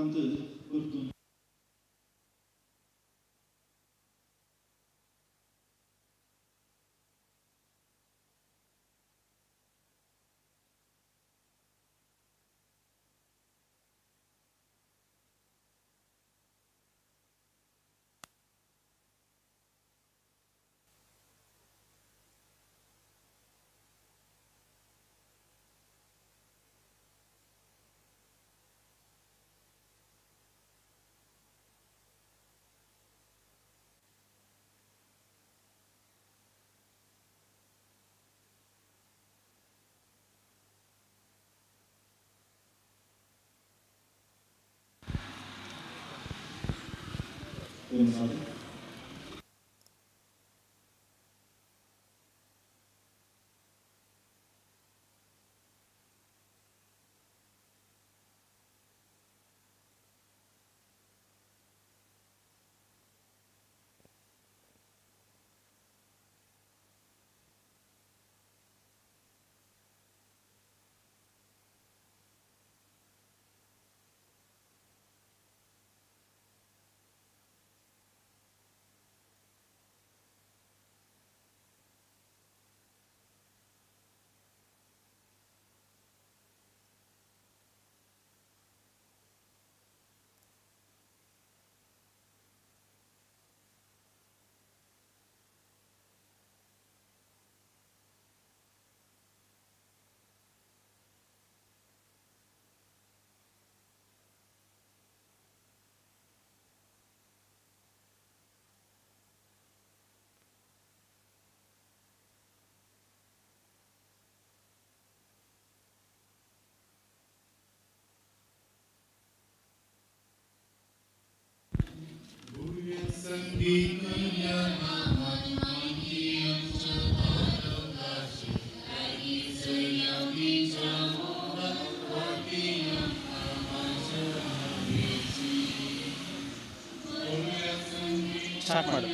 importante परतून start ಮಾಡು.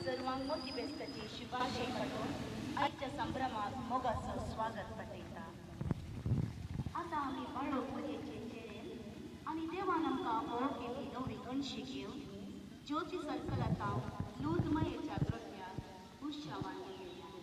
सर्वांक मोती बेस्ताची शुभाशय पाठोवन आयच्या संभ्रमाक मोगाचो स्वागत पाठयता. आतां आमी बाळो पुजेचे चेरेन आनी देवान आमकां बरो केल्ली नवी गणशी घेवन ज्योती सर्कलांत लूजमयेच्या ग्रोट्यार उशावान घेवया.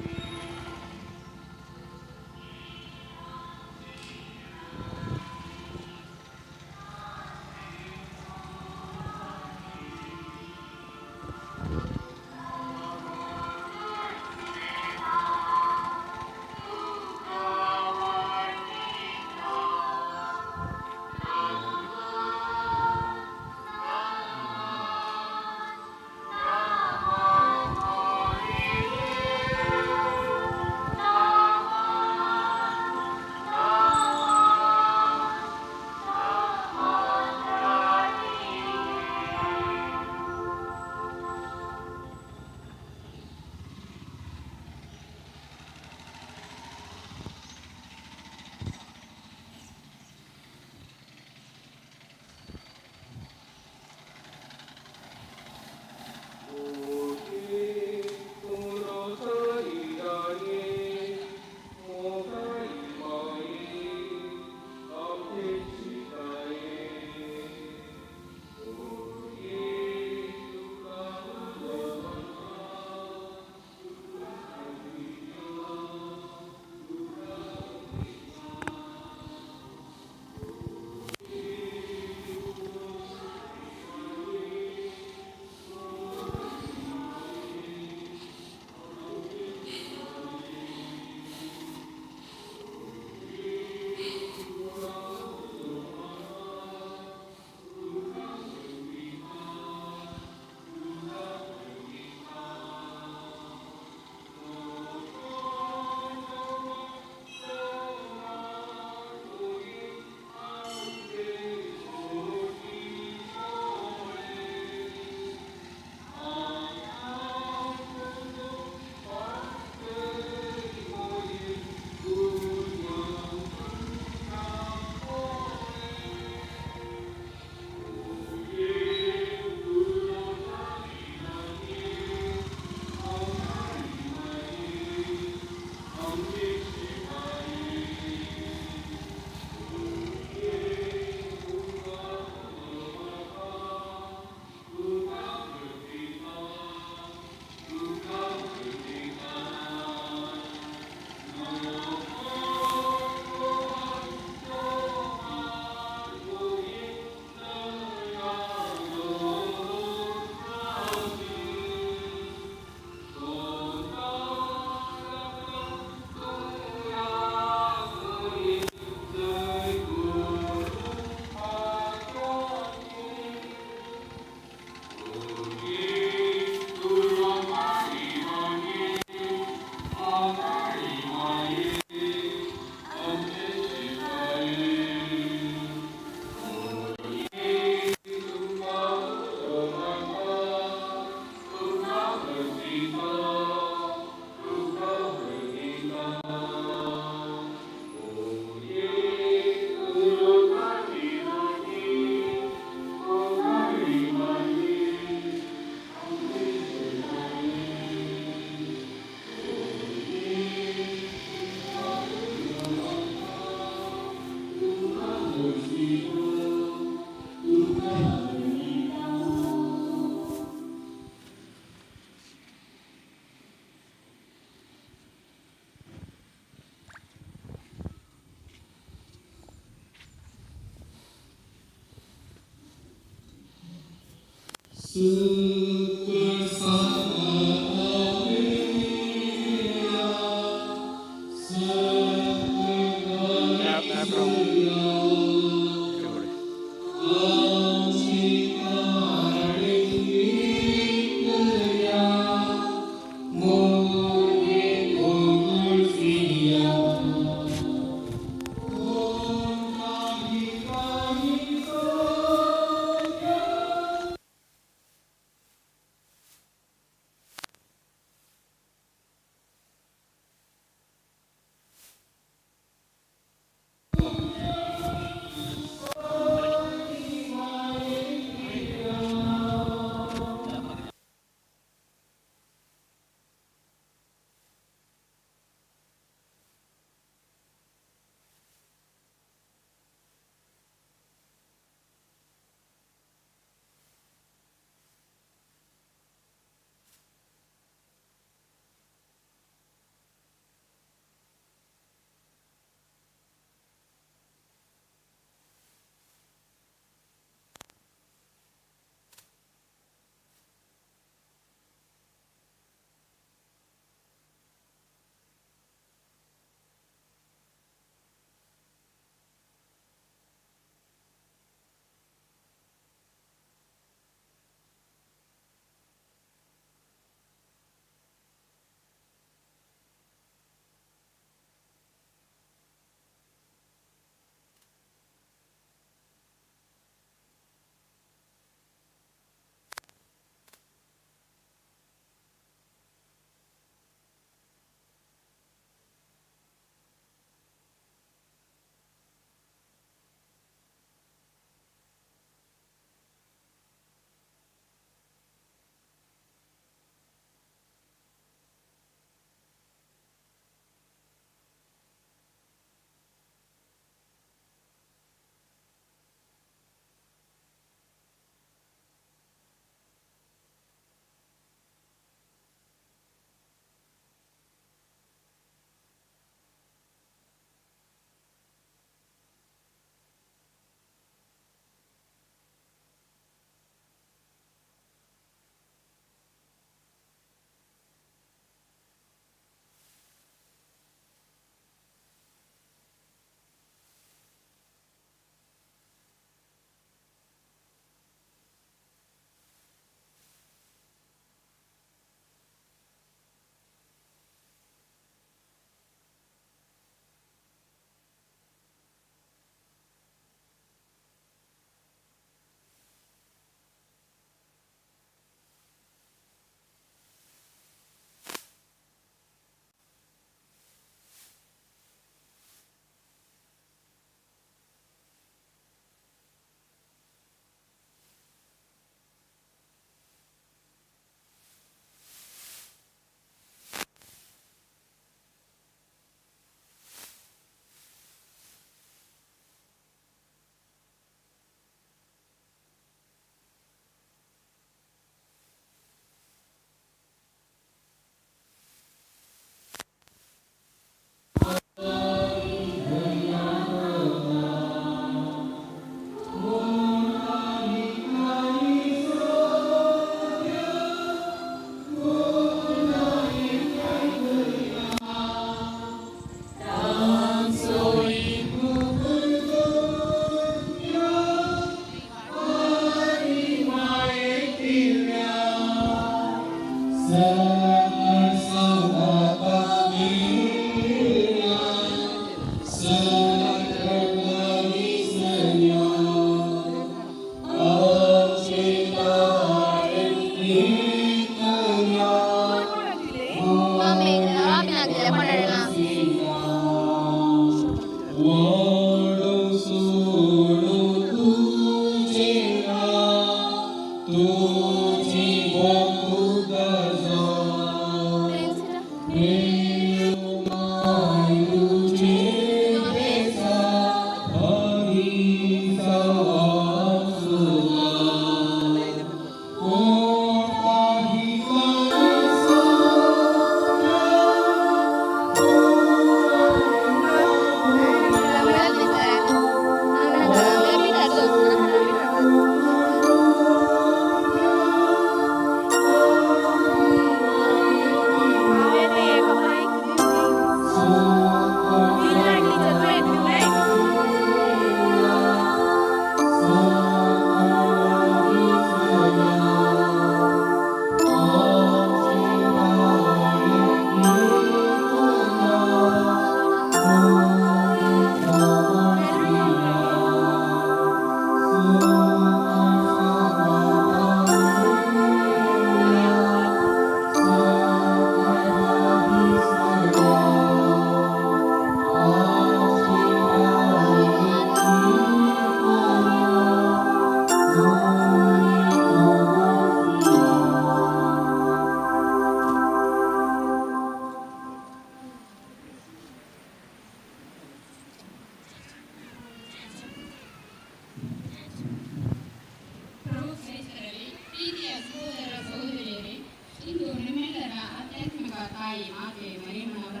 ತಾಯಿ ಮಾತೆ ಮರಿಯಮ್ಮನವರ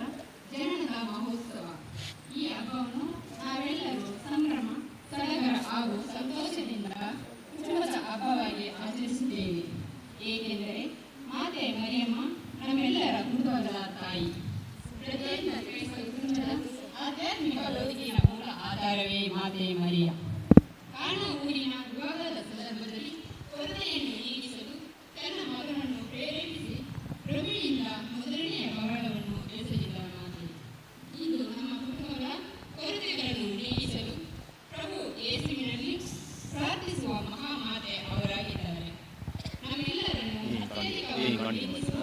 ಜನನದ ಮಹೋತ್ಸವ. ಈ ಹಬ್ಬವನ್ನು ನಾವೆಲ್ಲರೂ ಸಂಭ್ರಮ, ಸಡಗರ ಹಾಗೂ ಸಂತೋಷದಿಂದ ಕುಟುಂಬದ ಹಬ್ಬವಾಗಿ ಆಚರಿಸುತ್ತೇವೆ. ಏಕೆಂದರೆ ಮಾತೆ ಮರಿಯಮ್ಮ ನಮ್ಮೆಲ್ಲರ ಕುಟುಂಬಗಳ ತಾಯಿ. ಪ್ರತಿಯೊಂದು ಕ್ರೈಸ್ತ ಕುಟುಂಬದ ಆಧ್ಯಾತ್ಮಿಕ ಬದುಕಿನ ಮೂಲ ಆಧಾರವೇ ಮಾತೆ ಮರಿಯ. ಕಾನಾ ಊರಿನ ವಿವಾಹದ ಸಂದರ್ಭದಲ್ಲಿ ಕೊರತೆಯನ್ನು ನೀಗಿಸಲು ತನ್ನ ಮಗನನ್ನು ಪ್ರೇರೇಪಿಸಿ ಪ್ರಭುವಿನಿಂದ ಮೊದಲನೆಯ ಪವಾಡವನ್ನು ಎಸಗಿದ ಮಾತೆ ಇಂದು ನಮ್ಮ ಕುಟುಂಬಗಳ ಕೊರತೆಗಳನ್ನು ನೀಗಿಸಲು ಪ್ರಭು ಯೇಸುವಿನಲ್ಲಿ ಪ್ರಾರ್ಥಿಸುವ ಮಹಾಮಾತೆ ಅವರಾಗಿದ್ದಾರೆ. ನಮ್ಮೆಲ್ಲರನ್ನು ಅತ್ಯಧಿಕವಾಗಿ ಪ್ರೀತಿಸುವ,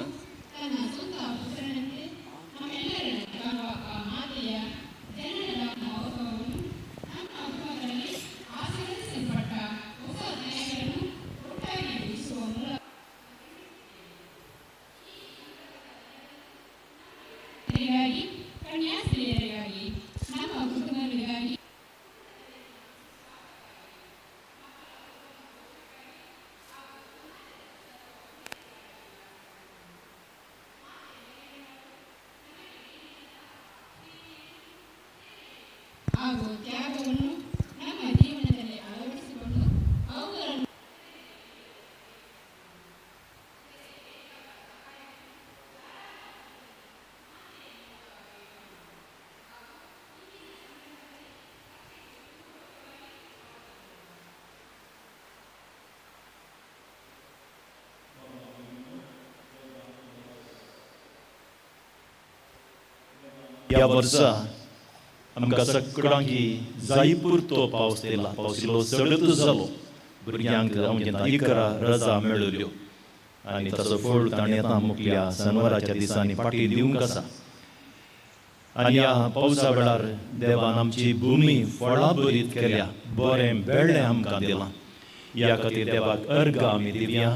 ತನ್ನ ಸ್ವಂತ ಪುತ್ರನಂತೆ ನಮ್ಮೆಲ್ಲರನ್ನು ಕಾಣುವ ಆ ಮಾತೆಯ ಜನನದ ಮಹೋತ್ಸವವನ್ನು ನಮ್ಮ ಕುಟುಂಬಗಳಲ್ಲಿ ಆಶೀರ್ವದಿಸಲ್ಪಟ್ಟ ಹೊಸ ದಿನಗಳನ್ನು ಒಟ್ಟಾಗಿ ಭುಜಿಸುವ ಮೂಲಕ ಗಾಗಿ, ಕನ್ಯಾಸ್ತ್ರೀಯರಿಗಾಗಿ, ನಮ್ಮ ಕುಟುಂಬಗಳಿಗಾಗಿ ಹಾಗೂ ತ್ಯಾಗವನ್ನು ನಮ್ಮ ಜೀವನದಲ್ಲಿ ಅಳವಡಿಸಿಕೊಂಡು ಅವುಗಳನ್ನು ह्या वर्सा आमकां सगळ्यांकी जाय पुरतो पावस येयला. पावस इल्लो चडच जालो. भुरग्यांक आमच्या 11 रजा मेळ्ळ्यो आनी ताचो फळ ताणें आतां मुखल्या सनवाराच्या दिसांनी फाटीं दिवंक आसा. आनी ह्या पावसा वेळार देवान आमची भुमी फळां भरीत केल्या, बरें बेळें आमकां दिलां. ह्या खातीर देवाक अर्गां आमी दिवया.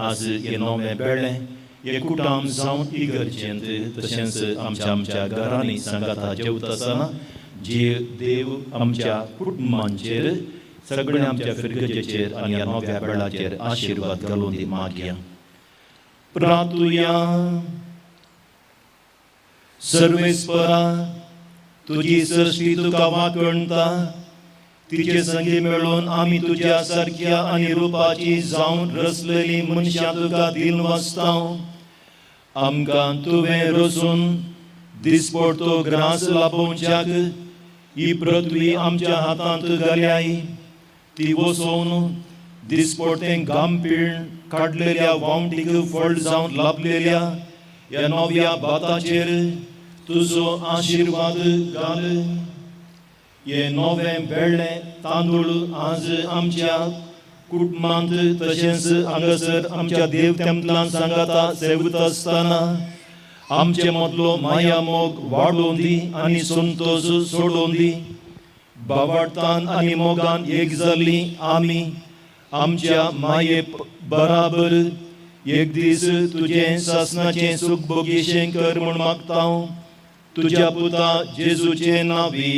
आज हें नवें बेळें एकूटाम जावन इगर्जेंत तशेंच आमच्या आमच्या घरांनी सांगाता जेवता आसतना जे देव आमच्या कुटुंबांचेर, सगळ्या आमच्या फिरगजेचेर आनी ह्या नव्या बेळाचेर आशिर्वाद घालून दी मागया. प्रातुया. सर्वेस्परा, तुजी सृश्टी तुका वांकणता. तिचे संगी मेळून आमी तुज्या सारक्या आनी रुपाची जावन रचलेली मनशां तुका दिल वाचता. आमकां तुवें रचून दिसपडतो ग्रास लाभोवच्याक ही पृथ्वी आमच्या हातांत घाल्याय. ती वसोवन दिसपडतें गांपीण काडलेल्या वावटीक फळ जावन लाभलेल्या ह्या नव्या भाताचेर तुजो आशिर्वाद घाल. हे नवें बेळ्ळें तांदूळ आज आमच्या कुटुंबांत तशेंच हांगासर आमच्या देव तेंपलान सांगाता सेवता आसतना आमचे मदलो माया मोग वाडोवन दी आनी संतोश सोडोवन दी. बावाडतान आनी मोगान एक जाल्ली आमी आमच्या माये बराबर एक दीस तुजें सासनाचें सूख भोगीशें कर म्हूण मागता, तुज्या पुता जेजूचे नांवी.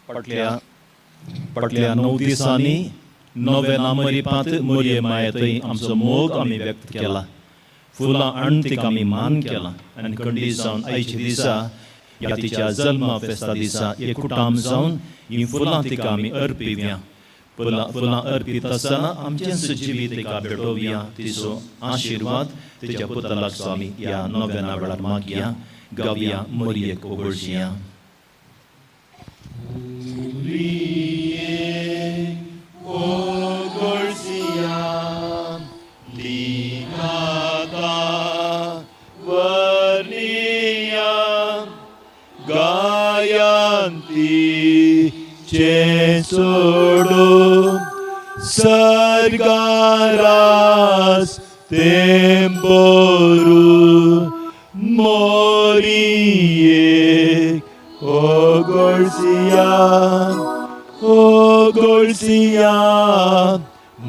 फाटल्या फाटल्या 9 दिसांनी नवे नामरिपांत मोरये माये थंय आमचो मोग आमी व्यक्त केला. फुलां हाडून तिका आमी मान केला आनी खंडीत जावन आयच्या दिसा, ह्या तिच्या जल्मा फेस्ता दिसा, एकूटाम जावन ही फुलां तिका आमी अर्पिवया. फुलां फुलां अर्पीत आसतना आमचेंच जिवीत एका भेटोवया तिचो आशिर्वाद तिच्या पुता लागचो आमी ह्या नव्याना वेळार मागया गावया मरयेक ओगळशिया. सोडो सरगारास तेंबोरू मोरिये ओगोळसिया ओगोळसिया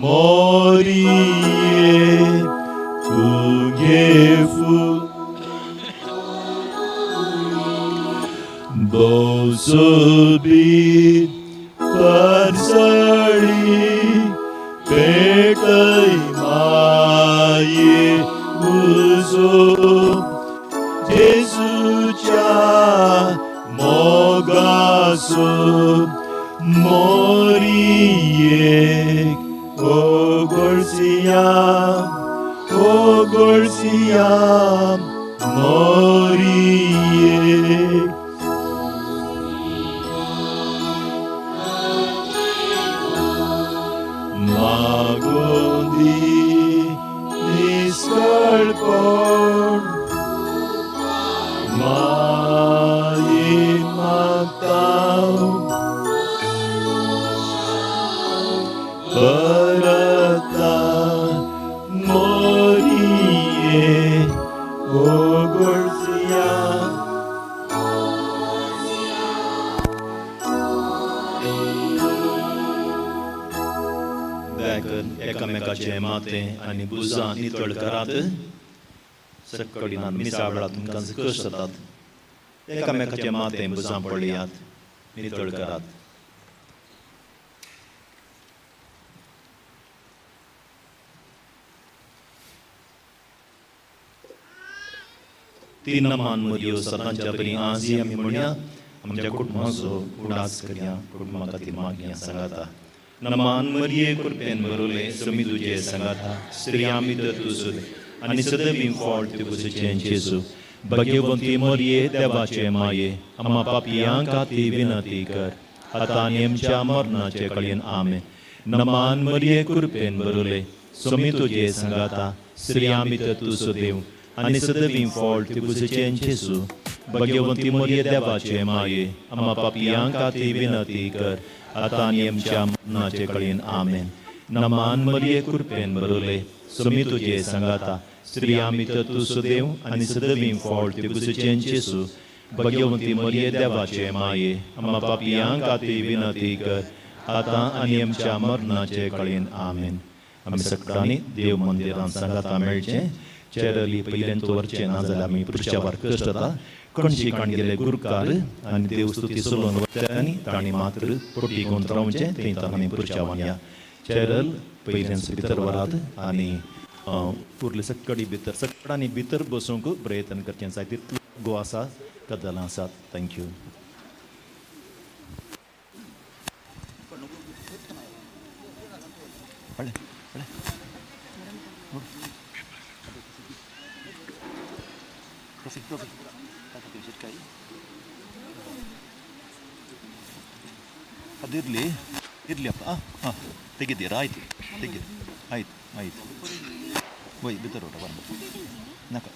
मोरिये तुगे फूल बोसोबीत परसळी पेटय माये उजो जेजूच्या मोगासो मोरियेक ओगोळसिया ओगोळसिया मोरियेक. मागोंदी निस्कळपण माये मागता परता मोरिये ओगोळसिया. दया एकामेकाचें माथें आनी भुजां नितळ करात. सक्कडिनान मिसा वेळार तुमकां कश्ट जातात. एकामेकाचें माथें भुजां पळयात, नितळ करात. तीन मान मरयो सदांच्या बरी आजी आमी म्हणया आमच्या कुटुंबाचो उडास करया, कुटुंबा खातीर मागया सांगाता. नमान मरिये कृपेन भरवले समी तुजे सांगाता, स्त्रियां भितर तूं सुद आनी सदैव फळ तुजें जेजू. भाग्यवंती मरिये देवाचे माये, आमा पापयां खातीर विनंती कर आतां आनी आमच्या मरणाचे कळयेन. आमेन. नमान मरिये कृपेन भरवले समी तुजे सांगाता, स्त्रियां भितर तूं सदैव आनी सदैव फळ तुजें जेजू. भाग्यवंती मरिये देवाचे माये, आमा पापयां खातीर विनंती कर आतां आनी आमच्या मरणाचे कळयेन. आमेन. नमान मरिये कृपेन भरवले समी तुजे सांगाता, स्त्रियां भितर तूं सदैव आनी सदैव फळ तुजें जेजू. भाग्यवंती मरिये देवाचे माये, आमा पापयां खातीर विनंती कर आतां आनी आमच्या मरणाचे कळयेन. आमेन. आमी सगळ्यांनी देव मंदिरान सांगाता मेळचें. चेरली पयल्यान दवरचें ना जाल्यार आमी पुरच्यावार कश्ट जाता. कणशी काणगेले गुरकार आनी देव स्तुती चलोवन वता तांणी मात्र पटी घेवन रावचें थंय आमी पुरच्यावान या. चेरल पयल्यान भितर व्हरात आनी उरले सक्कडी भितर सगळ्यांनी भितर बसूंक प्रयत्न करचें जाय तितलो गो आसा कदलां आसात. Thank you. ಅದಿರಲಿ ಇರಲಿ ಅಪ್ಪ. ಹಾಂ ತೆಗಿದ್ದೀರಾ? ಆಯ್ತು ತೆಗಿ, ಆಯ್ತು ಆಯ್ತು. ಒಯ್ ಬಿತ್ತರೋಟ ಬನ್ನಿ ನಕ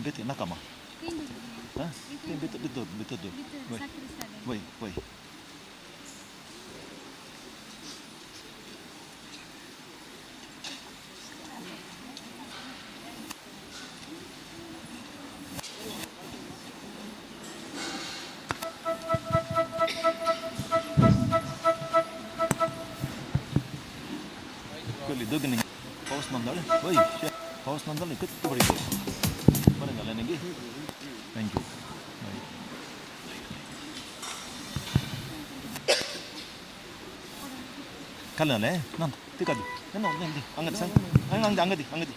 ಬೆತ್ತಿ ನಕಮ್ಮ. ಹಾಂ ಬಿತ್ತ ಬಿತ್ತೋದು ಬಿತ್ತದ್ದು. ಒಯ್ ಒಯ್ ಒಯ್. पावस नंदाळे वय पावस नंदाळे कितको बरी बरें जालें न्ही. Thank you. खालें ना तिका दी हांगा सांग हांगा हांगा दी हांगा दी.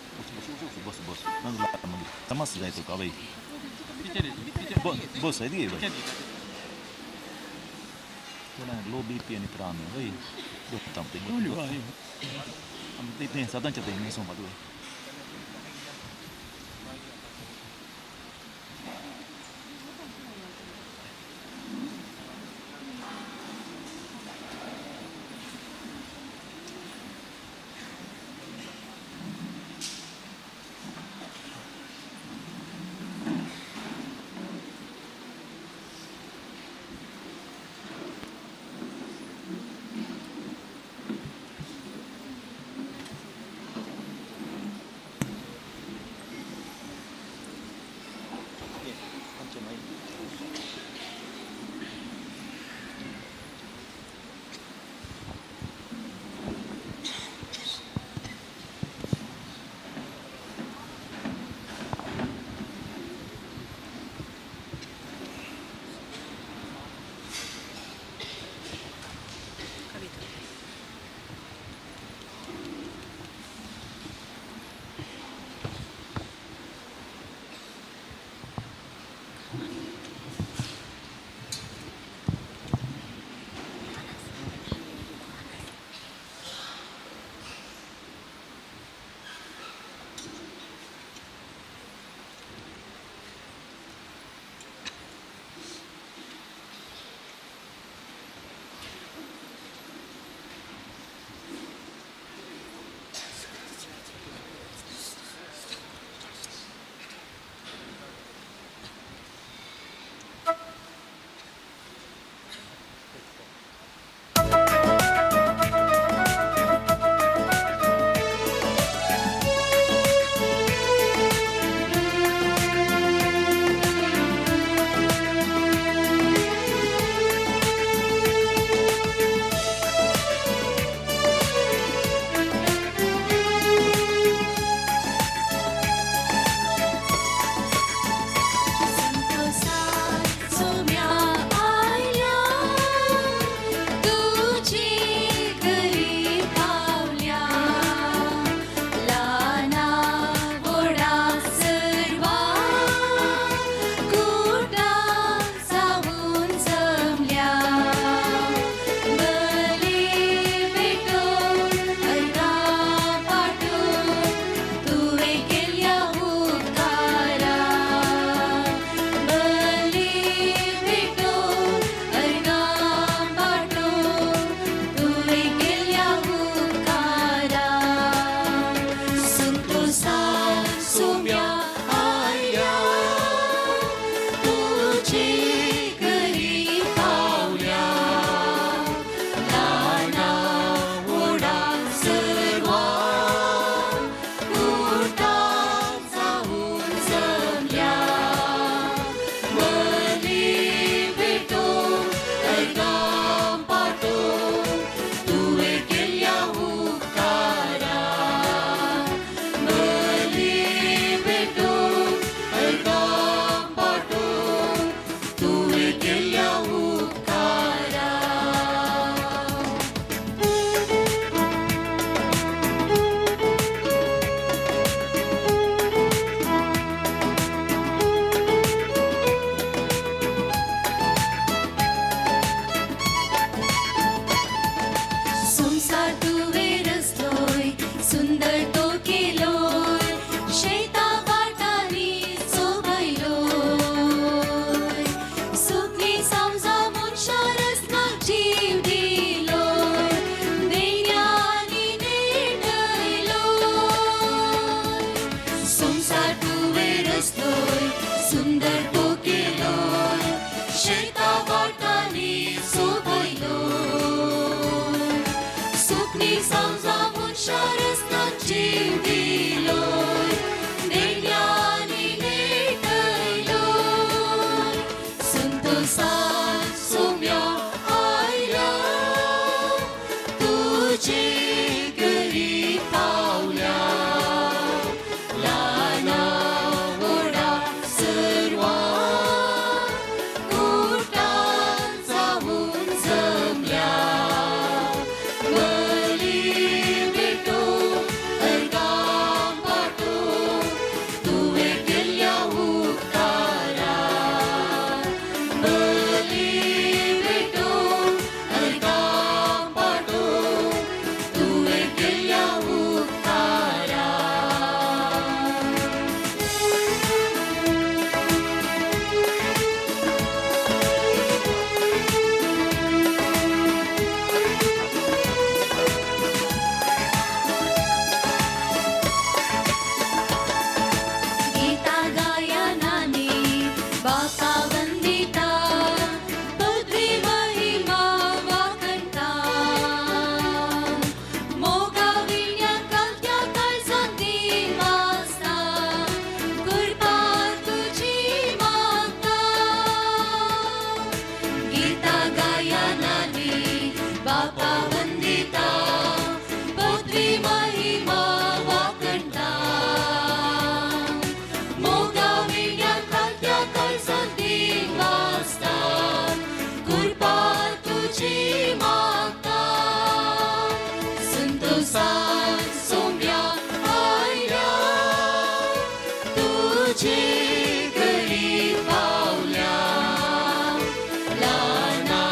बस बस ना मागीर समज जाय तुका बाई. बस दी बाई. थोडा लो बीपी आनी त्राण वय. सदांच्या तें सोमाद. तुझे घरी पावल्या लाना वडा सर्वा. तुजे घडी पावल्या ल्हाना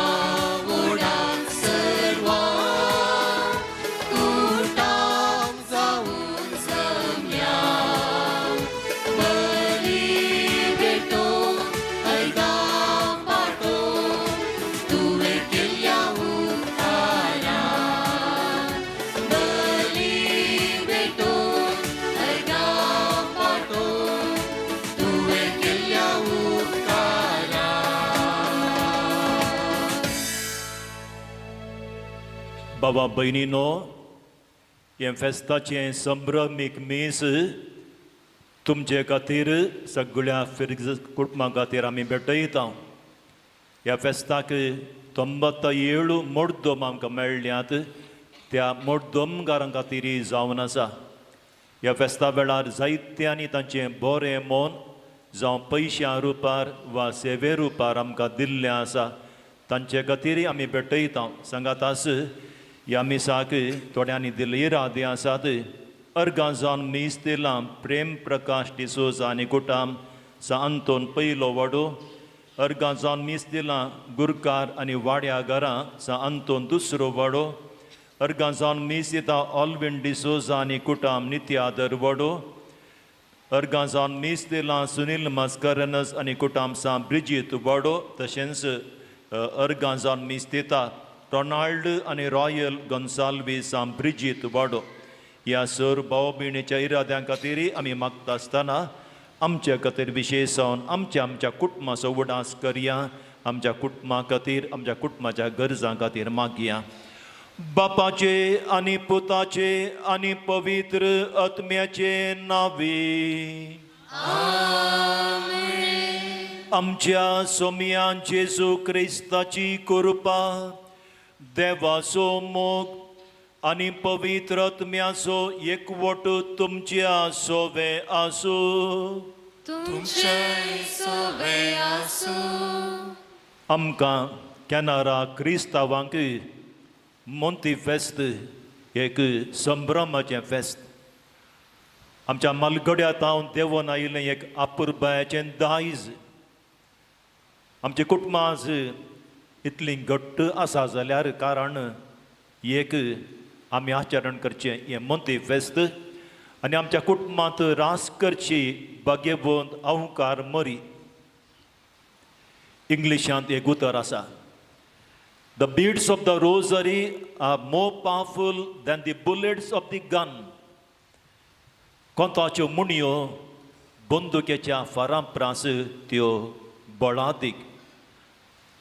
व्हडांक सर्वांक कुटाम जावन जमल्या बली भेटोवंक अर्गां पाठोवंक तुवें केल्ल्या उपकाराक बली भेटोवंक अर्गां पाठोवंक तुवें केल्ल्या उपकाराक. बाबा भयणीनो, हें फेस्ताचें संभ्रमीक मीस तुमचे खातीर, सगळ्या फिर्ग कुटुंबा खातीर आमी भेटयता. ह्या फेस्ताक 97 मोडदोम आमकां मेळ्ळ्यात, त्या मोडदोमकारां खातीर जावन आसा. ह्या फेस्ता वेळार जायत्यांनी तांचें बरें मन जावं पयशां रुपार वा सेवे रुपार आमकां दिल्लें आसा, तांचे खातीर आमी भेटयता. सांगातास ह्या मिसाक थोड्यांनी दिल्ले इरादे आसात. अर्गां जावन मीस दिलां प्रेम प्रकाश डिसोजा आनी कुटाम, सा अंतोन पयलो वाडो. अर्गां जावन मीस दिलां गुरकार आनी वाड्या घरां, सा अंतोन दुसरो वाडो. अर्गां जावन मीस दिता ऑलविन डिसोजा आनी कुटाम, नित्यादर वाडो. अर्गां जावन मीस दिलां सुनील मास्करनस आनी कुटाम, सा ब्रिजीत वाडो. तशेंच अर्गां जावन मीस दिता रोनाल्ड आनी रॉयल गोन्साल्वीस, सा ब्रिजीत वाडो. ह्या सर भाव भयणीच्या इराद्यां खातीर आमी मागता आसतना आमच्या खातीर विशेश जावन आमच्या आमच्या कुटुंबाचो उडास करया. आमच्या कुटुंबा खातीर, आमच्या कुटुंबाच्या गरजां खातीर मागया. बापाचे आनी पुताचे आनी पवित्र आत्म्याचे नांवे. आमच्या सोमया जेजू क्रिस्ताची कृपा, देवाचो मोग आनी पवित्र आत्म्याचो एकवट तुमच्या सोवे आसूं. तुमचे सोवे आसूं. आमकां कॅनरा क्रिस्तांवांक मोंती फेस्त एक संभ्रमाचें फेस्त. आमच्या मालगड्या तावन देंवोन आयिल्लें एक अपुरबायेचें दायज. आमचीं कुटुंबां आज इतलीं घट्ट आसा जाल्यार कारण एक आमी आचरण करचें हें मोंती फेस्त आनी आमच्या कुटुंबांत रास करची भाग्यवंत अवकार मरी. इंग्लिशांत एक उतर आसा, "The beads of the rosary are more powerful than the bullets of the gun." कोंताच्यो मुणयो बंदुकेच्या फारां प्रास त्यो बळादीक.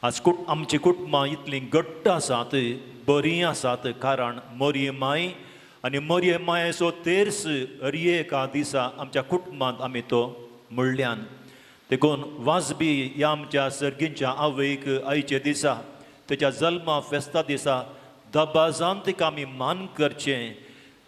आज आमची कुटुंबां इतलीं घट्ट आसात, बरीं आसात, कारण मरये माय आनी मरये मायेचो तेर्स हर एका दिसा आमच्या कुटुंबांत आमी तो म्हणल्यान. देखून वाजबी ह्या आमच्या सर्गींच्या आवयक आयचे दिसा, तेच्या जल्मा फेस्ता दिसा दबाजान तिका आमी मान करचें,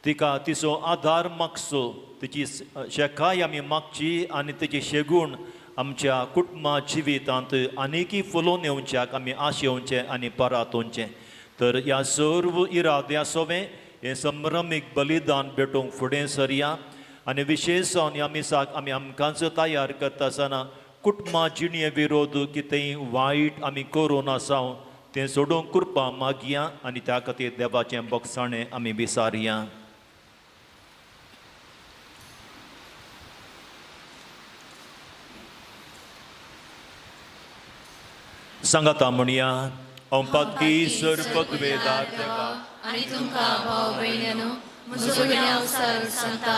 तिका तिचो आदार मागचो, तिची शेकाय आमी मागची आनी तिची शेगूण आमच्या कुटुंबा जिवितांत आनीकय फुलोवन येवच्याक आमी आशेवचें आनी परातोवचें. तर ह्या सर्व इराद्या सोवें हें संभ्रमीक बलिदान भेटोवंक फुडें सरया आनी विशेश जावन ह्या मिसाक आमी आमकांच तयार करता आसतना कुटुंबा जिणे विरोध कितेंय वायट आमी करून आसाव तें सोडूंक कृपा मागया आनी त्या खातीर देवाचें बोगसाणें आमी विसारया. सांगाता म्हणया, हांव पातकी सर्वपदवेदार देवा आनी तुमकां भाव भयण्यांनो म्हजो गुन्यांव सारून सांगता,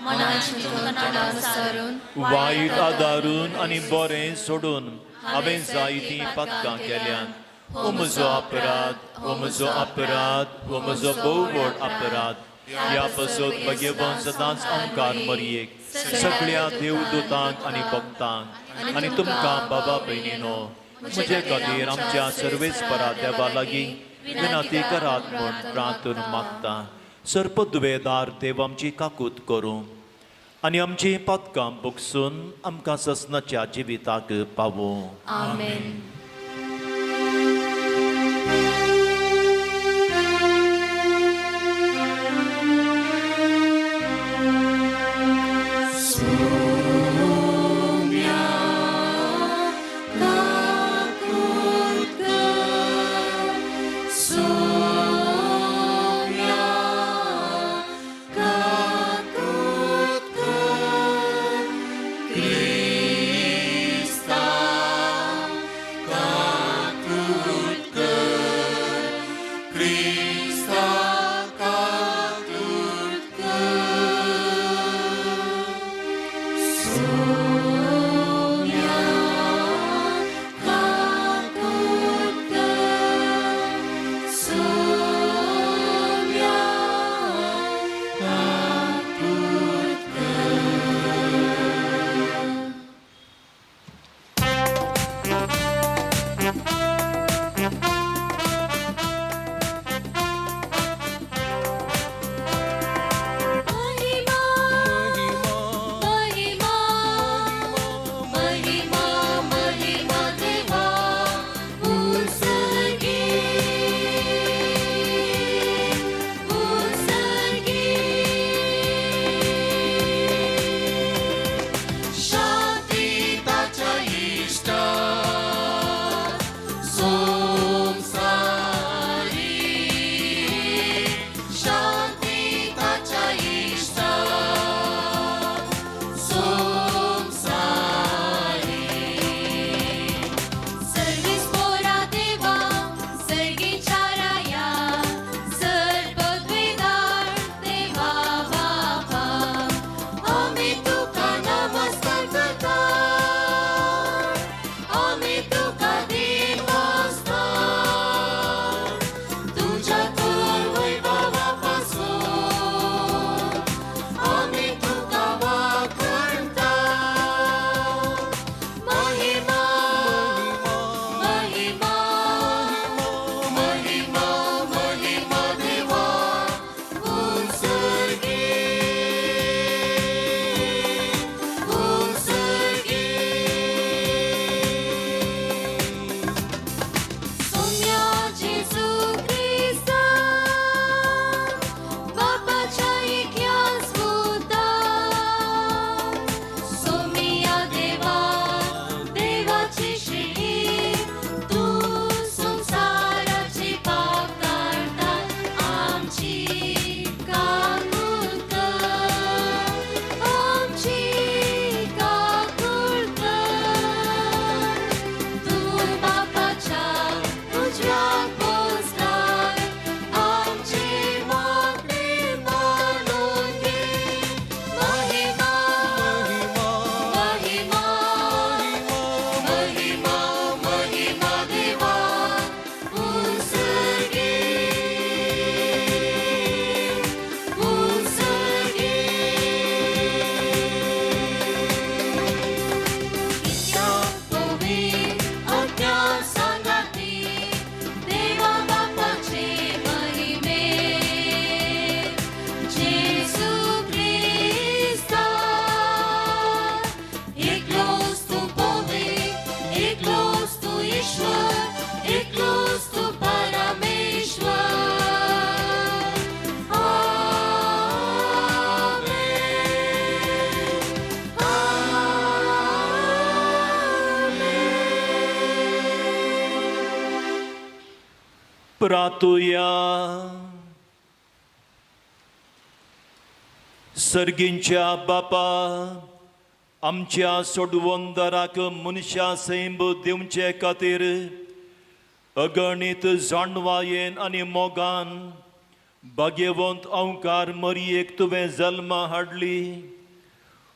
मनान चिंतून तोंडान सारून वायट आदारून आनी बरें सोडून हांवें जायतीं पातकां केल्यात. हो म्हजो अपराध, हो म्हजो अपराध, हो म्हजो भोव व्हड अपराध. ह्या पासत भगेवन सदांच अंकार मरयेक, सगळ्या देवदूतांक आनी भक्तांक आनी तुमकां बाबा भयणीनो म्हजे खातीर आमच्या सर्वेस्परा देवा लागीं विनंती करात म्हूण प्रार्थून मागता. सर्पदुवेदार देव आमची काकूत करूं आनी आमची पातकां भोगसून आमकां ससनाच्या जिविताक पावूं. आमेन. प्रातुया. सर्गींच्या बापा, आमच्या सोडवंदराक मनशा सैंब दिवचे खातीर अगणीत जाणवायेन आनी मोगान भाग्यवंत अंकार मरयेक तुवें जल्मा हाडली.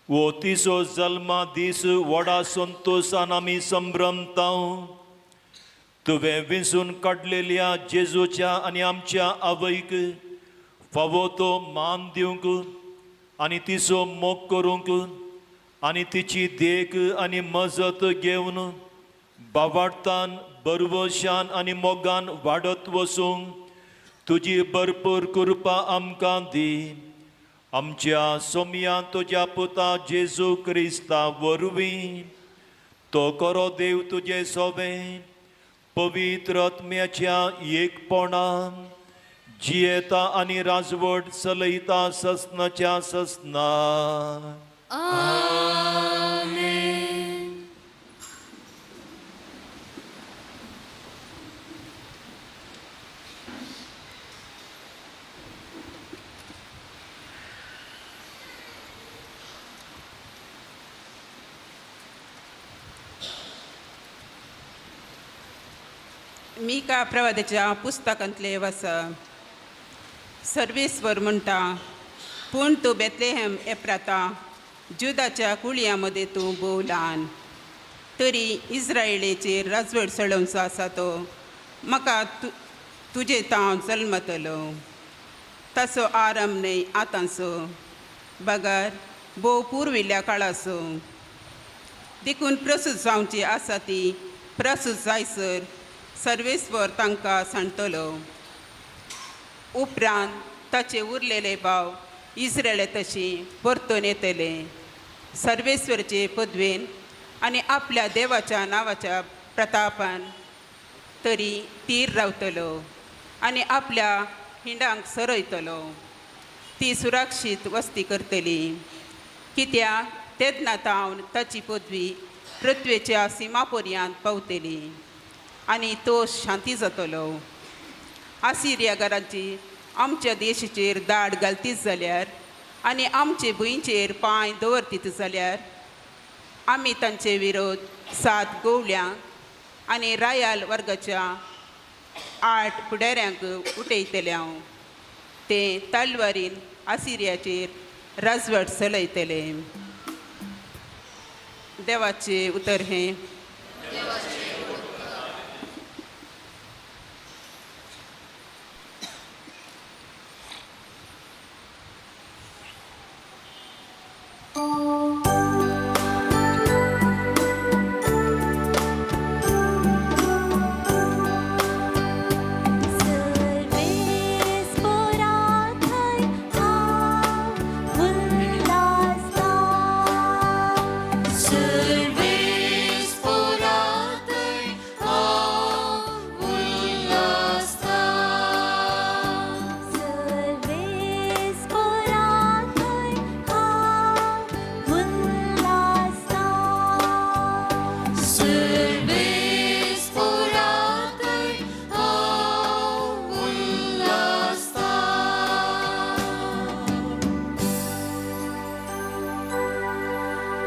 वो तिचो जल्मा दीस व्हडा संतोशान आमी संभ्रमता. तुवें विंचून काडलेल्या जेजूच्या आनी आमच्या आवयक फावो तो मान दिवंक आनी तिचो मोग करूंक आनी तिची देख आनी मजत घेवन बावाडतान बरवशान आनी मोगान वाडत वसूंक तुजी भरपूर कृपा आमकां दी. आमच्या सोमयान तुज्या पुता जेजू क्रिस्ता वरवीं तो करो देव तुजे सोबें पवित्र आत्म्याच्या एकपणान जियेता आनी राजवट चलयता ससनाच्या ससना. आमेन. मीका प्रवादाच्या पुस्तकांतले वसा. सर्वेस्वर म्हणटा, पूण तूं बेतलेहम एप्राता, जुदाच्या कुळयां मदें तूं भोव ल्हान, तरी इस्रायलीचेर राजवट चलोवचो आसा तो म्हाका तु तुजे तांव जल्मतलो. ताचो आरंभ न्हय आतांचो, बगर भोव पुर्विल्ल्या काळाचो. देखून प्रसूत जावची आसा ती प्रसूत जायसर सर्वेस्वर तांकां सांडटलो. उपरांत ताचे उरलेले भाव इस्रायला तशी परतून येतले सर्वेस्वरचे पदवेन आनी आपल्या देवाच्या नांवाच्या प्रतापान तरी तीर रावतलो आनी आपल्या हिंडांक सरयतलो. ती सुरक्षीत वस्ती करतली, कित्याक तेन्ना तावन ताची पदवी पृथ्वेच्या सिमा पर्यंत पावतली आनी तो शांती जातलो. आसिरियागारांची आमच्या देशाचेर दाड घालतीच जाल्यार आनी आमचे भुंयचेर पांय दवरतीत जाल्यार आमी तांचे विरोध 7 गोवल्यांक आनी रायाल वर्गाच्या 8 फुडाऱ्यांक उठयतले. हांव ते तलवारीन आसिरियाचेर राजवट चलयतले. देवाचें उतर हें. सर्वेस्पराथय हांव उल्हासता. सर्वेस्पराथय हांव उल्हासता. सर्वेस्पराथय हांव उल्हासता. सर्वेस्पराथय हांव उल्हासता.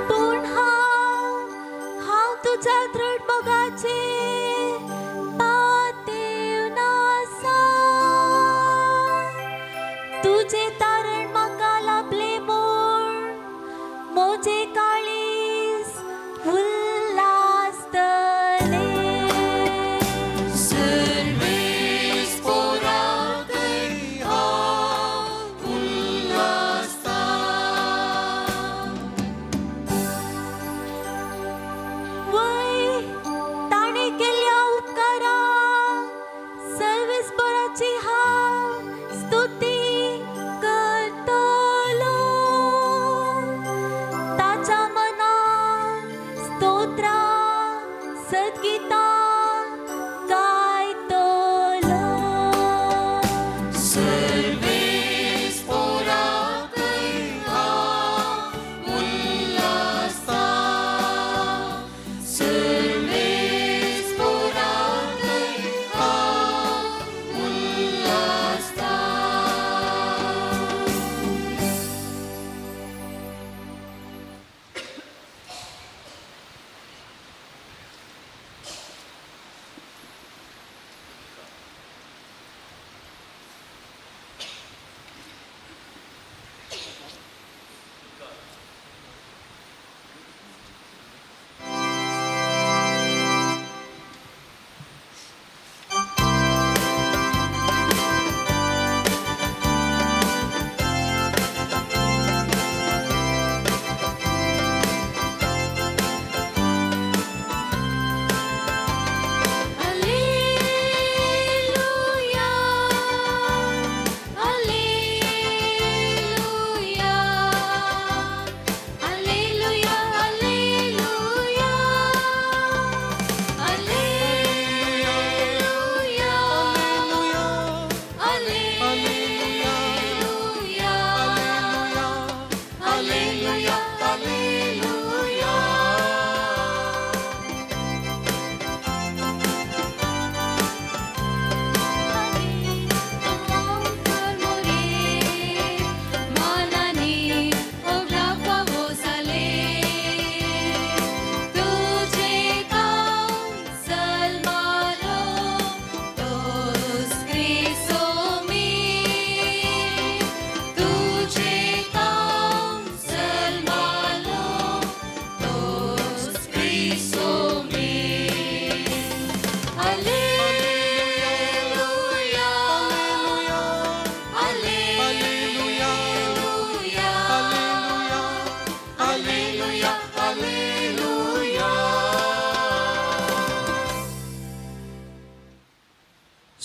पूण हांव हांव तुज्या दृढ मोगाचेर पातेवन आसा. तुजें तारण म्हाका लाभलें म्हूण म्हजें काळीज उल्हासतलें. सर्वेस्पराथय हांव उल्हासता. वय ताणें केल्ल्या उपकारा सर्वेस्पराची हांव स्तुती करतलो. ताच्या मनान स्तोत्रां.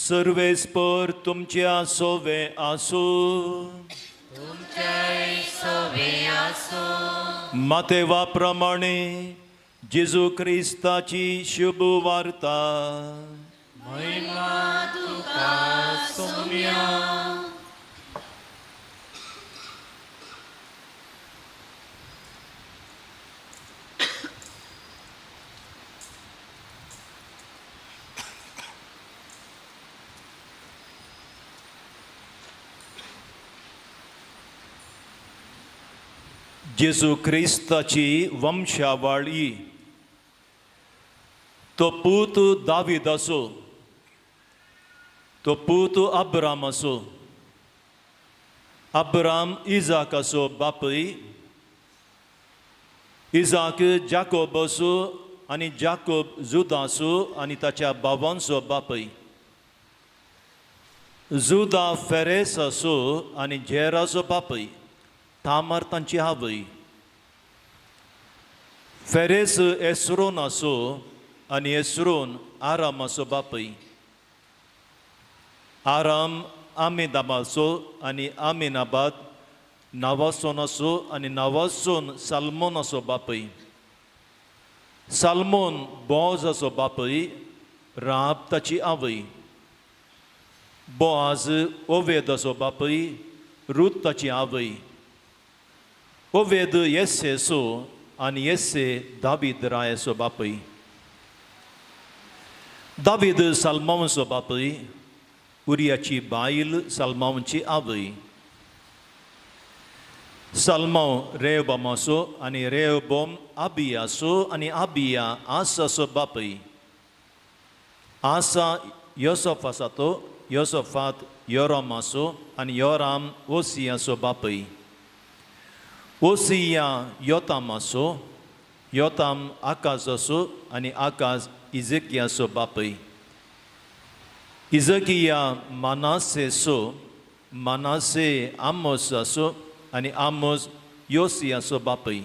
सर्वेस्पर तुमच्या सोवे आसूं. मातेवा प्रमाणे जेजू क्रिस्ताची शुभ वार्ता. जेजू क्रिस्ताची वंशावळी. तो पूत दावीद आसो, तो पूत अब्राम आसो, अब्राम इजाक आसो बापूय, इजाक जाकोब आसो आनी जाकोब जुदा आसो आनी ताच्या भावांचो बापूय. जुदा फेरेस आसो आनी जेराचो बापूय, तामार तांची आवय. फेरेस एसरोन आसो आनी एसरोन आरामाचो बापूय. आराम आमिनाबाचो आनी आमिनाबाद नावासोन आसो आनी नावासोन साल्मोनाचो बापूय. साल्मोन बोआजाचो बापूय, राब ताची आवय. बोआज ओवेदाचो बापूय, रूत ताची आवय. ओवेद येसेचो आनी येसे दावीद रायाचो बापूय. दावीद साल्मांवचो बापूय, उरियाची बायल साल्मांवची आवय. साल्मांव रेवबमाचो आनी रेवबोम आबियाचो आनी आबिया आसाचो बापूय. आसा योसफ आसा तो योसफात योरामाचो आनी योराम ओसियाचो बापूय. ओसिया योतामाचो, योताम आकाजाचो आनी आकाज इजकियाचो बापूय. इजकिया मानासेचो, मानासे आमोसाचो आनी आमोस योसियाचो बापूय.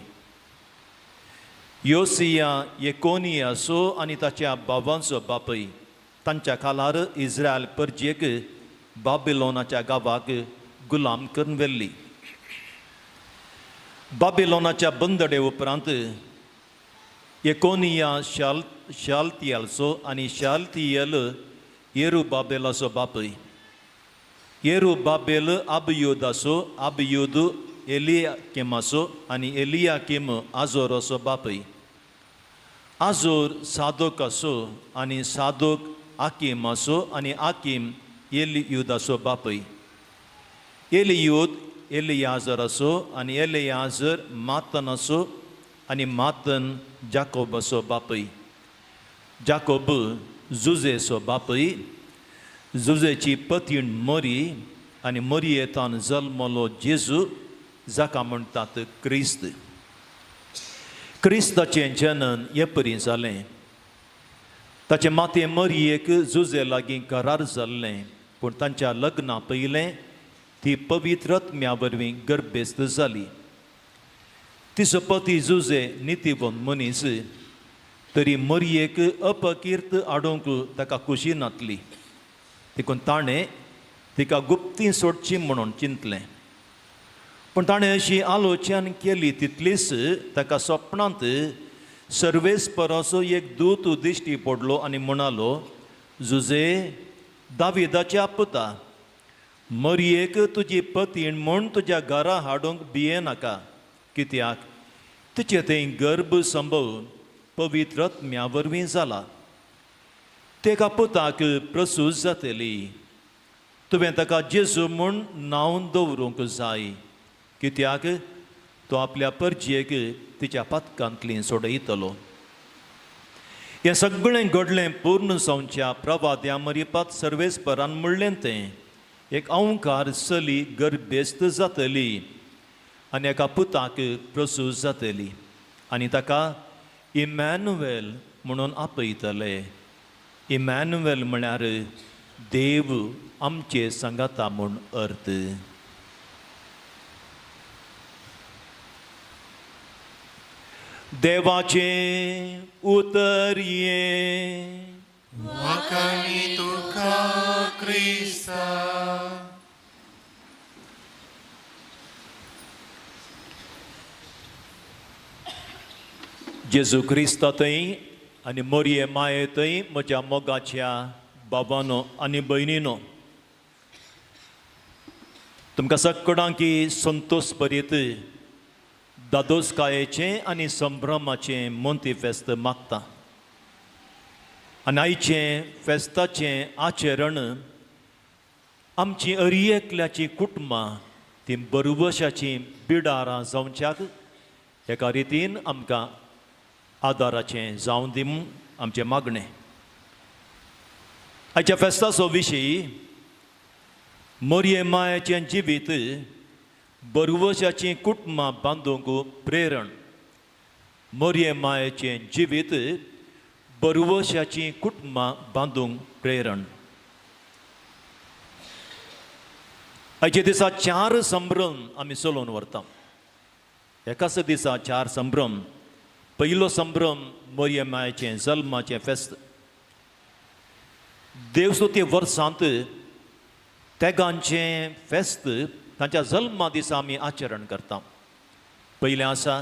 योसिया येकोनियाचो आनी ताच्या भावांचो बापूय. तांच्या खालार इस्रायल परजेक बाबिलोनाच्या गांवाक गुलाम करून व्हेल्ली. बाबिलोनाच्या बंदडे उपरांत येकोनिया शालतियालचो आनी शालतियल येरुबाबेलाचो बापूय. येरुबाबेल आबयुदाचो, आबयुद एलियाकिमाचो आनी एलियाकिम आजोराचो बापूय. आजोर सादोकाचो आनी सादोक आकिमाचो आनी आकीम एलियुदाचो बापूय. एलियूद एलियाजराचो आनी एलियाजर मातनाचो आनी मातन जाकोबाचो बापूय. जाकोब जुजेचो बापूय. जुजेची पतीण मरी आनी मरयेतान जल्मलो जेजू, जाका म्हणटात क्रिस्त. क्रिस्ताचें जनन हे परी जालें. ताचें माते मरयेक जुजे लागीं करार जाल्लें, पूण तांच्या लग्ना पयलें ती पवित्र आत्म्या वरवीं गर्भेस्त जाली. तिचो पती जुजे नितीवंत मनीस, तरी मरयेक अपकीर्त हाडूंक ताका खुशी नातली, देखून ताणें तिका गुप्ती सोडची म्हणून चिंतलें. पूण ताणें अशी आलोचन केली तितलीच ताका सपनांत सर्वेस्पराचो एक दूत दिश्टी पडलो आनी म्हणालो, जुजे दाविदाच्या पुता, मरयेक तुजी पतीण म्हूण तुज्या घरा हाडूंक भियेनाका, कित्याक तिचे थंय गर्भ संभव पवित्र आत्म्या वरवीं जाला. तेका पुताक प्रसूत जातली, तुवें ताका जेजू म्हूण नांव दवरूंक जाय, कित्याक तो आपल्या परजेक तिच्या पातकांतली सोडयतलो. हें सगळें घडलें पूर्ण जावच्या प्रवाद्या मरिपात सर्वेस्परान म्हणलें तें, एक अंकार चली गर्भेस्त जातली आनी एका पुताक प्रसूत जातली आनी ताका इमॅनुएल म्हणून आपयतले. इमॅनुएल म्हळ्यार देव आमचे सांगाता म्हूण अर्थ. देवाचें उतर हें. वाखाणी तुका क्रिस्ता. जेजू क्रिस्ता थंय आनी मोरये माये थंय म्हज्या मोगाच्या बाबानो आनी भयणीनो, तुमकां सगळ्यांकी संतोश भरीत दादोसकायेचें आनी संभ्रमाचें मोंती फेस्त मागता. आनी आयचें फेस्ताचें आचरण आमची अरी एकल्याचीं कुटुंबां तीं बरवशाचीं बिडारां जावच्याक एका रितीन आमकां आदाराचें जावं दी म्हूण आमचें मागणें. आयच्या फेस्ताचो विशय मोरये मायाचें जिवीत बरवशाचीं कुटुंबां बांदूंक प्रेरण. मोरये मायाचें जिवीत बरवशाचीं कुटुंबां बांदूंक प्रेरण. आयच्या दिसा चार संभ्रम आमी चलोवन व्हरता. एकाच दिसा चार संभ्रम. पयलो संभ्रम मोरये मायाचें जल्माचें फेस्त. देवस्तुती वर्सांत तेगांचें फेस्त तांच्या जल्मा दिसा आमी आचरण करता. पयलें आसा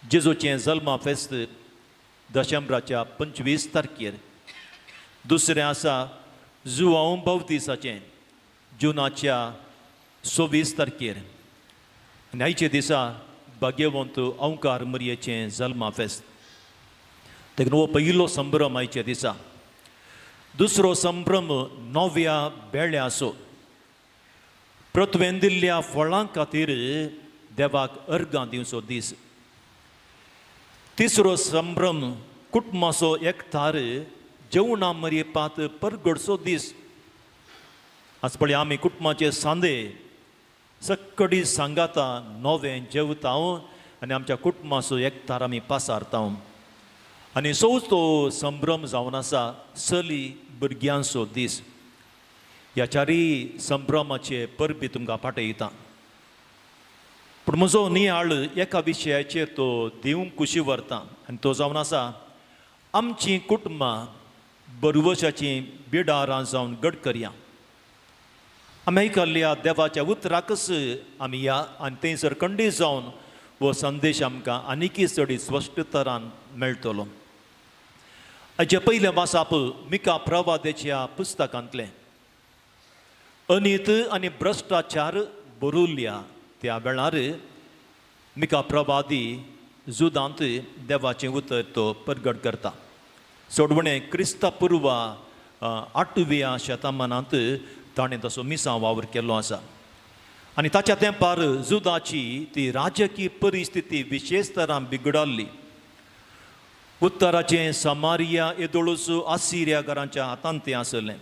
जेजूचें जल्मा फेस्त दशंबराच्या 25 तारखेर. दुसरें आसा जुवांव बावतिसाचें जुनाच्या 26 तारखेर. आनी आयच्या दिसा भाग्यवंत अंकार मरयेचें जल्मा फेस्त. देखून हो पयलो संभ्रम आयच्या दिसा. दुसरो संभ्रम नव्या बेळ्याचो. पृथ्वेन दिल्ल्या फळां खातीर देवाक अर्गां दिवचो दीस. तिसरो संभ्रम कुटुंबाचो एकठार जेवणा मरयेपात परगडचो दीस. आज पळय आमी कुटुंबाचे सांदे सक्कडी सांगाता नवें जेवता आनी आमच्या कुटुंबाचो एकठार आमी पासारता. आनी चवथो संभ्रम जावन आसा चली भुरग्यांचो दीस. ह्या चारय संभ्रमाचे परबी तुमकां पाठयता. पूण म्हजो नियाळ एका विशयाचेर तो दिवंक कुशी व्हरता आनी तो जावन आसा आमचीं कुटुंबां बरवशाचीं बिडारां जावन गड करया. आमी आयकल्ल्या देवाच्या उतराकच आमी या आनी थंयसर खंडीत जावन हो संदेश आमकां आनीकय चड स्पश्ट तरान मेळटलो. हाचे पयलें वाचप मिका प्रवादेच्या पुस्तकांतलें. अनीत आनी भ्रश्टाचार बरुल्ल्या त्या वेळार मिका प्रवादी जुदांत देवाचें उतर तो परगट करता. सोडवणें क्रिस्ता पुर्वा 8व्या शतमानांत ताणें तसो मिसां वावर केल्लो आसा. आनी ताच्या तेंपार जुदाची ती राजकीय परिस्थिती विशेश तरान बिगडाल्ली. उत्तराचें समारिया येदोळूच आसिरिया घरांच्या हातांत तें आसलें.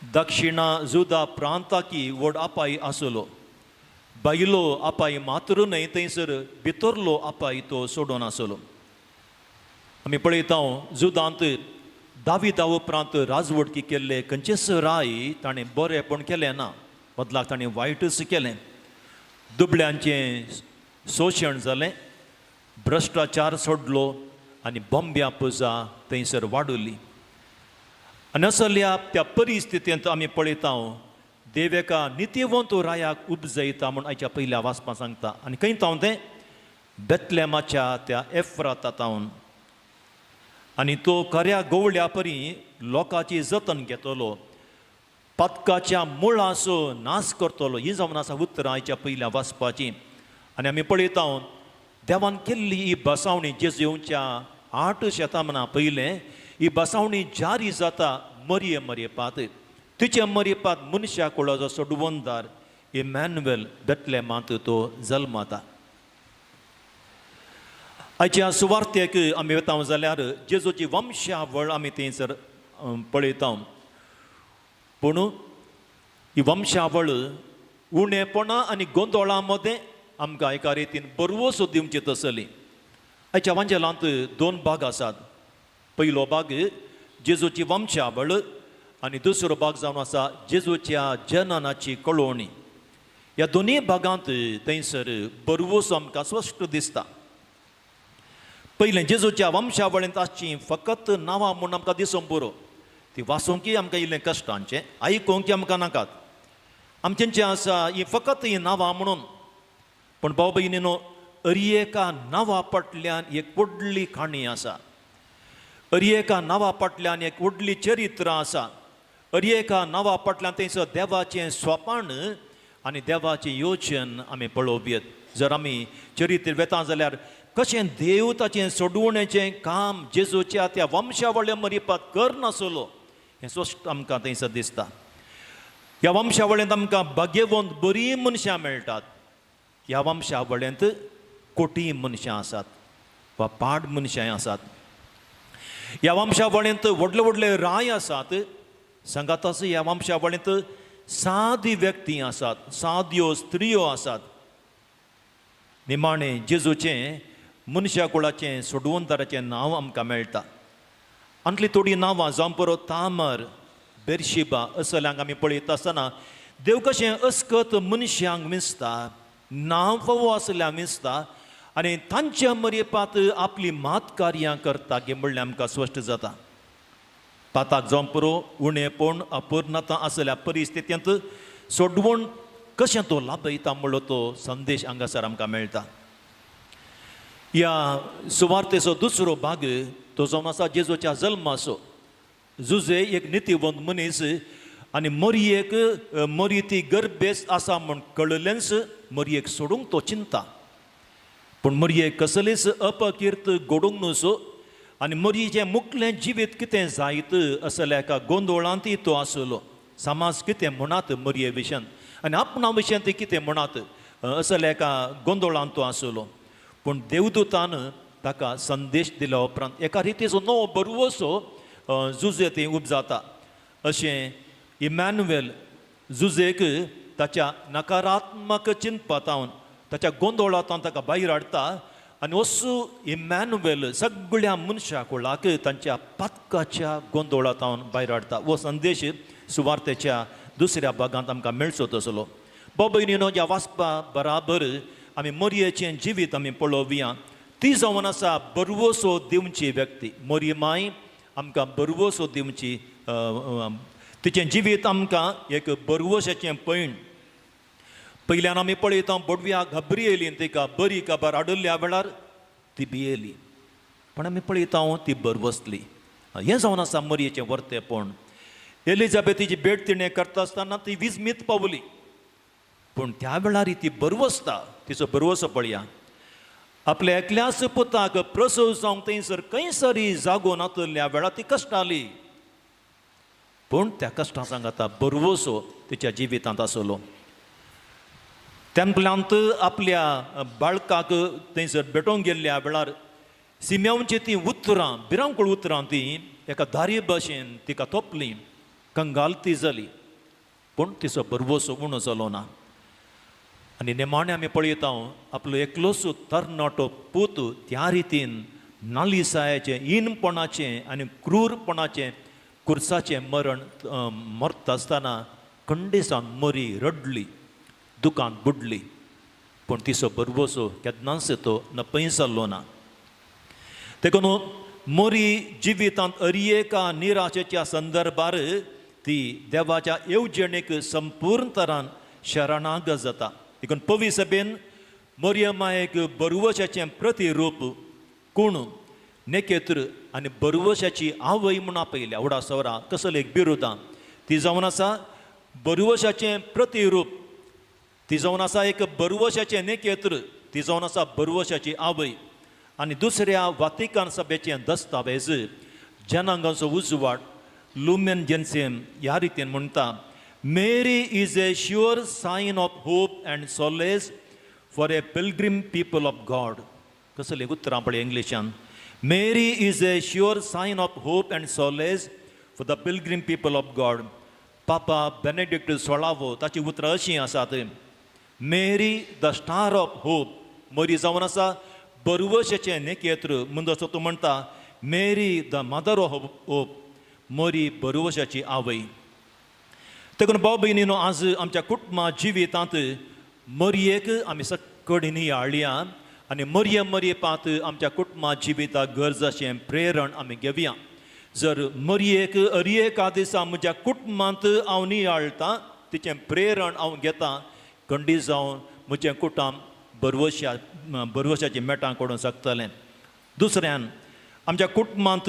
दक्षिणा जुदा प्रांताकी व्हड अपाय आसलो. बायलो अपाय मात्र न्हय, थंयसर भितरलो अपाय तो सोडून आसलो. आमी पळयता जुदांत दाविदा उपरांत राजवटकी केल्ले खंयचेच राय ताणें बरेंपण केलें ना, बदलाक ताणें वायटच केलें. दुबळ्यांचें शोशण जालें, भ्रश्टाचार सोडलो आनी बॉम्ब्या पुजा थंयसर वाडुली. आनी असल्या त्या परिस्थितींत आमी पळयता देव एका नितीवंत रायाक उपजयता म्हूण आयच्या पयल्या वाचपा सांगता. आनी खंय तावन तें बेतलेमाच्या त्या एफ्राता तावन. आनी तो खऱ्या गवळ्या परी लोकांची जतन घेतलो, पातकाच्या मुळाचो नाश करतलो. ही जावन आसा उतरां आयच्या पयल्या वाचपाची. आनी आमी पळयता देवान केल्ली ही बसावणी जेजू येवच्या 8 शतमानां पयलें ही बसावणी जारी जाता मरये मरयेपात. तिचे मरयेपात मनशा कुळाचो सोडवणदार इमॅन्युएल बेतलेमांत तो जल्माता. आयच्या सुवार्तेक आमी वता जाल्यार जेजूची वंशावळ आमी थंयसर पळयता. पूण ही वंशावळ उणेपणां आनी गोंदळां मदें आमकां एका रितीन बरवसो दिवची तसली. आयच्या वांजेलांत 2 भाग आसात. पयलो भाग जेजूची वंशावळ आनी दुसरो भाग जावन आसा जेजूच्या जननाची कळोवणी. ह्या दोनूय भागांत थंयसर बरवसो आमकां स्पश्ट दिसता. पयलें जेजूच्या वंशावळींत आसचीं फकत नांवां म्हूण आमकां दिसूंक पुरो. ती वाचूंकय आमकां इल्लें कश्टांचें, आयकूंकय आमकां नाकात. आमचें आसा ही फकत ही नांवां म्हणून. पूण भाव भयणीनो, अरी एका नांवा फाटल्यान एक व्हडली काणी आसा. अरी एका नांवा फाटल्यान एक व्हडली चरित्र आसा. अरी एका नांवा फाटल्यान थंयसर देवाचें सोपाण आनी देवाचें योजन आमी पळोवयेत. जर आमी चरित्र वेता जाल्यार कशें देव ताचें सोडवणेचें काम जेजूच्या त्या वंशावळ्या मरिपात करनासलो हें स्पश्ट आमकां थंयसर दिसता. ह्या वंशावळेंत आमकां भाग्यवंत बरीं मनशां मेळटात. ह्या वंशावळेंत कोटी मनशां आसात वा पाड मनशांय आसात. ह्या वंशावळेंत व्हडले व्हडले राय आसात. सांगाताच ह्या वंशावळेंत सादी व्यक्ती आसात, साद्यो स्त्रियो आसात. निमाणें जेजूचें मनशा कुळाचें सोडवणदाराचें नांव आमकां मेळटा. आमतली थोडीं नांवां जावं पुरो तामर, बेरशिबा असल्यांक आमी पळयता आसतना देव कशें अस्कत मनशांक विंचता, नांव फावो आसल्यार विंचता आनी तांच्या मरेपात आपली मात कार्यां करता गे म्हणल्यार आमकां स्पश्ट जाता. पाताक जावं पुरो उणेपण अपूर्णता आसल्या परिस्थितींत सोडवण कशें तो लाभयता म्हणलो तो संदेश हांगासर आमकां मेळटा. ह्या सुवार्तेचो दुसरो भाग तो जावन आसा जेजूच्या जल्माचो. जुजे एक नितीवंत मनीस आनी मरयेक मरी ती गर्भेस्त आसा म्हूण कळिल्लेंच मरयेक सोडूंक तो चिंता. पूण मरयेक कसलीच अपकीर्त घडूंक न्हू आनी मरयेचें मुखलें जिवीत कितें जायत असल्या एका गोंदोळांतय तो आसलो. समाज कितें म्हणात मरये विशयान आनी आपणा विशयान ती कितें म्हणात असल्या एका गोंदोळांत तो आसलो. पूण देवदूतान ताका संदेश दिल्या उपरांत एका रितीचो नवो बरवसो जुजे थंय उपजाता. अशें इमॅन्युएल जुजेक ताच्या नकारात्मक चिंतपातावन, ताच्या गोंदोळांत ताका भायर हाडटा आनी असो इमॅन्युएल सगळ्या मनशा कुळाक तांच्या पातकाच्या गोंदोळांत भायर हाडटा. हो संदेश सुवार्तेच्या दुसऱ्या भागांत आमकां मेळचो तसलो. भाव भयणीनो, ह्या वाचपा बराबर आमी मरयेचें जिवीत आमी पळोवया. ती जावन आसा बरवसो दिवची व्यक्ती. मरी माय आमकां बरवसो दिवची. तिचें जिवीत आमकां एक बरवशाचें पैण. पयल्यान आमी पळयता, बोडव्या घाबरी तिका बरी खबर हाडिल्ल्या वेळार ती भियेली, पण आमी पळयता ती बरवसली. हें जावन आसा मरयेचें वर्तेपण. एलिजाबेथीची भेट तिणें करता आसतना ती विजमीत पावली, पूण त्या वेळार ती बरवसता. तिचो बरवसो पळया. आपल्या एकल्याच पुताक प्रसव जावंक थंयसर खंयसरी जागो नातल्या वेळार ती कश्टाली, पूण त्या कश्टां सांगाता बरवसो तिच्या जिवितांत आसलो. तेंपलांत आपल्या बाळकाक थंयसर भेटोवंक गेल्ल्या वेळार सिम्यांवची ती उतरां, भिरांकूळ उतरां ती एका दारी भाशेन तिका तोपली. कंगाल ती जाली, पूण तिचो बरवसो उणो जालो ना. आनी निमाणें आमी पळयता, आपलो एकलोच तरणाटो पूत त्या रितीन नालिसायाचें, इनपणाचें आनी क्रूरपणाचें कुर्साचें मरण मरता आसतना खंडीसान मरी रडली, दुकान बुडली, पूण तिचो बरवसो केन्नाच तो नपय जाल्लो ना. देखून मोरी जिवितांत अरिएका निराशेच्या संदर्भार ती देवाच्या येवजणेक संपूर्ण तरान शरणागत जाता. देखून पवी सभेन मोरियमायेक बरवशाचें प्रतिरूप, कोण नेकेत्र आनी बरवशाची आवय म्हूण आपयल्या. उडा सवरा कसले एक बिरुदां. ती जावन आसा बरवशाचें प्रतिरूप, ती जावन आसा एक बरवशाचें नेकेत्र, ती जावन आसा बरवशाची आवय. आनी दुसऱ्या वातिकान सभेचें दस्तावेज जनांगांचो उजवाड, लुमेन जेन्सियम, ह्या रितीन म्हणटा, "Mary is a sure sign of hope and solace for a pilgrim people of God." कसली उतरां पळय इंग्लिशान. "Mary is a sure sign of hope and solace for the pilgrim people of God." पापा Benedict 16वो, ताची उतरां अशीं आसात, "Mary the star of hope." मरी जावन आसा बरवशाचें नेकेत्र. मुंदसो तूं म्हणटा, "Mary the mother of hope." मरी बरवशाची आवय. देखून भाव भयणीनो, आज आमच्या कुटुंबा जिवितांत मरयेक आमी सकडी नियाळया. आनी मरियम मरियपांत आमच्या कुटुंबा जिविताक गरज अशें प्रेरण आमी घेवया. जर मरियेक अरयेका दिसा म्हज्या कुटुंबांत हांव नियाळटां, तिचें प्रेरण हांव घेतां, खंडीत जावन म्हजें कुटुंब बरवशाचीं मेटां करूंक शकतलें. दुसऱ्यान आमच्या कुटुंबांत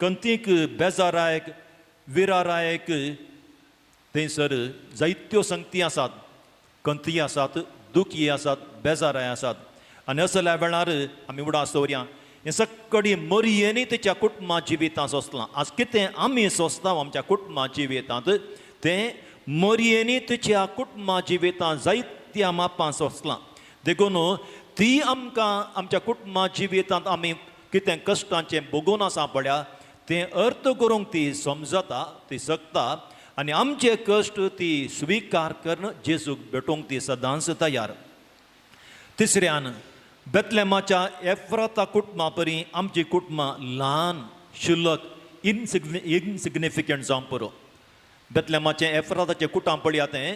कंतीक बेजारायक विरारायक थंयसर जायत्यो संगती आसात, कंती आसात, दुखी आसात, बेजाराय आसात. आनी असल्या वेळार आमी उडास दवरया, हें सगळी मरियेनी तिच्या कुटुंबा जिवितांत सोंसलां. आज कितें आमी सोंसता आमच्या कुटुंबा जिवितांत तें मरियेनी तिच्या कुटुंबा जिवितांत जायत्या मापां सोंसलां. देखून ती आमकां आमच्या कुटुंबा जिवितांत आमी कितें कश्टांचें भोगून आसा पळया तें अर्थ करूंक ती समजता, ती शकता आनी आमचे कश्ट ती स्विकार करून जेजूक भेटोवंक ती सदांच तयार. तिसऱ्यान बेतलेमाच्या एफ्राता कुटुंबा परी आमची कुटुंबां ल्हान, शुल्लक, इनसिग्निफिकंट जावंक पुरो. बेतलेमाचें एफ्राताचें कुटुंब पळया तें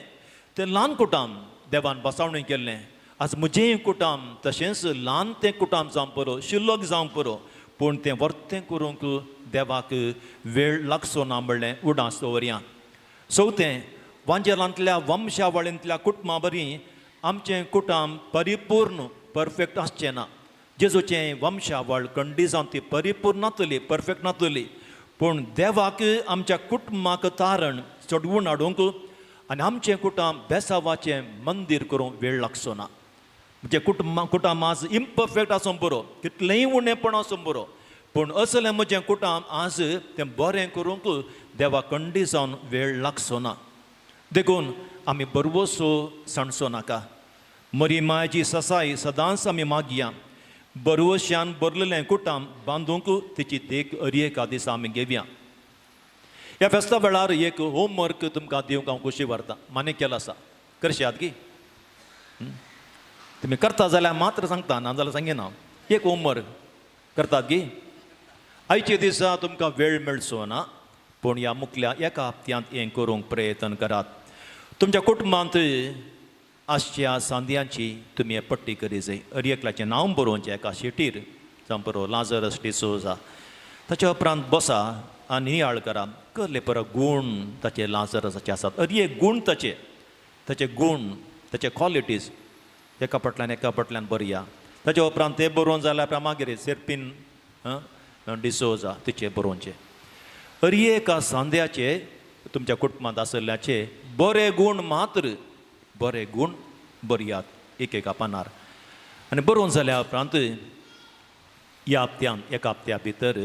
तें ल्हान कुटुंब देवान बसावणी केल्लें. आज म्हजेंय कुटुंब तशेंच ल्हान तें कुटुंब जावंक पुरो, शुल्लक जावंक पुरो, पूण तें वर्तें करूंक देवाक वेळ लागचो ना म्हणलें उडास दवरया. चवथें, वांजेलांतल्या वंशावळींतल्या कुटुंबा बरी आमचें कुटुंब परिपूर्ण परफेक्ट आसचें ना. जेजूचें वंशावळ खंडी जावन ती परिपूर्ण नातली, परफेक्ट नातली, पूण देवाक आमच्या कुटुंबाक तारण चडवून हाडूंक आनी आमचें कुटुंब बेसावाचें मंदीर करूंक वेळ लागचो ना. म्हजें कुटुंब आज इम्परफेक्ट आसूंक पुरो, कितलेंय उणेपण आसूंक पुरो, पूण असलें म्हजें कुटुंब आज तें बरें करूंक देवा खंडी जावन वेळ लागचो ना. देखून आमी बरवसो सांडचो नाका. मरी मायची ससाय सदांच आमी मागया. बरवश्यान भरलेलें कुटुंब बांदूंक तिची देख अरयेका दिसा आमी घेवया. ह्या फेस्ता वेळार एक होमवर्क तुमकां दिवंक हांव खोशी व्हरतां, मान्य केलो आसा, करशात की तुमी करता जाल्यार मात्र सांगता, ना जाल्यार सांगिना. एक होमवर्क करतात की आयचे दिसा तुमकां वेळ मेळचो ना, पूण ह्या मुखल्या एका हप्त्यांत हें करूंक प्रयत्न करात. तुमच्या कुटुंबांत आसच्या सांद्यांची तुमी पट्टी करी जाय. अर एकल्याचें नांव बरोवचें एका शिटीर, जावं बरो लाजरस डिसोजा. ताच्या उपरांत बसा आनी नियाळ करा, कसले परत गूण ताचे लाजरसाचे आसात. अर एक गूण ताचे, ताचे गूण, ताचे क्वॉलिटीज एका फाटल्यान एका फाटल्यान बरया. ताच्या उपरांत ते बरोवन जाल्यार उपरांत मागीर सेर्पीन डिसोजा तिचे बरोवचें. अर एका सांद्याचे तुमच्या कुटुंबांत आशिल्ल्याचे बरे गूण मात्र, बरे गूण बरयात एक एका पानार. आनी बरोवन जाल्या उपरांत ह्या हप्त्यान एका हप्त्या भितर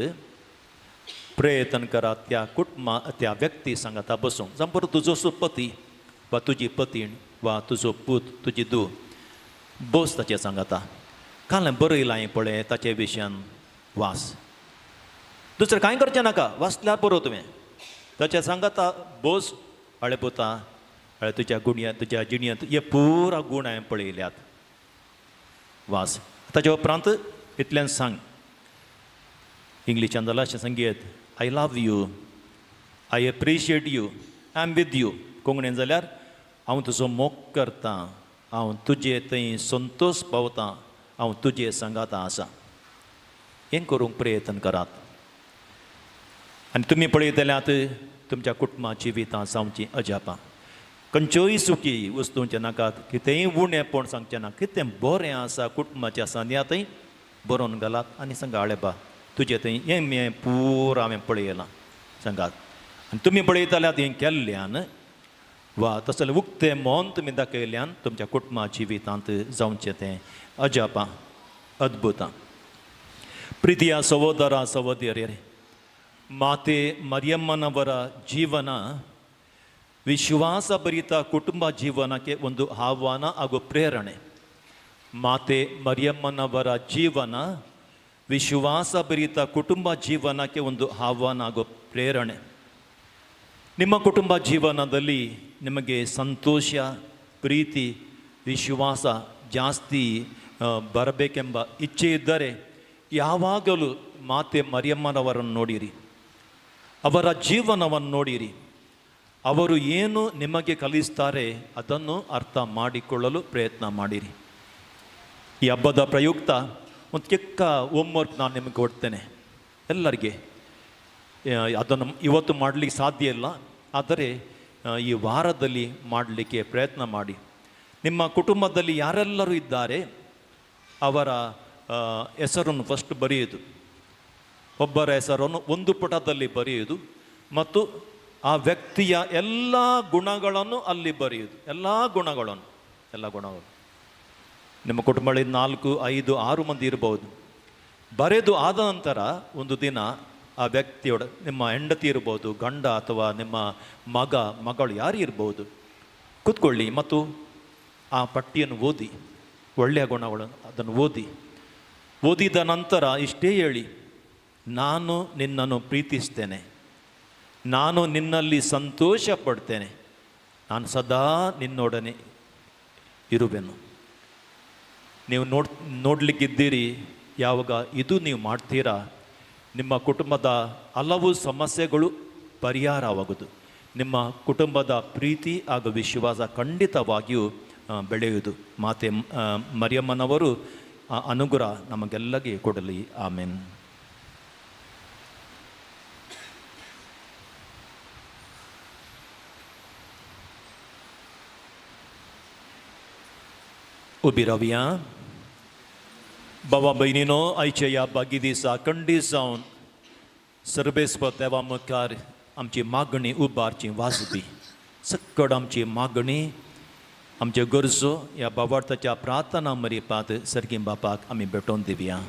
प्रयत्न करात त्या कुटुंबा त्या व्यक्ती सांगाता बसूंक. जावं बरो तुजो पती वा तुजी पतीण वा तुजो पूत तुजी धूव, बस ताचे सांगाता, काल बरयलां पळय ताचे विशयान वास. दुसरें कांय करचें नाका, वाचल्यार बरो तुवें. ताचे सांगाता बस, हळे पुता, हळे तुज्या गुणयांत तुज्या जिणयेंत हे पुरा गूण हांवें पळयल्यात, वास. ताच्या उपरांत इतल्यान सांग, इंग्लिशान जाल्यार अशें सांगयेत, I love you, I appreciate you, I am with you. कोंकणीन जाल्यार हांव तुजो मोग करतां, हांव तुजे थंय संतोश पावतां, हांव तुजे सांगाता आसा. हें करूंक प्रयत्न करात. आनी तुमी पळयतल्यात तुमच्या कुटुंबा जिवितां जावचीं अजापां. खंयच्योय चुकी वस्तूंचें नाकात, कितेंय उणेपण सांगचें ना, कितें बरें आसा कुटुंबाच्या सांद्या थंय बरोवन घालात आनी सांगा, आळे बा तुजें थंय हें हें पुरा हांवें पळयलां, सांगात. आनी तुमी पळयतल्यात हें केल्ल्यान वा तसलें उक्तें मन तुमी दाखयल्ल्यान तुमच्या कुटुंबा जिवितांत जावचें तें अजापां, अद्भुतां. प्रितिया सहोदरा सहोदरियरे, ಮಾತೆ ಮರಿಯಮ್ಮನವರ ಜೀವನ ವಿಶ್ವಾಸಭರಿತ ಕುಟುಂಬ ಜೀವನಕ್ಕೆ ಒಂದು ಆಹ್ವಾನ ಹಾಗೂ ಪ್ರೇರಣೆ. ಮಾತೆ ಮರಿಯಮ್ಮನವರ ಜೀವನ ವಿಶ್ವಾಸಭರಿತ ಕುಟುಂಬ ಜೀವನಕ್ಕೆ ಒಂದು ಆಹ್ವಾನ ಹಾಗೂ ಪ್ರೇರಣೆ. ನಿಮ್ಮ ಕುಟುಂಬ ಜೀವನದಲ್ಲಿ ನಿಮಗೆ ಸಂತೋಷ, ಪ್ರೀತಿ, ವಿಶ್ವಾಸ ಜಾಸ್ತಿ ಬರಬೇಕೆಂಬ ಇಚ್ಛೆ ಇದ್ದರೆ ಯಾವಾಗಲೂ ಮಾತೆ ಮರಿಯಮ್ಮನವರನ್ನು ನೋಡಿರಿ, ಅವರ ಜೀವನವನ್ನು ನೋಡಿರಿ. ಅವರು ಏನು ನಿಮಗೆ ಕಲಿಸ್ತಾರೆ ಅದನ್ನು ಅರ್ಥ ಮಾಡಿಕೊಳ್ಳಲು ಪ್ರಯತ್ನ ಮಾಡಿರಿ. ಈ ಹಬ್ಬದ ಪ್ರಯುಕ್ತ ಒಂದು ಚಿಕ್ಕ ಹೋಮ್ವರ್ಕ್ ನಾನು ನಿಮಗೆ ಕೊಡ್ತೇನೆ ಎಲ್ಲರಿಗೆ. ಅದನ್ನು ಇವತ್ತು ಮಾಡಲಿಕ್ಕೆ ಸಾಧ್ಯ ಇಲ್ಲ, ಆದರೆ ಈ ವಾರದಲ್ಲಿ ಮಾಡಲಿಕ್ಕೆ ಪ್ರಯತ್ನ ಮಾಡಿ. ನಿಮ್ಮ ಕುಟುಂಬದಲ್ಲಿ ಯಾರೆಲ್ಲರೂ ಇದ್ದಾರೆ ಅವರ ಹೆಸರನ್ನು ಫಸ್ಟ್ ಬರೆಯುವುದು. ಒಬ್ಬರ ಹೆಸರನ್ನು ಒಂದು ಪುಟದಲ್ಲಿ ಬರೆಯುವುದು ಮತ್ತು ಆ ವ್ಯಕ್ತಿಯ ಎಲ್ಲ ಗುಣಗಳನ್ನು ಅಲ್ಲಿ ಬರೆಯುವುದು. ಎಲ್ಲ ಗುಣಗಳನ್ನು, ಎಲ್ಲ ಗುಣಗಳು. ನಿಮ್ಮ ಕುಟುಂಬದಲ್ಲಿ 4, 5, 6 ಮಂದಿ ಇರ್ಬೋದು. ಬರೆದು ಆದ ನಂತರ ಒಂದು ದಿನ ಆ ವ್ಯಕ್ತಿಯೊಡ, ನಿಮ್ಮ ಹೆಂಡತಿ ಇರ್ಬೋದು, ಗಂಡ ಅಥವಾ ನಿಮ್ಮ ಮಗ ಮಗಳು ಯಾರು ಇರ್ಬೋದು, ಕೂತ್ಕೊಳ್ಳಿ ಮತ್ತು ಆ ಪಟ್ಟಿಯನ್ನು ಓದಿ, ಒಳ್ಳೆಯ ಗುಣಗಳು ಅದನ್ನು ಓದಿ. ಓದಿದ ನಂತರ ಇಷ್ಟೇ ಹೇಳಿ, ನಾನು ನಿನ್ನನ್ನು ಪ್ರೀತಿಸ್ತೇನೆ, ನಾನು ನಿನ್ನಲ್ಲಿ ಸಂತೋಷ ಪಡ್ತೇನೆ, ನಾನು ಸದಾ ನಿನ್ನೊಡನೆ ಇರುವೆನು. ನೀವು ನೋಡಲಿಕ್ಕಿದ್ದೀರಿ, ಯಾವಾಗ ಇದು ನೀವು ಮಾಡ್ತೀರಾ ನಿಮ್ಮ ಕುಟುಂಬದ ಹಲವು ಸಮಸ್ಯೆಗಳು ಪರಿಹಾರವಾಗುವುದು. ನಿಮ್ಮ ಕುಟುಂಬದ ಪ್ರೀತಿ ಹಾಗೂ ವಿಶ್ವಾಸ ಖಂಡಿತವಾಗಿಯೂ ಬೆಳೆಯುವುದು. ಮಾತೆ ಮರಿಯಮ್ಮನವರು ಆ ಅನುಗ್ರಹ ನಮಗೆಲ್ಲಗೆ ಕೊಡಲಿ. ಆಮೇನ್. उबी रावया. बाबा भयणीनो, आयच्या ह्या बागी दिसा खंडीत जावन सर्वेस्पर देवा मुखार आमची मागणी उबारची वाजपी सक्कड आमची मागणी, आमच्यो गरजो ह्या बाबार्थाच्या प्रार्थना मरिपात सर्गीं बापाक आमी भेटोवन दिवया.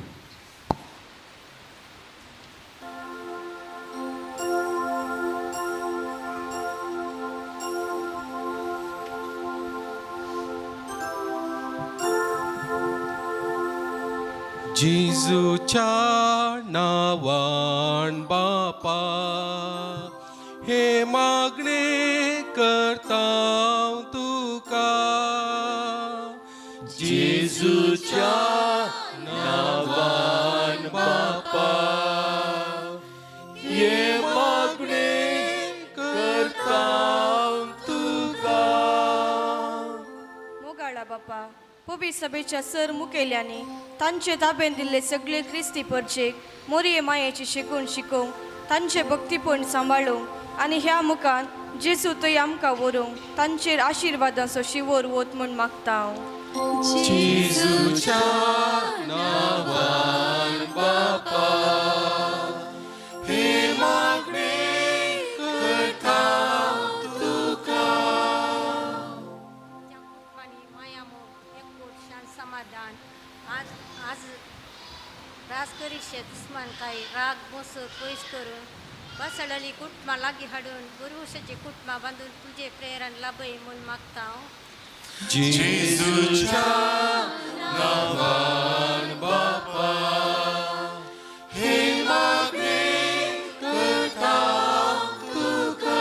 जेजूच्या नांवान बापा हे मागणे करता तुका, जेजूच्या नांवान बापा हे मागणे करता तुका. मोगाळा बापा, पवी सभेच्या सर मुखेल्यांनी तांचे ताबेन दिल्ले सगळे ख्रिस्ती परचेक मोरये मायेची शिकून शिकोवंक, तांचे भक्तीपण सांबाळूंक आनी ह्या मुखान जेजू थंय आमकां व्हरूंक तांचेर आशिर्वादांचो शिवोर वत म्हूण मागता हांव. जेजूच्या नांवान बापा हे मागणे करता तुका. त्या कुटुंबांनी माया मोग एकूट शांत समाधान आज आज राजकरीशे दुस्मानकाय राग मोसर पयस करून बसडली कुटुंबां लागीं हाडून गुरवशाची कुटुंबां बांदून तुजे प्रेरण लाभय म्हूण मागता हांव. जेजूच्या नांवान बापा हे मागणे करता तुका.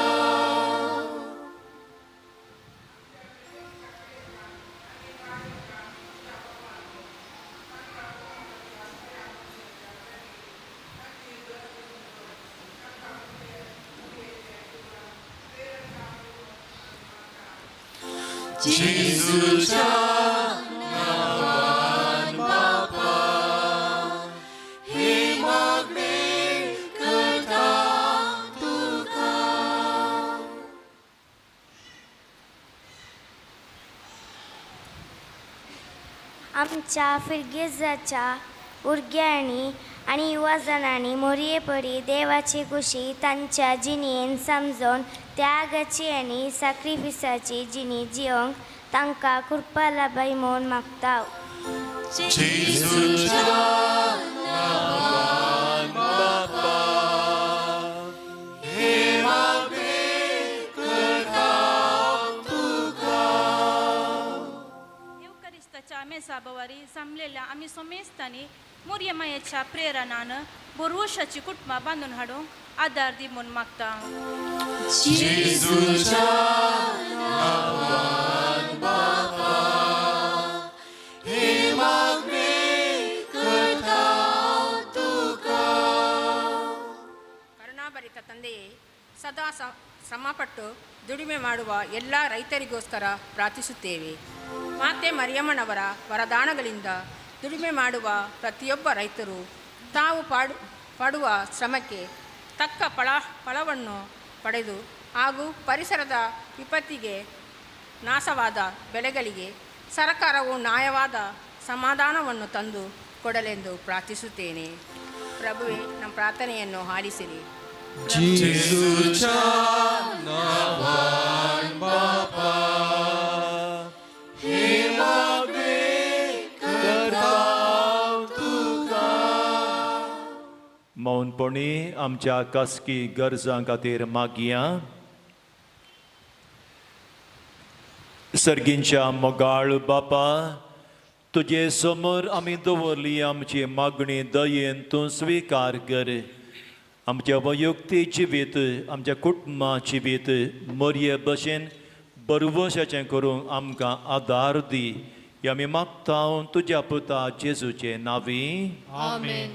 जेजूच्या नांवान बापा हे मागणे करता तुका. आमच्या फिरगेजाच्या भुरग्यांनी आनी युवा जणांनी मोरये परी देवाची खुशी तांच्या जिणेन समजून त्यागाची आनी साक्रिफिसाची जिणी जियोंक तांकां कृपा लाभाय म्हूण मागता. जेजूच्या नांवान बापा हे मागणे करता तुका. येवकरिस्ताच्या मेजाबवारी जमलेल्या आमी सोमेस्तांनी मोरये मायेच्या प्रेरणान बोरवशाची कुटुंबां बांदून हाडूंक आदार दी म्हूण मागता. जेजूच्या नांवान बापा हे मागणे करता तुका. ಕರುಣಾಭರಿತ ತಂದೆಯೇ, ಸದಾ ಶ್ರಮಪಟ್ಟು ದುಡಿಮೆ ಮಾಡುವ ಎಲ್ಲ ರೈತರಿಗೋಸ್ಕರ ಪ್ರಾರ್ಥಿಸುತ್ತೇವೆ. ಮಾತೆ ಮರಿಯಮ್ಮನವರ ವರದಾನಗಳಿಂದ ದುಡಿಮೆ ಮಾಡುವ ಪ್ರತಿಯೊಬ್ಬ ರೈತರು ತಾವು ಪಡುವ ಶ್ರಮಕ್ಕೆ ತಕ್ಕ ಫಲವನ್ನು ಪಡೆದು ಹಾಗೂ ಪರಿಸರದ ವಿಪತ್ತಿಗೆ ನಾಶವಾದ ಬೆಳೆಗಳಿಗೆ ಸರ್ಕಾರವು ನ್ಯಾಯವಾದ ಸಮಾಧಾನವನ್ನು ತಂದು ಕೊಡಲೆಂದು ಪ್ರಾರ್ಥಿಸುತ್ತೇನೆ. ಪ್ರಭುವೆ, ನಮ್ಮ ಪ್ರಾರ್ಥನೆಯನ್ನು ಆಲಿಸಿರಿ. जेजूच्या नांवान बापा हे मागणे करता तुका. मौनपणी आमच्या खासगी गरजां खातीर मागया. सर्गींच्या मोगाळ बापा, तुजे समोर आमी दवरली आमची मागणी दयेन तूं स्विकार कर. आमच्या वैयक्तीक जिवीत, आमच्या कुटुंबा जिवीत मोरये भशेन बरवशाचें करूंक आमकां आदार दी. हे आमी मागता तुज्या पुता जेजूचे नांवी. आमेन.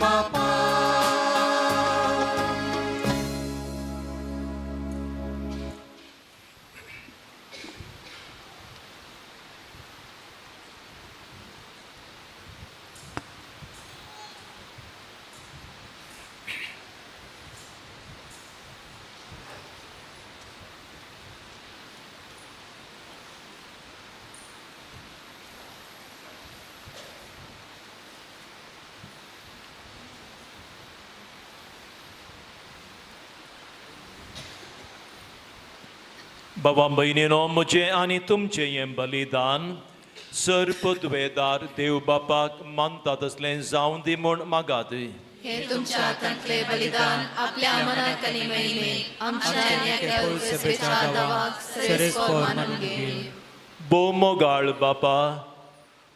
बापा. बाबा भयणीनो, म्हजें आनी तुमचें हें बलिदान सर्पद्वेदार देव बापाक मानता तसलें जावं दी म्हूण मागात. हे तुमच्या हातांतले बलिदान आपल्या मनाक आनी महिमेक आमच्या आनी एकल्या पवित्र दावाक सरेस्पोर मानून घेवं. भोव मोगाळ बापा,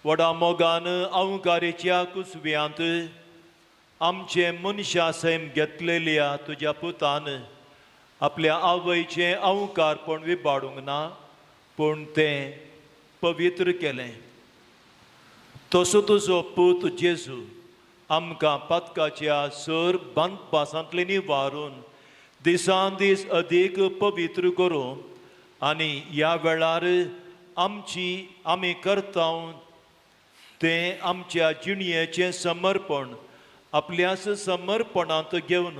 व्हडा मोगान अवकारीच्या कुसव्यांत आमचे मनशा सैम घेतलेल्या तुज्या पुतान आपल्या आवयचें अवकारपण विबाडूंक ना, पूण तें पवित्र केलें. तसो तुजो पूत जेजू आमकां पातकाच्या सर बांदपासांतले निवारून दिसान दीस अदीक पवित्र करूं आनी ह्या वेळार आमची आमी करता तें आमच्या जिणयेचें समर्पण आपल्याच समर्पणांत घेवन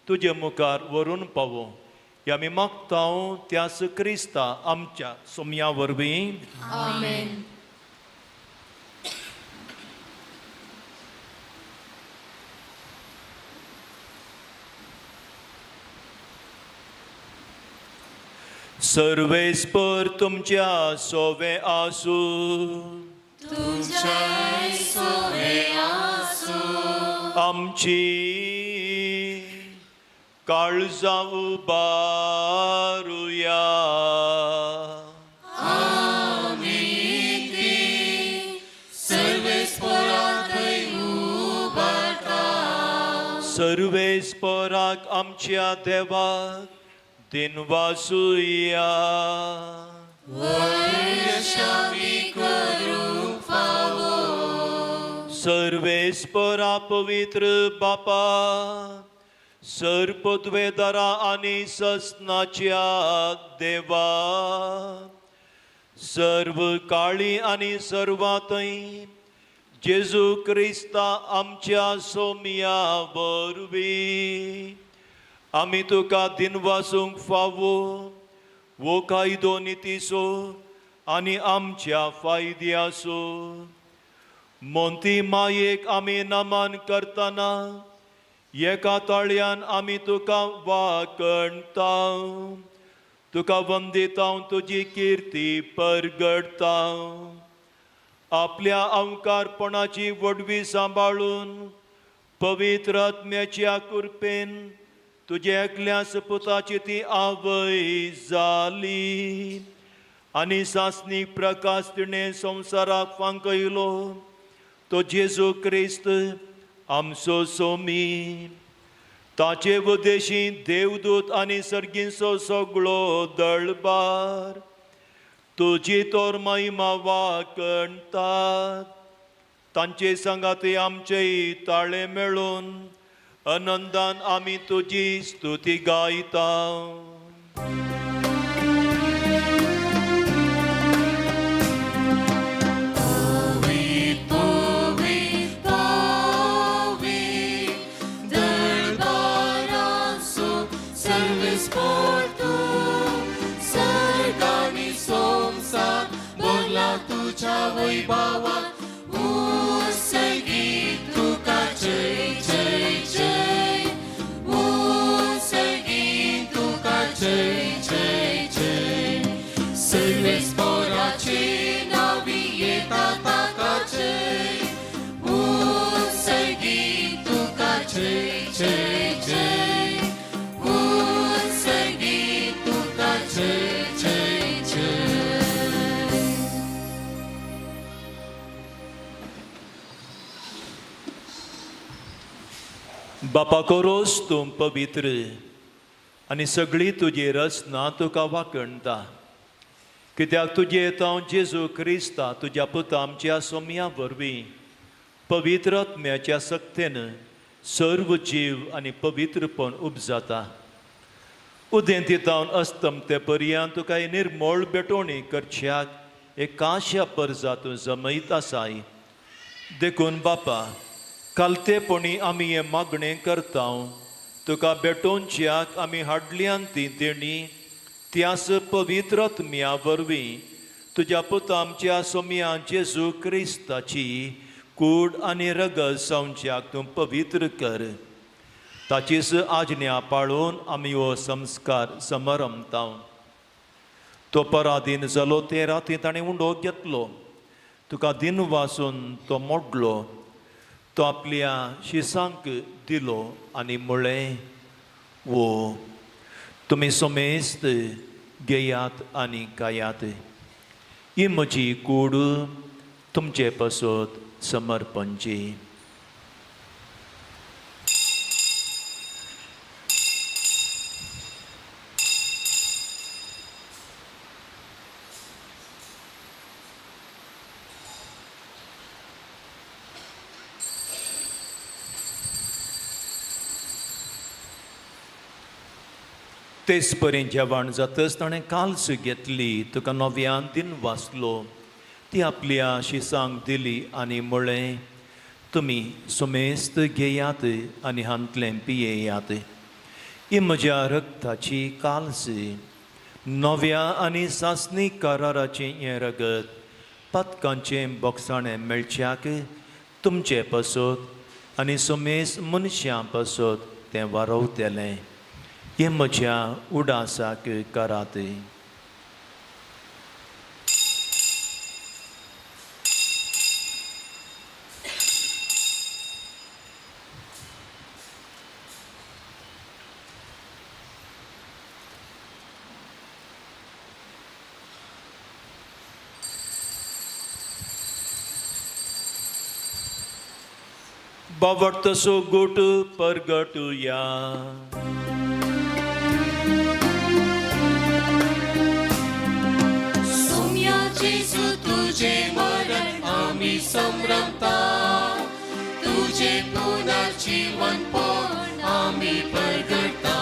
तुजे मुखार व्हरून पावो. ह्या आमी मागता त्याच क्रिस्ता आमच्या सोमया वरवीं. आमेन. सर्वेस्पर तुमच्या सोवे आसूं. तुमच्याय सोवे आसूं. आमची काळजां उबारुया. आमी ती सर्वेस्पोरा थंय उबारता. सर्वेस्पराक आमच्या देवाक दिनवासुया. वयशामी करूंक फावो. सर्वेस्परा पवित्र बापा, सर्पद्वेदरा आनी ससनाच्या देवा, सर्व काळी आनी सर्वांतय जेजू क्रिस्ता आमच्या सोमया वरवीं आमी तुका दिनवासूंक फावो वो कायदो नितीचो आनी आमच्या फायद्याचो. मोंती मायेक आमी नमन करतना एका ताळयान आमी तुका वाकणता, तुका वंदिता, तुजी किर्ती परगडता. आपल्या अवकारपणाची वडवी सांबाळून पवित्र आत्म्याच्या कृपेन तुज्या एकल्या सपुताची ती आवय जाली आनी सासणी प्रकाश तिणें संवसाराक फांकयलो तो जेजू क्रिस्त आमचो सोमी. ताचे उद्देशी देवदूत आनी सर्गींचो सगळो दळबार तुजी तोर महिमा वाकणतात. तांचे सांगाते आमचेय ताळे मेळून आनंदान आमी तुजी स्तुती गायता. वैभवान उत्सर्गी तुका जय जय जय, उत्सर्गी तुका जय जय जय. सर्वेस्पोराचे नावी येता ताका जय, उत्सर्गी तुका जय जय जय, उत्सर्गी तुका जय जय जय. बापा कोरोस तूं पवित्र आनी सगळी तुजी रचना तुका वाकणता, कित्याक तुजे हांव जेजू क्रिस्ता तुज्या पुता आमच्या सोमया वरवीं पवित्र आत्म्याच्या सक्तेन सर्व जीव आनी पवित्रपण उपजाता. उदेंती तावन अस्तमते पर्यंत तुका निर्मळ भेटवणी करच्याक एकाश्या परजा तूं जमयत आसाय. देखून बापा कालतेपणी आमी हें मागणें करता, तुका भेटोवच्याक आमी हाडल्यान ती देणी त्यास पवित्र आत्म्या वरवीं तुज्या पुता आमच्या सोम्या जेजू क्रिस्ताची कूड आनी रगत जावच्याक तूं पवित्र कर. ताचीच आज्ञा पाळून आमी हो संस्कार समरमता. तो पराधीन जालो ते राती ताणें उंडो घेतलो, तुका दिन वासून तो मोडलो, तो आपल्या शिसांक दिलो आनी म्हळें, वो तुमी समेस्त घेयात आनी खायात, ही म्हजी कूड तुमचे पासत समर्पणची. तेच परी जेवण जातच ताणें काल्स घेतली, तुका नव्यान दिन वाचलो, ती आपल्या शिसांक दिली आनी म्हळें, तुमी सुमेस्त घेयात आनी हांतलें पियेयात, ही म्हज्या रक्ताची काल्स, नव्या आनी सासणी कराराचें हें रगत पातकांचें बोगसाणें मेळच्याक तुमचे पासत आनी सुमेस्त मनशां पासत तें वारवतलें. हें म्हज्या उडासाक करात. बावडतसो गोट परगटुया. सोम्या जेजू तुझे मरण आमी संभ्रमता, तुझे पुनर्जीवनपण आमी परगटता.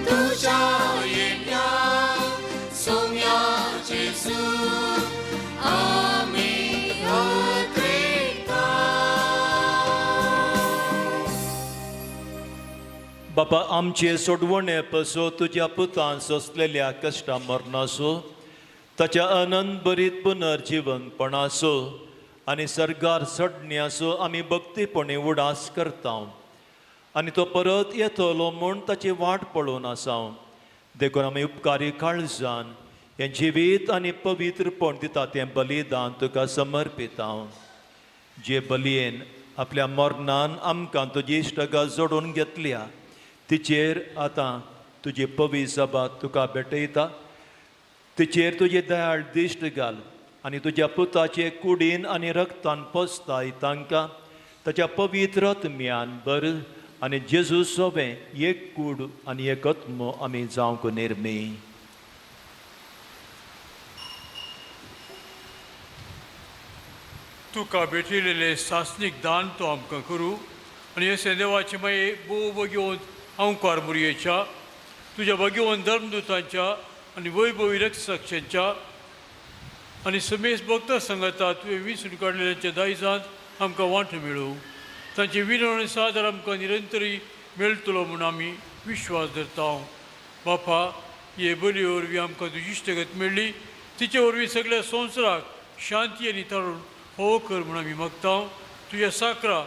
तुझ्या येण्या सोम्या जेजू आमी अग्रेता. बापा आमचे सोडवणे पसो तुज्या पुतान सोंसलेल्या कश्टा मरणाचो, ताच्या आनंद भरीत पुनर्जीवनपणाचो आनी सर्गार चडण्याचो आमी भक्तीपणी उडास करता आनी तो परत येतलो म्हूण ताची वाट पळोवन आसा. देखून आमी उपकारी काळजान हें जिवीत आनी पवित्रपण दिता तें बलिदान तुका समर्पिता. जे बलयेन आपल्या मरणान आमकां तुजी इश्टगां जोडून घेतल्या तिचेर आतां तुजी पवी सभा तुका भेटयता. तिचेर तुजी दयाळ दिश्ट घाल आनी तुज्या पुताचे कुडीन आनी रक्तान पोसताय तांकां ताच्या पवित्र आत्म्यान बर आनी जेजू सोबें एक कूड आनी एक आत्मो आमी जावंक निर्मी. तुका भेटिल्लें सासणीक दान तो आमकां करूं आनी हे देवाचे मागीर भोव भगवंत अंकार मुरयेच्या तुज्या भगवंत धर्मदूतांच्या आनी वैभवी रक्षसाक्षांच्या आनी समेस भक्त संगता तुवें विसरून काडलेल्यांच्या दायजांत आमकां वांटो मेळूं. तांचे विनवणी सादर आमकां निरंतरी मेळटलो म्हूण आमी विश्वास धरता. बापा हे बली वरवीं आमकां तुजी इश्टगत मेळ्ळी, तिचे वरवीं सगळ्या संवसाराक शांती आनी तारून फावो कर म्हूण आमी मागता. तुज्या साकरा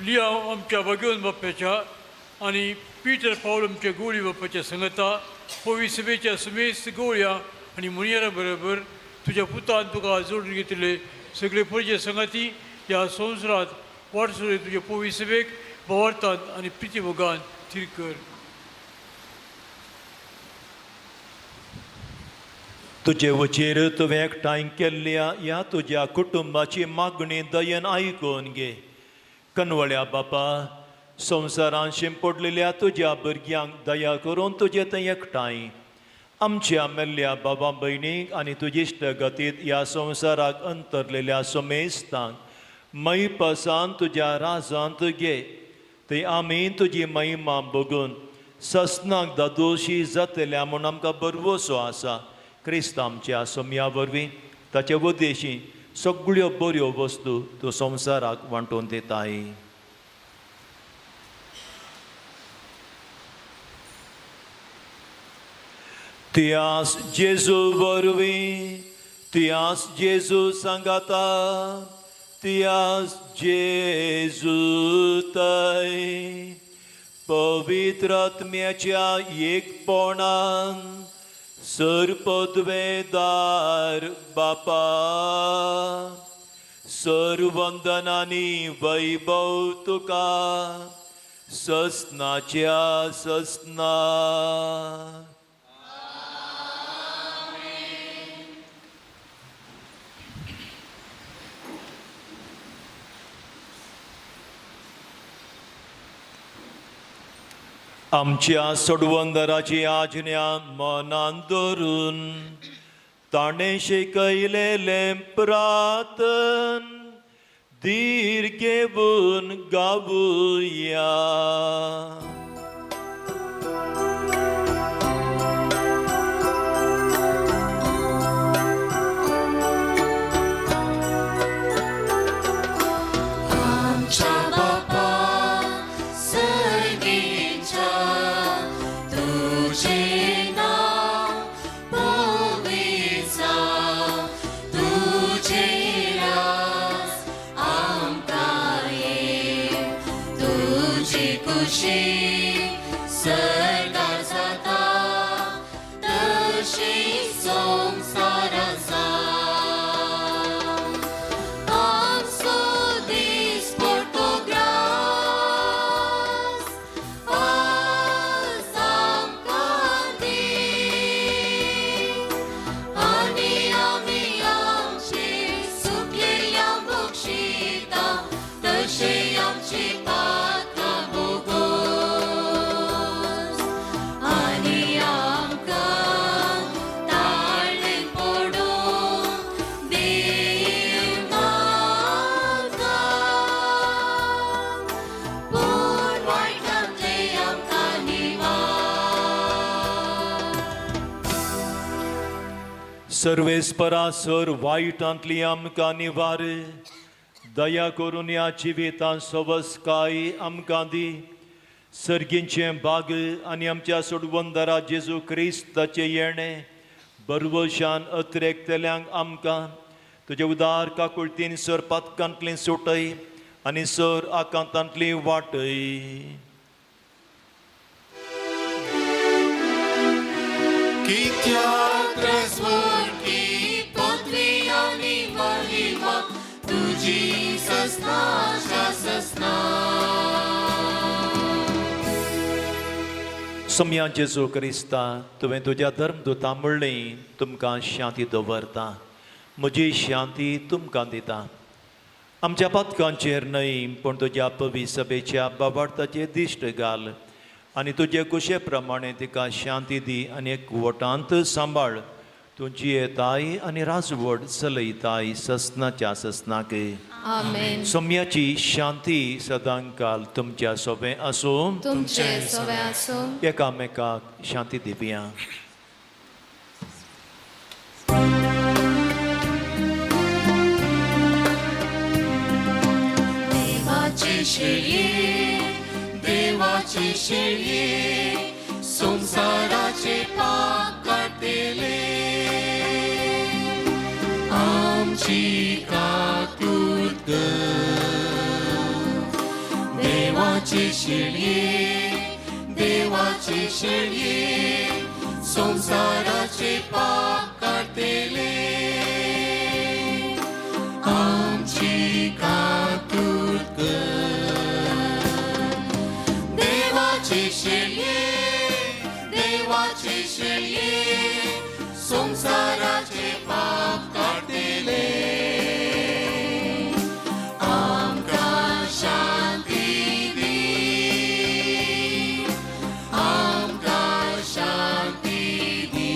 लियांव आमच्या भगवंत बाप्पाच्या आनी पिटर पावल आमच्या गोळी बाप्पाच्या संगता पवी सभेच्या समेस्त गोळ्या आनी मुनियरा बरोबर तुज्या पुतान तुका जोडून घेतिल्ले सगळे परिचय संगाती ह्या संवसारांत वाटसुरे तुज्या पवी सभेक भावार्थान आनी प्रितीमोगान थीर कर. तुजे वचेर तुवें एकठांय केल्ल्या ह्या तुज्या कुटुंबाची मागणी दयेन आयकून घे. कनवळ्या बापा संवसारान शिंपडलेल्या तुज्या भुरग्यांक दया करून तुजे थंय एकठांय आमच्या मेल्ल्या बाबा भयणीक आनी तुजी इश्टगतीत ह्या संवसाराक अंतरलेल्या समेस्तांक मैपासान तुज्या राजांत घे. थंय आमी तुजी महिमा बघून ससनाक दादोशी जातल्या म्हूण आमकां बरवसो आसा. क्रिस्त आमच्या सोमया वरवीं ताचे वदेशी सगळ्यो बऱ्यो वस्तू तूं संवसाराक वांटून दिताय. तियास जेजू वरवीं, तियास जेजू सांगाता, तियास जेजू तय पवित्र आत्म्याच्या एकपणान सरपदवेदार बापा सरवंदनानी वैभव तुका ससनाच्या ससना. आमच्या सोडवंदराची आज्ञा मनान धरून ताणें शिकयलेलें प्रार्थन धीर घेवन गावया. आमच्या बापा सर्गीच्या तुझे नाव पवित्र जावं, तुझे राज आमकां येवं, तुजी खुशी सर्गार जाता तशी संवसारार जावं. आमचो दीस पडतो ग्रास आज आमकां दी, आनी आमी आमचे चुकलेल्यांक बक्षिता तशें आमची पात्रां भोगोस, आनी आमकां ताळेन पडूंक दिवनाका, पूण वायटांतलें आमकां निवार. सर्वेस्परा सर वायटांतली आमकां निवार, दया करून ह्या जिवितांत सवसकाय आमकां दी. सर्गींचें बाग आनी आमच्या सोडवंदरा जेजू क्रिस्ताचें येणें बरवशान अत्रेकतल्यांक आमकां तुजे उदार काकुळतीन सर पातकांतली सुटय आनी सर आकांतांतली वाटय. कित्याक रसवटी पदवी आनी महिमा तुजी ससनाच्या ससना. सोमया जेजू क्रिस्ता, तुवें तुज्या धर्मदुता म्हणलें तुमकां शांती दवरता, म्हजी शांती तुमकां दिता. आमच्या पातकांचेर न्हय पूण तुज्या पवी सभेच्या बाबार्थाचेर दिश्ट घाल आनी तुजे कुशे प्रमाणे तिका शांती दी आनी एक वटांत सांबाळ. तूं जियेताय आनी राजवट चलयताय ससनाच्या ससनाक. आमेन. सोम्याची शांती सदांकाल तुमच्या सोबें आसूं. तुमचे सोबे आसूं. एकामेकाक शांती दिवया. देवाचे शेळये, देवाचे शेळये, संवसाराचे पाप काडटले, आमची काकूत कर. देवाचे शेळये, देवाचे शेळये, संवसाराचे पाप काडटले, आमची काकूत कर. देवाचे शेळये, देवाचे शेळये, संवसाराचे पाप काडटले, आमकां शांती दी, आमकां शांती दी.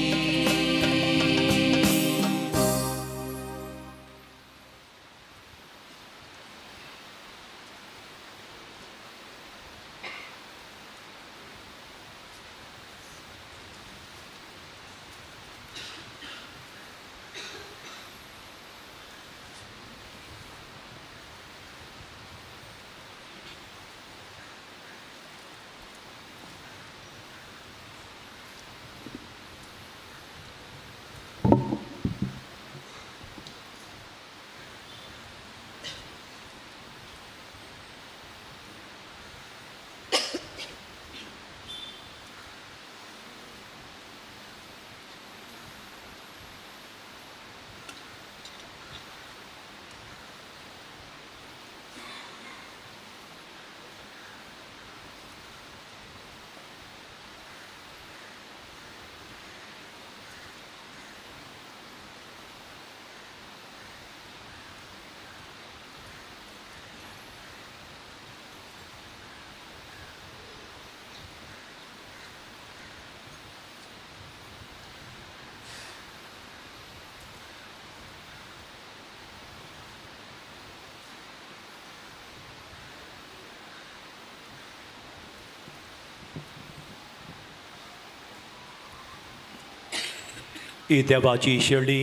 ही देवाची शेळी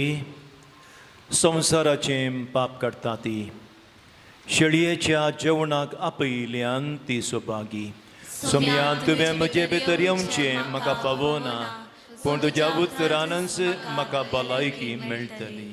संवसाराचें पाप काडटा ती शेळयेच्या जेवणाक आपयिल्ल्यान ती सुभागी. सोमया तुवें म्हजे भितर येवचें म्हाका पावना, पूण तुज्या उतरानच म्हाका भलायकी मेळटली.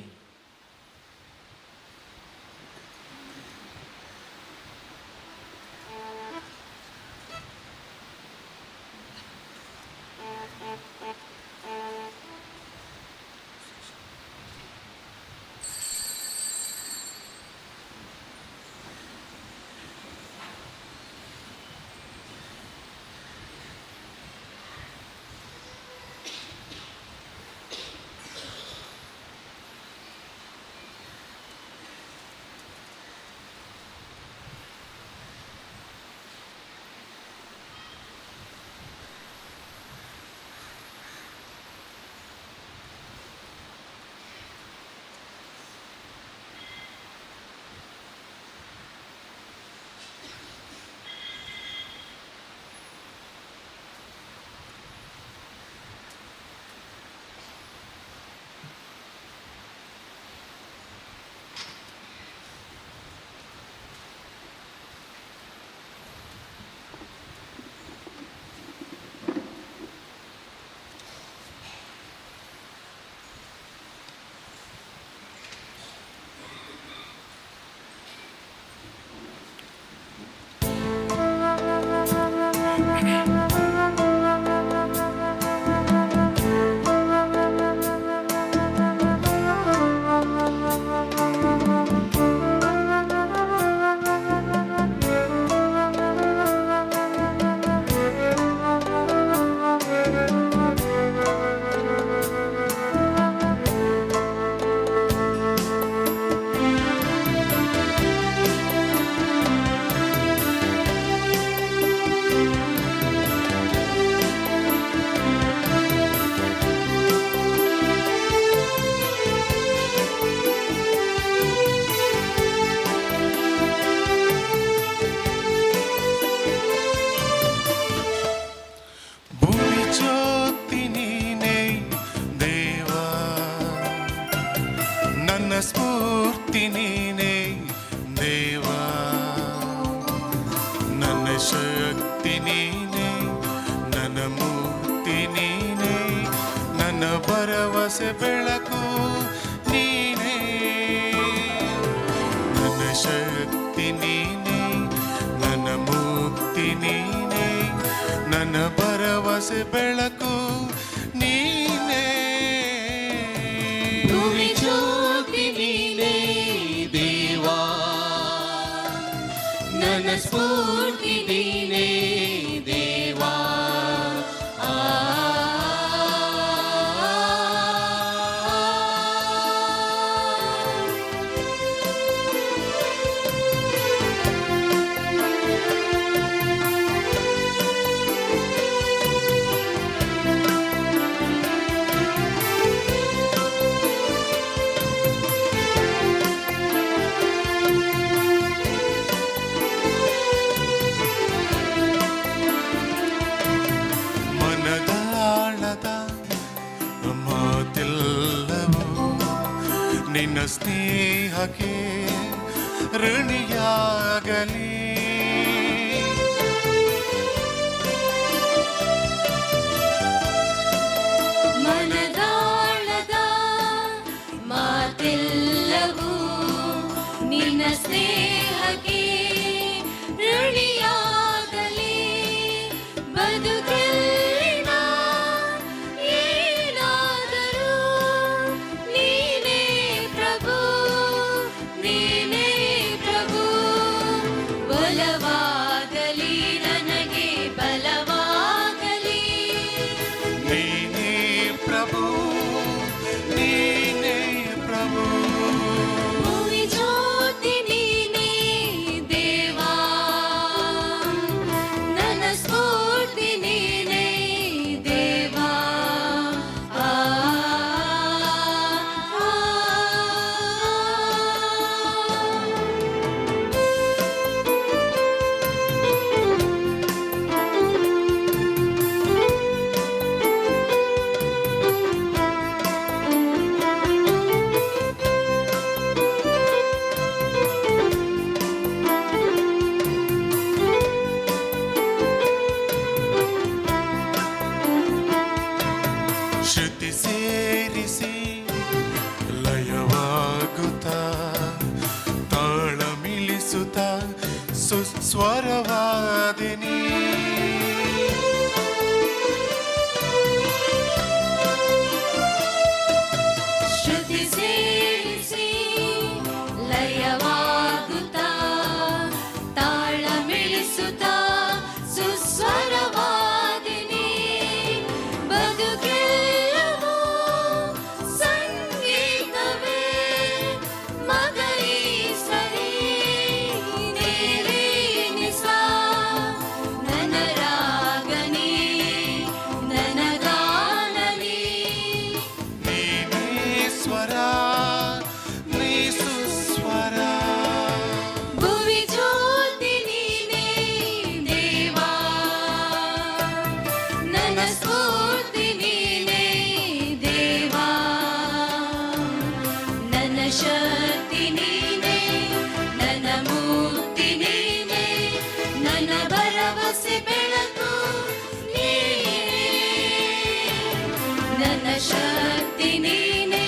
ಸ್ಫೂರ್ತಿ ನೀನೇ ದೇವಾ, ನನ್ನ ಶಕ್ತಿ ನೀನೇ, ನನ್ನ ಮುಕ್ತಿ ನೀನೇ, ನನ್ನ ಭರವಸೆ ಬೆಳಕು ನೀನೇ. ನನ್ನ ಶಕ್ತಿ ನೀನೇ, ನನ್ನ ಮುಕ್ತಿ ನೀನೇ, ನನ್ನ ಭರವಸೆ ಬೆಳಕು ನೀನೇ. ಭೂಮಿ ಜ್ಯೋತಿ ನೀನೇ ದೇವಾ, ನನ್ನ ಸ್ಫೂರ್ತಿ ನೀನೇ ದೇವಾ. ಆ ಮನದಾಳದ ಮಾತೆಲ್ಲವೂ ನಿನ್ನ ಸ್ನೇಹಕ್ಕೆ ಋಣಿಯಾಗಲಿ. ಮನದಾಳದ ಮಾತೆಲ್ಲವೂ ನಿನ್ನ ಸ್ನೇಹಕ್ಕೆ ಋಣಿಯಾಗಲಿ. ಬದುಕಲ್ಲಿನ ಏನಾದರೂ ನೀನೇ ಪ್ರಭು, ನೀನೇ ಪ್ರಭು. ಒಲವಾಗಲಿ ನನಗೆ ಬಲವಾಗಲಿ. ನೀನೇ ಪ್ರಭು, ನೀನೇ ಪ್ರಭು. ಭೂಮಿ ಜ್ಯೋತಿ ನೀನೇ ದೇವಾ, ನನ್ನ ಸ್ಫೂರ್ತಿ ನೀನೇ ದೇವಾ. ಆ ಆ, ಆ. ಸುಸ್ವರವಾದಿನಿ. ಶ್ರುತಿ ಸೇರಿಸಿ ಲಯವಾಗುತ್ತಾ ತಾಳ ಮಿಳಿಸುತ್ತಾ ಸುಸ್ವರವಾದಿನಿ. ಬದುಕೆಲ್ಲವೂ ಸಂಗೀತವೇ ಮಗರಿ ಸರಿ ನಿಸ ನನ್ನ ರಾಗನಿ ನನ್ನ ಗಾನನಿ. ನೀನೇ ಸ್ವರ ನೀ ಸುಸ್ವರ. ಭುವಿ ಜ್ಯೋತಿ ನೀನೇ ದೇವಾ, ನನ್ನ ಸ್ಫೂರ್ತಿ ನೀನೇ ದೇವಾ, ನನ್ನ ಶಕ್ತಿ ನೀನೇ, ನನ್ನ ಮುಕ್ತಿ ನೀನೇ, ನನ್ನ ಭರವಸೆ ಬೆಳಕು ನೀನೇ, ನನ್ನ ಶಕ್ತಿ ನೀನೇ,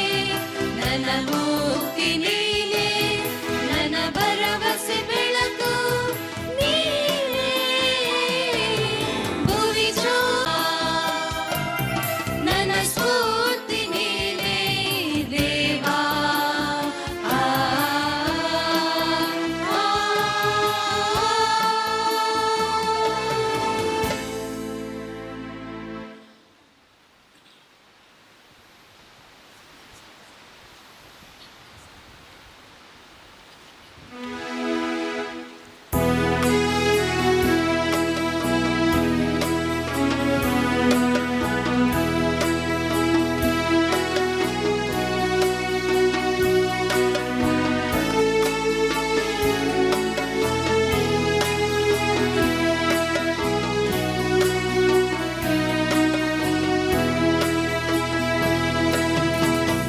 ನನ್ನ ಮುಕ್ತಿ ನೀನೇ, ನನ್ನ ಭರವಸೆ ಬೆಳಕು ನೀನೇ. ಭುವಿ ಜ್ಯೋ ನನ್ನ ಸ್ಫೂರ್ತಿ ನೀನೇ ದೇವಾ. ಆ, ಆ, ಆ.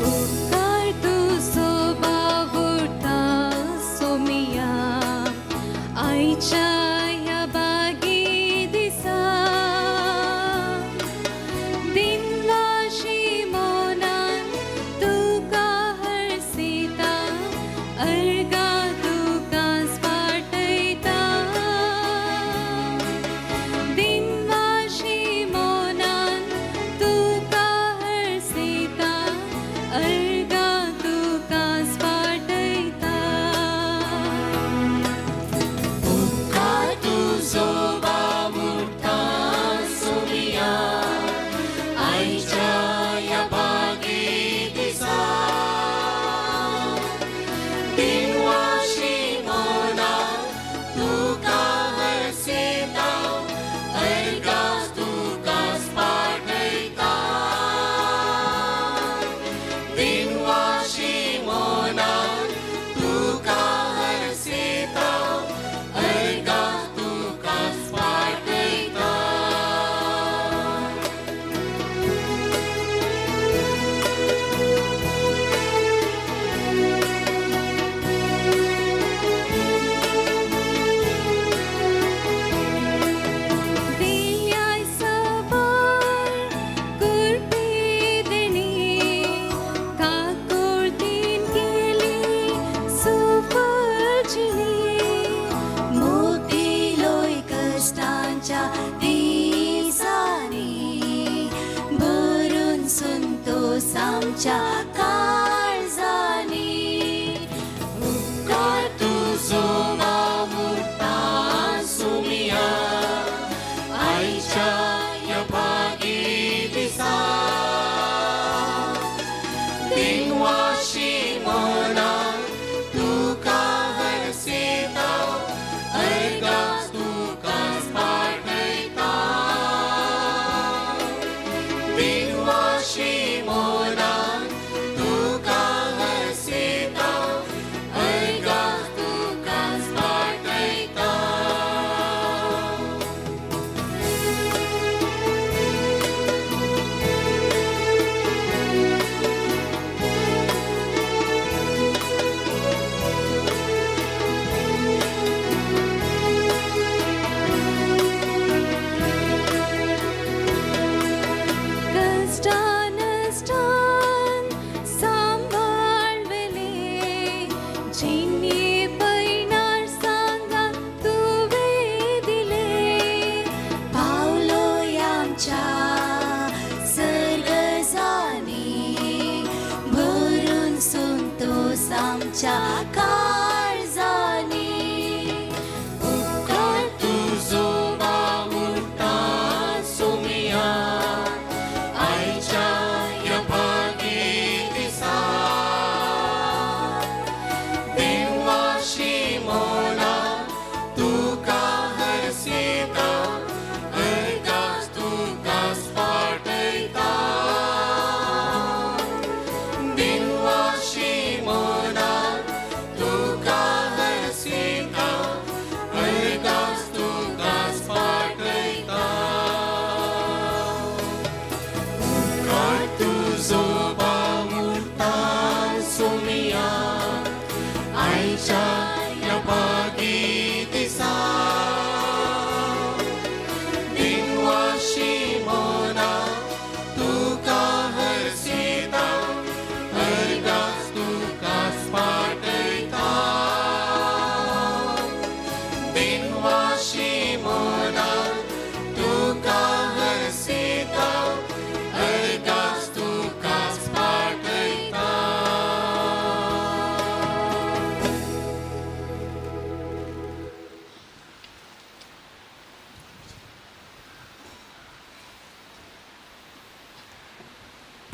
उपकार सोबावुटा सोमिया आयच्या ह्या बागी दिसा दिनवाशी मोनान तुका हरसिता अर्गा तुका वाटयता दिनवाशी मोनान तुका हरसिता अर्गा तुका वाटयता. उपकार तुजो बाबुटा सोमिया आयच्या ह्या बागी दिसा दिनवाशी मोना तुका हरसिता अर्गा तुका पाठयता दिनवाशी मोना तुका हरसिता अर्गा तुका पाठयता. दिल्याय सबार कुरपी देणी काकुळतीन केली सुफर्जिनी मोतीलोय कश्टांच्या दिसांनी भरून संतोष आमच्या काळजांनी. उपकार तुजो मामुटा सोमिया आयच्या ह्या बागी दिसा दिनवाशी मोना तुका हरसिता अर्गा तुका पाठयता दिनवाशी मोना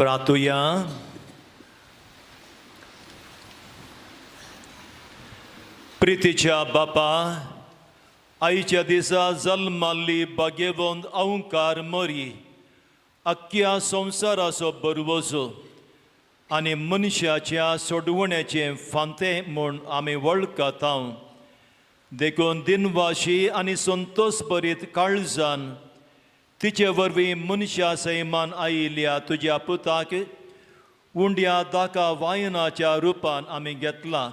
प्रातुया. प्रितीच्या बापा, आयच्या दिसा जल्माल्ली भाग्यवंत अंकार मरी अख्ख्या संवसाराचो बरवसो आनी मनशाच्या सोडवण्याचें फांतें म्हूण आमी वळखता. देखून दिनवाशी आनी संतोष भरीत काळजान तिचे वरवीं मनशा सैमान आयिल्ल्या तुज्या पुताक उंड्या दाका वायनाच्या रुपान आमी घेतला.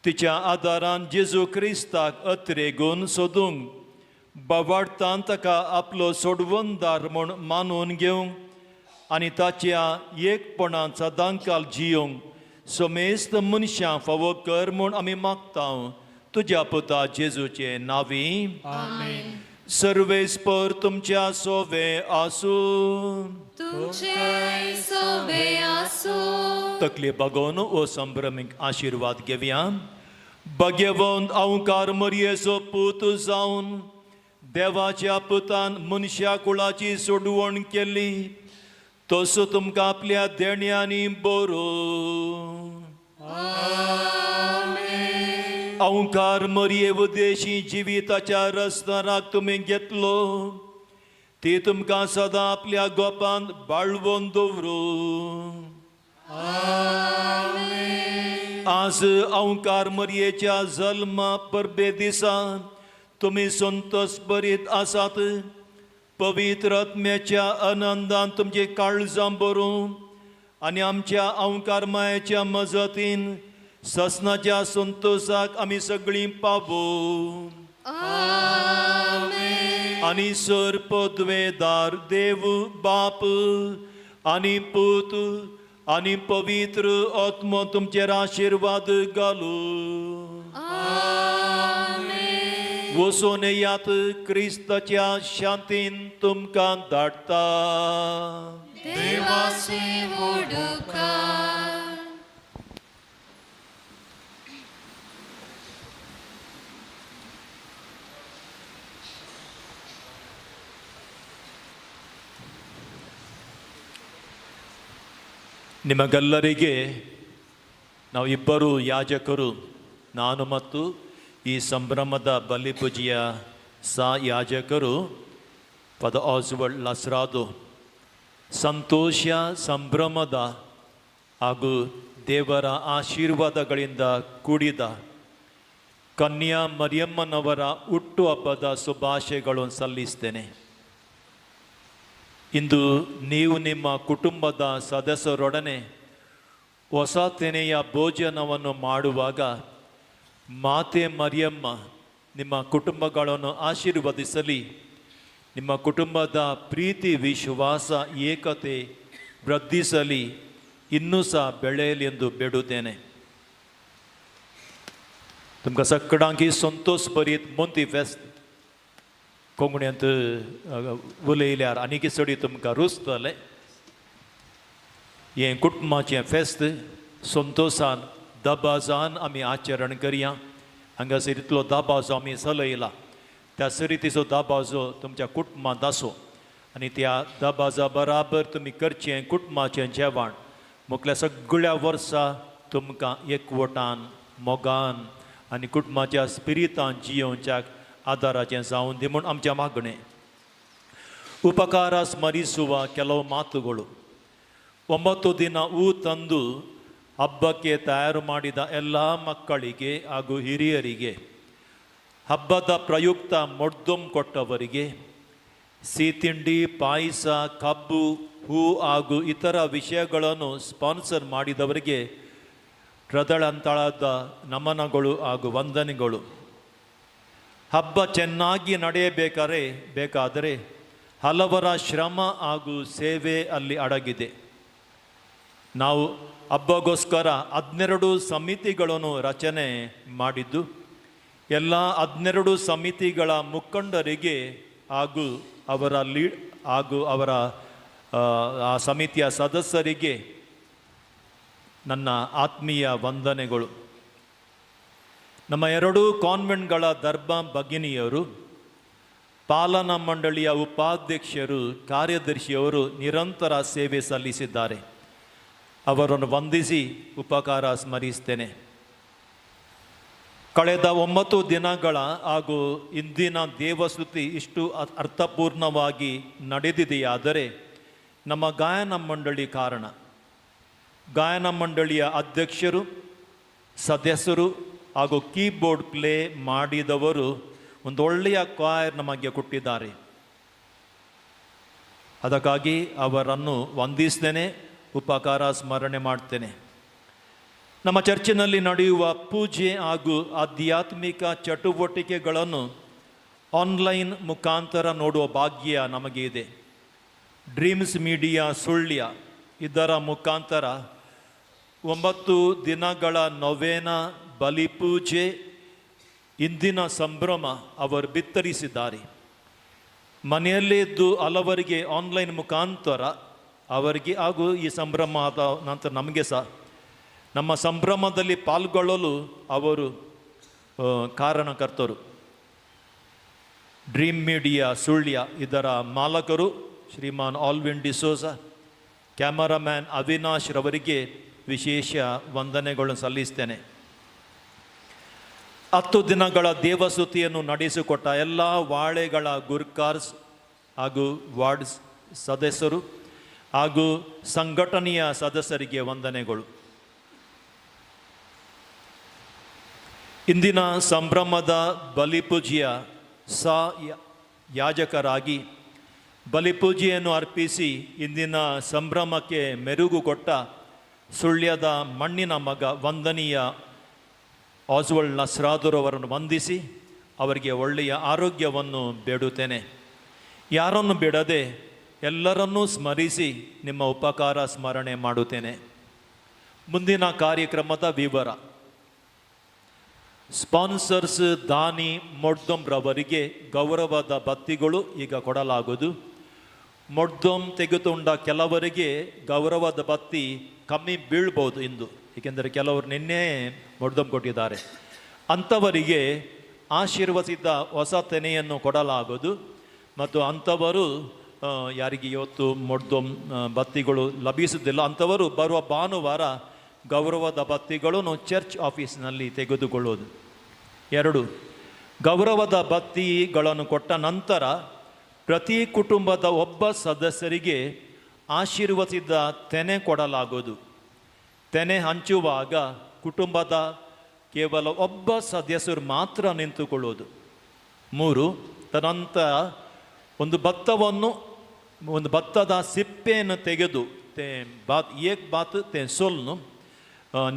तिच्या आदारान जेजू क्रिस्ताक अत्रेगून सोदूंक बावाडतान ताका आपलो सोडवणदार म्हूण मानून घेवंक आनी ताच्या एकपणान सदांकाल जियोंक समेस्त मनशां फावो कर म्हूण आमी मागता तुज्या पुता जेजूचे नांवी. आमेन. सर्वेस्पर तुमच्या सोवे आसूं. तुमचे सोबे आसूं. तकली बागोवन ओ संभ्रमीक आशिर्वाद घेवया. भाग्यवंत अवकार मरयेचो पूत जावन देवाच्या पुतान मनशा कुळाची सोडवण केली, तसो तुमकां आपल्या देण्यांनी बरो. अवकार मरये उद्देशी जिविताच्या रस्ताराक तुमी घेतलो, ती तुमकां सदां आपल्या गोपांत बाळवून दवरूं. आज अवकार मरयेच्या जल्मा परबे दिसा तुमी संतोष भरीत आसात. पवित्र आत्म्याच्या आनंदान तुमची काळजां भरूं आनी आमच्या अवकार मायेच्या मजतीन ससनाच्या संतोषाक आमी सगळीं पावूं. आनी सर पदवेदार देव बाप आनी पूत आनी पवित्र आत्मो तुमचेर आशिर्वाद घालूं. वचून येयात, क्रिस्ताच्या शांतीन तुमकां धाडटा. देवाचे होडुकार. ನಿಮಗೆಲ್ಲರಿಗೆ ನಾವು ಇಬ್ಬರು ಯಾಜಕರು, ನಾನು ಮತ್ತು ಈ ಸಂಭ್ರಮದ ಬಲಿಪೂಜೆಯ ಸಾ ಯಾಜಕರು ಫಾದರ್ ಆಸ್ವಲ್ಡ್ ಲಸ್ರಾದು, ಸಂತೋಷ ಸಂಭ್ರಮದ ಹಾಗೂ ದೇವರ ಆಶೀರ್ವಾದಗಳಿಂದ ಕೂಡಿದ ಕನ್ಯಾ ಮರಿಯಮ್ಮನವರ ಹುಟ್ಟುಹಬ್ಬದ ಶುಭಾಶಯಗಳನ್ನು ಸಲ್ಲಿಸ್ತೇನೆ. ಇಂದು ನೀವು ನಿಮ್ಮ ಕುಟುಂಬದ ಸದಸ್ಯರೊಡನೆ ಹೊಸ ತೆನೆಯ ಭೋಜನವನ್ನು ಮಾಡುವಾಗ ಮಾತೆ ಮರಿಯಮ್ಮ ನಿಮ್ಮ ಕುಟುಂಬಗಳನ್ನು ಆಶೀರ್ವದಿಸಲಿ. ನಿಮ್ಮ ಕುಟುಂಬದ ಪ್ರೀತಿ, ವಿಶ್ವಾಸ, ಏಕತೆ ವೃದ್ಧಿಸಲಿ, ಇನ್ನೂ ಸಹ ಬೆಳೆಯಲಿ ಎಂದು ಬೇಡುತ್ತೇನೆ. तुमकां सगळ्यांकी संतोष भरीत मोंती फेस्त कोंकणींत उलयल्यार आनीक चडी तुमकां रुचतलें. हें कुटुंबाचें फेस्त संतोशान दबाजान आमी आचरण करया. हांगासर इतलो दबाजो आमी चलयला, त्या सरितीचो दबाजो तुमच्या कुटुंबांत आसूं आनी त्या दबाजा बराबर तुमी करचें कुटुंबाचें जेवण मुखल्या सगळ्या वर्सा तुमकां एकवटान, मोगान आनी कुटुंबाच्या स्पिरितान जियोवच्याक आदाराचें जावन दी म्हूण आमच्या मागणें. ಉಪಕಾರ ಸ್ಮರಿಸುವ ಕೆಲವು ಮಾತುಗಳು. 9 ದಿನ ಹೂ ತಂದು ಹಬ್ಬಕ್ಕೆ ತಯಾರು ಮಾಡಿದ ಎಲ್ಲ ಮಕ್ಕಳಿಗೆ ಹಾಗೂ ಹಿರಿಯರಿಗೆ, ಹಬ್ಬದ ಪ್ರಯುಕ್ತ ಮೊಡ್ದೊಂ ಕೊಟ್ಟವರಿಗೆ, ಸಿಹಿ ತಿಂಡಿ, ಪಾಯಸ, ಕಬ್ಬು, ಹೂ ಹಾಗೂ ಇತರ ವಿಷಯಗಳನ್ನು ಸ್ಪಾನ್ಸರ್ ಮಾಡಿದವರಿಗೆ ಹೃದಯಾಂತಳದ ನಮನಗಳು ಹಾಗೂ ವಂದನೆಗಳು. ಹಬ್ಬ ಚೆನ್ನಾಗಿ ನಡೆಯಬೇಕಾದ್ರೆ ಬೇಕಾದರೆ ಹಲವರ ಶ್ರಮ ಹಾಗೂ ಸೇವೆ ಅಲ್ಲಿ ಅಡಗಿದೆ. ನಾವು ಹಬ್ಬಗೋಸ್ಕರ 12 ಸಮಿತಿಗಳನ್ನು ರಚನೆ ಮಾಡಿದ್ದು, ಎಲ್ಲ 12 ಸಮಿತಿಗಳ ಮುಖಂಡರಿಗೆ ಹಾಗೂ ಅವರ ಲೀಡ್ ಹಾಗೂ ಅವರ ಆ ಸಮಿತಿಯ ಸದಸ್ಯರಿಗೆ ನನ್ನ ಆತ್ಮೀಯ ವಂದನೆಗಳು. ನಮ್ಮ 2 ಕಾನ್ವೆಂಟ್ಗಳ ಧರ್ಮ ಭಗಿನಿಯರು ಪಾಲನಾ ಮಂಡಳಿಯ ಉಪಾಧ್ಯಕ್ಷರು, ಕಾರ್ಯದರ್ಶಿಯವರು ನಿರಂತರ ಸೇವೆ ಸಲ್ಲಿಸಿದ್ದಾರೆ. ಅವರನ್ನು ವಂದಿಸಿ ಉಪಕಾರ ಸ್ಮರಿಸ್ತೇನೆ. ಕಳೆದ 9 ದಿನಗಳ ಹಾಗೂ ಇಂದಿನ ದೇವಸ್ತುತಿ ಇಷ್ಟು ಅರ್ಥಪೂರ್ಣವಾಗಿ ನಡೆದಿದೆಯಾದರೆ ನಮ್ಮ ಗಾಯನ ಮಂಡಳಿ ಕಾರಣ. ಗಾಯನ ಮಂಡಳಿಯ ಅಧ್ಯಕ್ಷರು, ಸದಸ್ಯರು ಹಾಗೂ ಕೀಬೋರ್ಡ್ ಪ್ಲೇ ಮಾಡಿದವರು ಒಂದು ಒಳ್ಳೆಯ ಕ್ವಾಯರ್ ನಮಗೆ ಕೊಟ್ಟಿದ್ದಾರೆ. ಅದಕ್ಕಾಗಿ ಅವರನ್ನು ವಂದಿಸ್ತೇನೆ, ಉಪಕಾರ ಸ್ಮರಣೆ ಮಾಡ್ತೇನೆ. ನಮ್ಮ ಚರ್ಚಿನಲ್ಲಿ ನಡೆಯುವ ಪೂಜೆ ಹಾಗೂ ಆಧ್ಯಾತ್ಮಿಕ ಚಟುವಟಿಕೆಗಳನ್ನು ಆನ್ಲೈನ್ ಮುಖಾಂತರ ನೋಡುವ ಭಾಗ್ಯ ನಮಗೆ ಇದೆ. ಡ್ರೀಮ್ಸ್ ಮೀಡಿಯಾ ಸುಳ್ಯ ಇದರ ಮುಖಾಂತರ 9 ದಿನಗಳ ನೊವೇನ, ಬಲಿಪೂಜೆ, ಇಂದಿನ ಸಂಭ್ರಮ ಅವರು ಬಿತ್ತರಿಸಿದ್ದಾರೆ. ಮನೆಯಲ್ಲೇ ಇದ್ದು ಹಲವರಿಗೆ ಆನ್ಲೈನ್ ಮುಖಾಂತರ ಅವರಿಗೆ ಹಾಗೂ ಈ ಸಂಭ್ರಮ ಆದ ನಂತರ ನಮಗೆ ಸಹ ನಮ್ಮ ಸಂಭ್ರಮದಲ್ಲಿ ಪಾಲ್ಗೊಳ್ಳಲು ಅವರು ಕಾರಣಕರ್ತರು. ಡ್ರೀಮ್ ಮೀಡಿಯಾ ಸುಳ್ಯ ಇದರ ಮಾಲಕರು ಶ್ರೀಮಾನ್ ಆಲ್ವಿನ್ ಡಿಸೋಜ, ಕ್ಯಾಮರಾಮ್ಯಾನ್ ಅವಿನಾಶ್ ರವರಿಗೆ ವಿಶೇಷ ವಂದನೆಗಳನ್ನು ಸಲ್ಲಿಸ್ತೇನೆ. 10 ದಿನಗಳ ದೇವಸ್ತುತಿಯನ್ನು ನಡೆಸಿಕೊಟ್ಟ ಎಲ್ಲ ವಾಳೆಗಳ ಗುರ್ಕಾರ್ಸ್ ಹಾಗೂ ವಾರ್ಡ್ ಸದಸ್ಯರು ಹಾಗೂ ಸಂಘಟನೆಯ ಸದಸ್ಯರಿಗೆ ವಂದನೆಗಳು. ಇಂದಿನ ಸಂಭ್ರಮದ ಬಲಿಪೂಜೆಯ ಯಾಜಕರಾಗಿ ಬಲಿಪೂಜೆಯನ್ನು ಅರ್ಪಿಸಿ ಇಂದಿನ ಸಂಭ್ರಮಕ್ಕೆ ಮೆರುಗು ಕೊಟ್ಟ ಸುಳ್ಯದ ಮಣ್ಣಿನ ಮಗ ವಂದನೀಯ ಆಸ್ವಲ್ಡ್ ನಸ್ರಾದುರವರನ್ನು ವಂದಿಸಿ ಅವರಿಗೆ ಒಳ್ಳೆಯ ಆರೋಗ್ಯವನ್ನು ಬೇಡುತ್ತೇನೆ. ಯಾರನ್ನು ಬಿಡದೆ ಎಲ್ಲರನ್ನೂ ಸ್ಮರಿಸಿ ನಿಮ್ಮ ಉಪಕಾರ ಸ್ಮರಣೆ ಮಾಡುತ್ತೇನೆ. ಮುಂದಿನ ಕಾರ್ಯಕ್ರಮದ ವಿವರ: ಸ್ಪಾನ್ಸರ್ಸ್ ದಾನಿ ಮೊಡ್ದೊಂರವರಿಗೆ ಗೌರವದ ಬತ್ತಿಗಳು ಈಗ ಕೊಡಲಾಗುವುದು. ಮೊಡ್ದೊಂ ತೆಗೆದುಕೊಂಡ ಕೆಲವರಿಗೆ ಗೌರವದ ಬತ್ತಿ ಕಮ್ಮಿ ಬೀಳ್ಬೋದು ಇಂದು, ಏಕೆಂದರೆ ಕೆಲವರು ನಿನ್ನೆ ಮೊಡ್ದೊಂ ಕೊಟ್ಟಿದ್ದಾರೆ. ಅಂಥವರಿಗೆ ಆಶೀರ್ವದಿಸಿದ ಹೊಸ ತೆನೆಯನ್ನು ಕೊಡಲಾಗುವುದು. ಮತ್ತು ಅಂಥವರು ಯಾರಿಗೆ ಇವತ್ತು ಮೊಡ್ದೊಂ ಬತ್ತಿಗಳು ಲಭಿಸುವುದಿಲ್ಲ ಅಂಥವರು ಬರುವ ಭಾನುವಾರ ಗೌರವದ ಬತ್ತಿಗಳನ್ನು ಚರ್ಚ್ ಆಫೀಸ್ನಲ್ಲಿ ತೆಗೆದುಕೊಳ್ಳುವುದು. 2, ಗೌರವದ ಬತ್ತಿಗಳನ್ನು ಕೊಟ್ಟ ನಂತರ ಪ್ರತಿ ಕುಟುಂಬದ ಒಬ್ಬ ಸದಸ್ಯರಿಗೆ ಆಶೀರ್ವದಿಸಿದ ತೆನೆ ಕೊಡಲಾಗುವುದು. ತೆನೆ ಹಂಚುವಾಗ ಕುಟುಂಬದ ಕೇವಲ ಒಬ್ಬ ಸದಸ್ಯರು ಮಾತ್ರ ನಿಂತುಕೊಳ್ಳುವುದು. 3, ತದನಂತರ ಒಂದು ಭತ್ತದ ಸಿಪ್ಪೆಯನ್ನು ತೆಗೆದು ತೇ ಬಾತ್ ಏಕ್ ಬಾತ್ ತೇ ಸೊಲ್ನು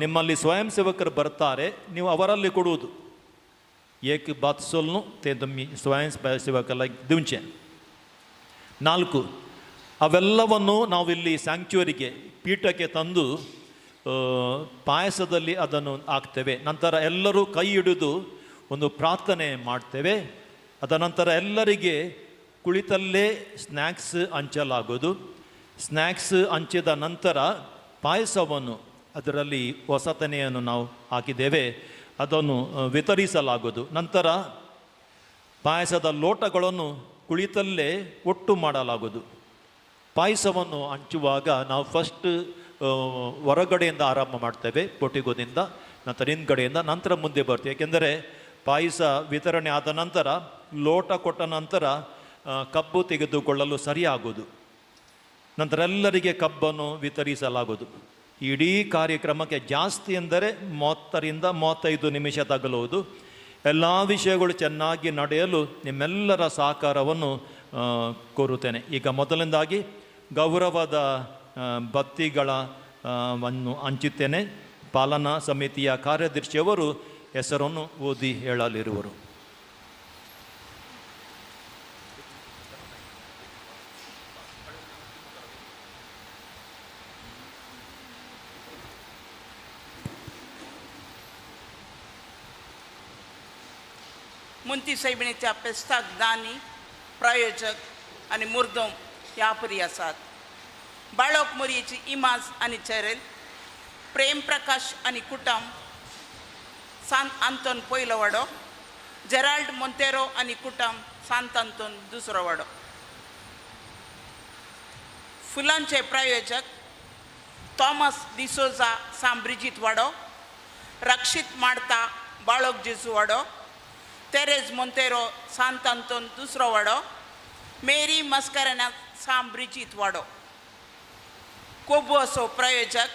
ನಿಮ್ಮಲ್ಲಿ ಸ್ವಯಂ ಸೇವಕರು ಬರ್ತಾರೆ, ನೀವು ಅವರಲ್ಲಿ ಕೊಡುವುದು. ಏಕ್ ಬಾತ್ ಸೊಲ್ನು ತೇ ತುಮ್ಮಿ ಸ್ವಯಂ ಸೇವಕಲ್ಲ ದುಂಚೆ. 4, ಅವೆಲ್ಲವನ್ನು ನಾವಿಲ್ಲಿ ಸ್ಯಾಂಕ್ಚುರಿಗೆ ಪೀಠಕ್ಕೆ ತಂದು ಪಾಯಸದಲ್ಲಿ ಅದನ್ನು ಹಾಕ್ತೇವೆ. ನಂತರ ಎಲ್ಲರೂ ಕೈ ಹಿಡಿದು ಒಂದು ಪ್ರಾರ್ಥನೆ ಮಾಡ್ತೇವೆ. ಅದರ ನಂತರ ಎಲ್ಲರಿಗೆ ಕುಳಿತಲ್ಲೇ ಸ್ನ್ಯಾಕ್ಸ್ ಹಂಚಲಾಗೋದು. ಸ್ನ್ಯಾಕ್ಸ್ ಹಂಚಿದ ನಂತರ ಪಾಯಸವನ್ನು ಅದರಲ್ಲಿ ಹೊಸತನೆಯನ್ನು ನಾವು ಹಾಕಿದ್ದೇವೆ, ಅದನ್ನು ವಿತರಿಸಲಾಗೋದು. ನಂತರ ಪಾಯಸದ ಲೋಟಗಳನ್ನು ಕುಳಿತಲ್ಲೇ ಒಟ್ಟು ಮಾಡಲಾಗೋದು. ಪಾಯಸವನ್ನು ಹಂಚುವಾಗ ನಾವು ಫಸ್ಟ್ ಹೊರಗಡೆಯಿಂದ ಆರಂಭ ಮಾಡ್ತೇವೆ, ಪೊಟಿಗೋದಿಂದ, ನಂತರ ಹಿಂದ್ಗಡೆಯಿಂದ, ನಂತರ ಮುಂದೆ ಬರ್ತೀವಿ. ಏಕೆಂದರೆ ಪಾಯಸ ವಿತರಣೆ ಆದ ನಂತರ ಲೋಟ ಕೊಟ್ಟ ನಂತರ ಕಬ್ಬು ತೆಗೆದುಕೊಳ್ಳಲು ಸರಿಯಾಗೋದು. ನಂತರ ಎಲ್ಲರಿಗೆ ಕಬ್ಬನ್ನು ವಿತರಿಸಲಾಗೋದು. ಇಡೀ ಕಾರ್ಯಕ್ರಮಕ್ಕೆ ಜಾಸ್ತಿ ಎಂದರೆ 30ರಿಂದ 35 ನಿಮಿಷ ತಗಲುವುದು. ಎಲ್ಲ ವಿಷಯಗಳು ಚೆನ್ನಾಗಿ ನಡೆಯಲು ನಿಮ್ಮೆಲ್ಲರ ಸಹಕಾರವನ್ನು ಕೋರುತ್ತೇನೆ. ಈಗ ಮೊದಲನೇದಾಗಿ ಗೌರವದ ಬತ್ತಿಗಳ ವನ್ನು ಹಂಚುತ್ತೇನೆ. ಪಾಲನಾ ಸಮಿತಿಯ ಕಾರ್ಯದರ್ಶಿಯವರು ಹೆಸರನ್ನು ಓದಿ ಹೇಳಲಿರುವರು. मुंती सैबिणीच्या पेस्ताक दानी, प्रायोजक आनी मुर्दम ह्या परी आसात. बाळक मोरयेची इमाज आनी चेरेल, प्रेम प्रकाश आनी कुटम, सान आंतोन पयलोवाडो, जेराल्ड मोंतेरो आनी कुटम, सांत आंतोन दुसरो वाडो. फुलांचे प्रायोजक थॉमस डिसोजा सांत ब्रिजीत वाडो, रक्षीत माडता बाळक जेजू वाडो, तेरेज मोंतेरो सांत आंतोन दुसरो वाडो, मेरी मस्करेना सांत ब्रिजीत वाडो. कोबू असो प्रायोजक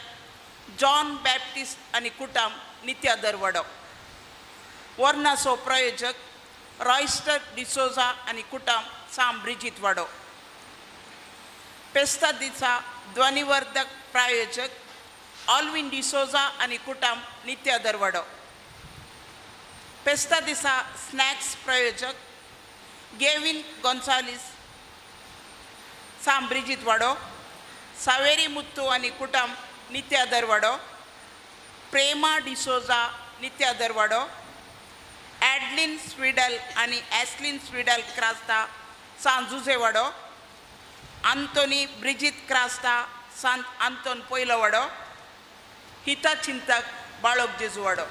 जॉन बॅप्टिस्ट आनी कुटुंब नित्यादर वाडो. वर्णासो प्रायोजक रॉयस्टर डिसोजा आनी कुटुंब सांत ब्रिजीत वाडो. पेस्ता दिसा ध्वनिवर्धक प्रायोजक ऑल्विन डिसोजा आनी कुटुंब नित्यादर वाडो. पेस्ता दिसा स्नॅक्स प्रायोजक गेविन गोन्सालीस सांत ब्रिजीत वाडो, सावेरी मुत्तू आनी कुटुंब नित्यादर वाडो, प्रेमा डिसोजा नित्यादर वाडो, ॲडलिन स्विडल आनी ॲस्लिन स्विडल क्रास्ता सांत जुझे वाडो, आंतोनी ब्रिजीत क्रास्ता सांत आंतोन पयलो वाडो, हिता चिंतक बाळक जेजू वाडो.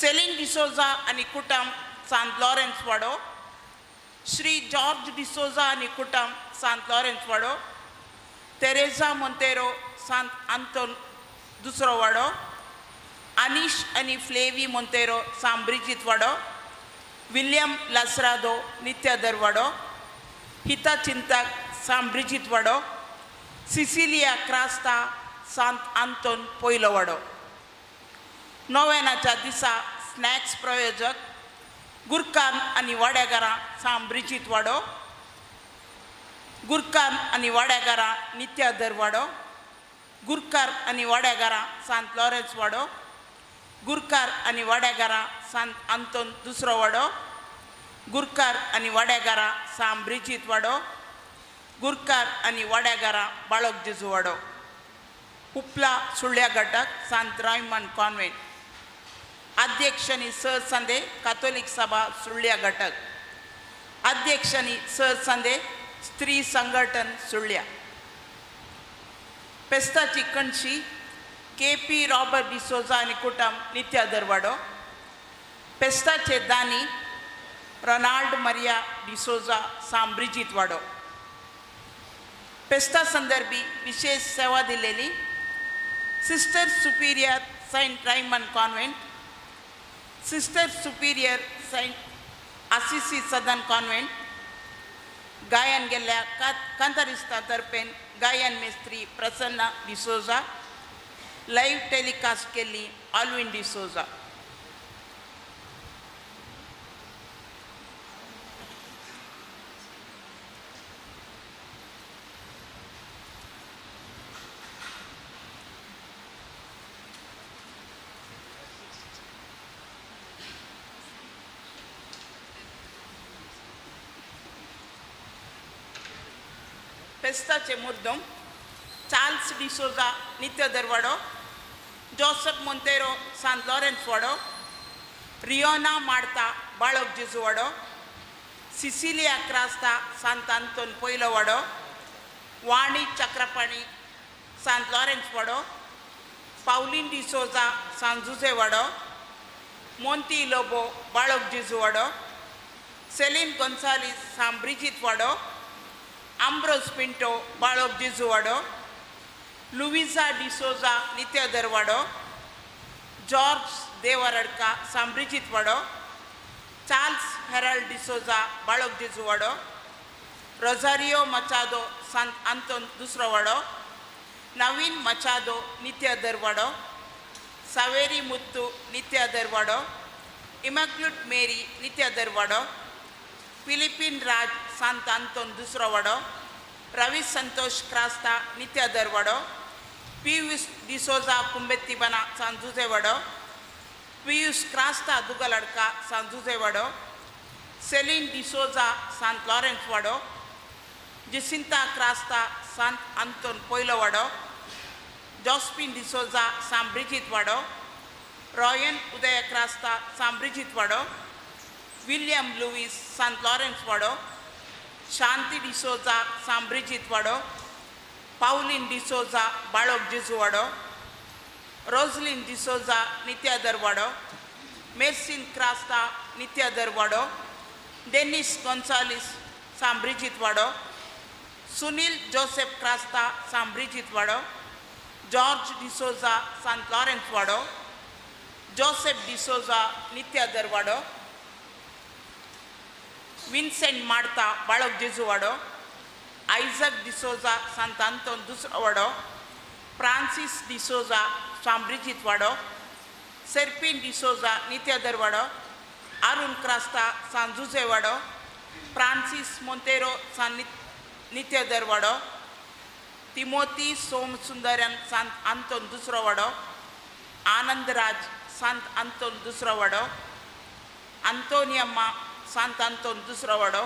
सेलीन डिसोजा आनी कुटुंब सांत लॉरेन्स वाडो, श्री जॉर्ज डिसोजा आनी कुटुंब सांत लॉरेन्स वाडो, तेरेझा मोंतेरो सांत आंतोन दुसरो वाडो, अनीश आनी फ्लेवी मोंतेरो सांत ब्रिजीत वाडो, विल्यम लासरादो नित्यादर वाडो, हिता चिंतक सांत ब्रिजीत वाडो, सिसिलिया क्रास्ता सांत आंतोन पयलो वाडो. नोवेनाच्या दिसा स्नॅक्स प्रायोजक गुरकान आनी वाड्याघरां सांत ब्रिजीत वाडो, गुरकान आनी वाड्याघरां नित्यादर वाडो, गुरकार आनी वाड्याघरां सांत लॉरेन्स वाडो, गुरकार आनी वाड्याघरां सांत आंतोन दुसरो वाडो, गुरकार आनी वाड्याघरां सांत ब्रिजीत वाडो, गुरकार आनी वाड्याघरां बाळक जेजू वाडो. उपला सुळ्या घटक सांत रायमन कॉन्व्हेंट. अध्यक्ष आनी सर संदे कातोलीक सभा सुळ्या घटक. अध्यक्ष आनी सर संदे स्त्री संघटन सुळ्या. पेस्ताची कणशी के पी रॉबर्ट डिसोजा आनी कुटुंब नित्यादर वाडो. पेस्ताचे दानी रोनाल्ड मरिया डिसोजा सांत ब्रिजीत वाडो. पेस्ता संदर्भी विशेष सेवा दिलेली sister superior Saint Raymond convent, sister superior Saint Assisi Sadan convent, गायन गेल्ल्या कांतारिस्ता तर्फेन गायन मेस्त्री प्रसन्ना डिसोजा, लायव्ह टेलिकास्ट केल्ली ऑल्विन डिसोजा. फेस्ताचे मुर्दम चार्ल्स डिसोजा नित्य दरवाडो, जोसफ मोंतेरो सांत लॉरेन्स वाडो, रियोना मार्ता बाळक जेजू वाडो, सिसिलिया क्रास्ता सांत आंतोन पयलो वाडो, वाणी चक्रपाणी सांत लॉरेन्स वाडो, पावलीन डिसोजा सांत जुझे वाडो, मोंती लोबो बाळक जेजू वाडो, सेलीन गोन्सालीस सांत ब्रिजीत वाडो, आम्ब्रोज पिंटो बाळक जेजू वाडो, लुविजा डिसोजा नित्यादर वाडो, जॉर्ज देवरडका सांत ब्रिजीत वाडो, चार्ल्स हेराल्ड डिसोजा बाळक जेजू वाडो, रोजारियो मचादो सांत आंतोन दुसरो वाडो, नवीन मचादो नित्यादर वाडो, सावेरी मुत्तू नित्यादर वाडो, इमॅक्युलेट मेरी नित्यादर वाडो, फिलिपीन राज सांत आंतोन दुसरो वाडो, रवी संतोष क्रास्ता नित्यादर वाडो, पियूस डिसोजा कुंबेत्तीबना सांत जुझे वाडो, पियूस क्रास्ता दुगलडका सांत जुझे वाडो, सेलीन डिसोजा सांत लॉरेन्स वाडो, जिसिंता क्रास्ता सांत आंतोन पयलो वाडो, जॉस्पिन डिसोजा सांत ब्रिजीत वाडो, रॉयन उदय क्रास्ता सांत ब्रिजीत वाडो, विल्यम लुईस सांत लॉरेन्स वाडो, शांती डिसोजा सांत ब्रिजीत वाडो, पावलीन डिसोजा बाळक जेजू वाडो, रोजलीन डिसोजा नित्यादर वाडो, मेर्सिन क्रास्ता नित्यादरवाडो, डेनिस गोन्सालीस सांब्रिजीत वाडो, सुनील जोसेफ क्रास्ता सांब्रिजीत वाडो, जॉर्ज डिसोजा सांत लॉरेन्स वाडो, जोसेफ डिसोजा नित्यादरवाडो, विन्सेंट मार्ता बाळक जेजू वाडो, आयझक डिसोजा सांत आंतोन दुसरो वाडो, फ्रांसीस डिसोजा सांब्रिजीत वाडो, सेर्पिन डिसोजा नित्यादरवाडो, अरुण क्रास्ता सान जुजे वाडो, फ्रांसीस मोंतेरो सान नित्यादरवाडो, तिमोती सोमसुंदरन सांत आंतोन दुसरो वाडो, आनंदराज सांत आंतोन दुसरो वाडो, अंतोनियम्मा सांत आंतोन दुसरो वाडो,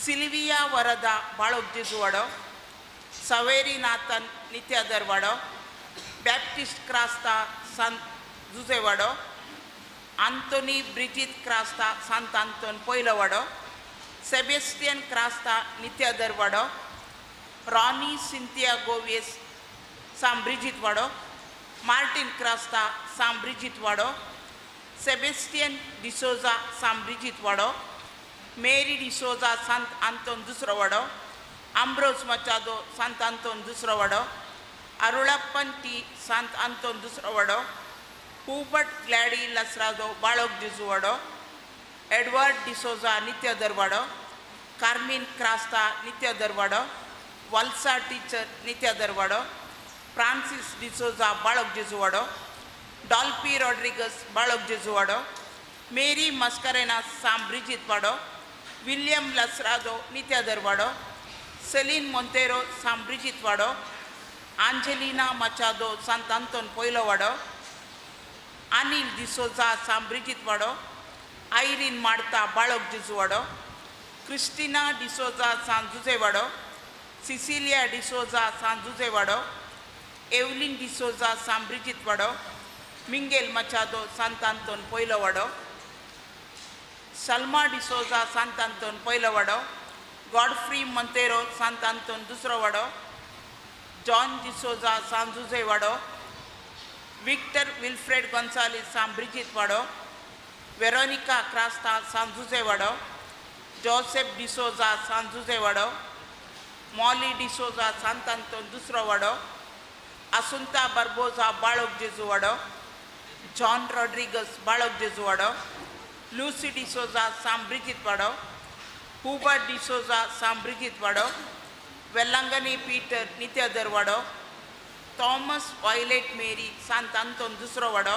सिल्विया वरदा बाळोक जेजू वाडो, सवेरी नाथन नित्यादरवाडो, बॅप्टिस्ट क्रास्ता सांत जुजे वाडो, आंतोनी ब्रिजीत क्रास्ता सांत आंतोन पयलो वाडो, सेबेस्टियन क्रास्ता नित्यादरवाडो, रॉनी सिंतिया गोवेस सांब्रिजीत वाडो, मार्टीन क्रास्ता सांब्रिजीत वाडो, सेबेस्टियन डिसोजा सांब्रिजीत वाडो, मेरी डिसोजा सांत आंतोन दुसरो वाडो, आंब्रोज मचादो सांत आंतोन दुसरो वाडो, अरुळप्पन टी सांत आंतोन दुसरो वाडो, Hubert Gladys लसरादो Balok Jezu Vaddo, Edward D'Souza Nityadarvaddo, Carmine Crasta Nityadarvaddo, Valsa teacher Nityadarvaddo, Francis D'Souza Balok Jezu Vaddo, डॉल्फी Rodrigues बाळोक Jezu वाडो, मेरी मस्करेनास सांब्रिजीत वाडो, विल्यम लसरादो नित्यादरवाडो, सेलीन मोंतेरो सांब्रिजीत वाडो, आंजेलिना मचादो सांत आंतोन पयलो वाडो, अनिल डिसोजा सांब्रिजीत वाडो, आयरीन मार्ता बाळोक जेजू वाडो, क्रिस्टिना डिसोजा सांत जुजे वाडो, सिसिलिया डिसोजा सांत जुजे वाडो, एवलिन डिसोजा सांब्रिजीत वाडो, मिंगेल मचादो सांत आंतोन पयलो वाडो, सल्मा डिसोजा सांत आंतोन पयलो वाडो, गॉडफ्री मंतेरो सांत आंतोन दुसरो वाडो, जॉन डिसोजा सांत जुजे वाडो, विक्टर विल्फ्रेड गोन्सालीस सांब्रिजीत वाडो, वेरोनिका क्रास्ता सांत जुजे वाडो, जोसेफ डिसोजा सांत जुजे वाडो, मॉली डिसोजा सांत आंतोन दुसरो वाडो, आसुंता बार्बोजा बाळोक जेजू वाडो, जॉन रॉड्रिगस बाळोक जेजू वाडो, लुसी डिसोजा सांब्रिजीत वाडो, हुबर्ट डिसोजा सांब्रिजीत वाडो, वेल्लांगनी पीटर नित्यादर वाडो, थॉमस वायलेट मेरी सांत आंतोन दुसरो वाडो,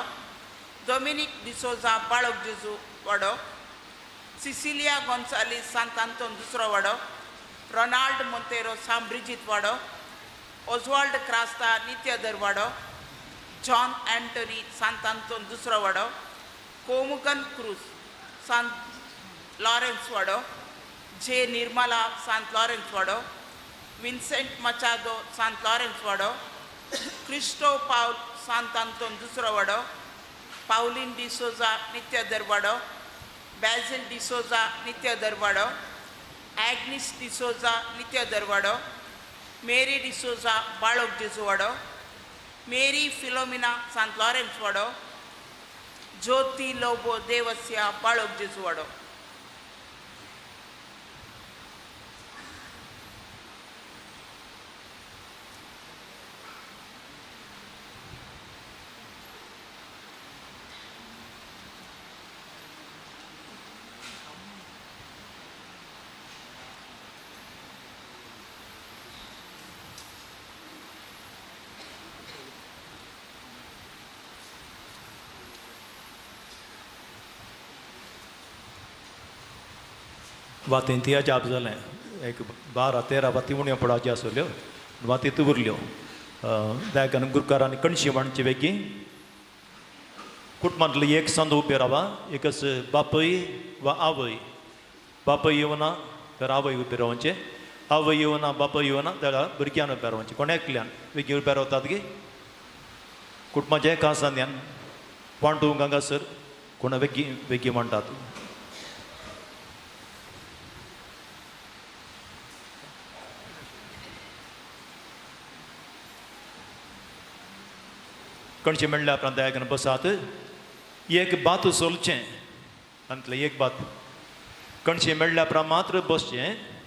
डोमिनीक डिसोजा बाळोक जेजू वाडो, सिसिलिया गोन्सालीस सांत आंतोन दुसरो वाडो, रोनाल्ड मोंतेरो सांब्रिजीत वाडो, ओजवाल्ड क्रास्ता नित्यादर वाडो, जॉन अँटनी सांत आंतोन दुसरो वाडो, कोमुगन क्रूज सांत लॉरेन्स वाडो, जे निर्मला सांत लॉरेन्स वाडो, विन्सेंट मचादो सांत लॉरेन्स वाडो, क्रिस्टो पावल सांत आंतोन दुसरो वाडो, पावलीन डिसोजा नित्यादर वाडो, बॅझिल डिसोजा नित्यादर वाडो, ॲग्निस डिसोजा नित्यादर वाडो, मेरी डिसोजा बाळोक जेजू वाडो, मेरी फिलोमिना सांत लॉरेन्स वाडो, ज्योती लोबो देवस्या बाळोक जेजू वाडो. वातीन ती अजाप जालें एक 12 13 वाती उण्यो पडपाच्यो आसल्यो वाती उरल्यो. त्या गुरकारांनी कणशी मांडची वेगळी कुटुंबांतली एक संद उबे रावा, एकच बापूय वा आवय, बापूय येवना तर आवय उबे रावचें, आवय येवना बापूय येवना जाल्यार भुरग्यान उबे रावचें, कोण एकल्यान वेगळी उबे रावतात की कुटुंबाचें एका संद्यान पांडू हांगासर कोण वेगळी वेगळी म्हणटात. कणशे मेळ्ळ्या उपरांत दयाकन बसात एक बात सोलचें तांतलें एक बात कणशें मेळ्ळ्या उपरांत मात्र बसचें.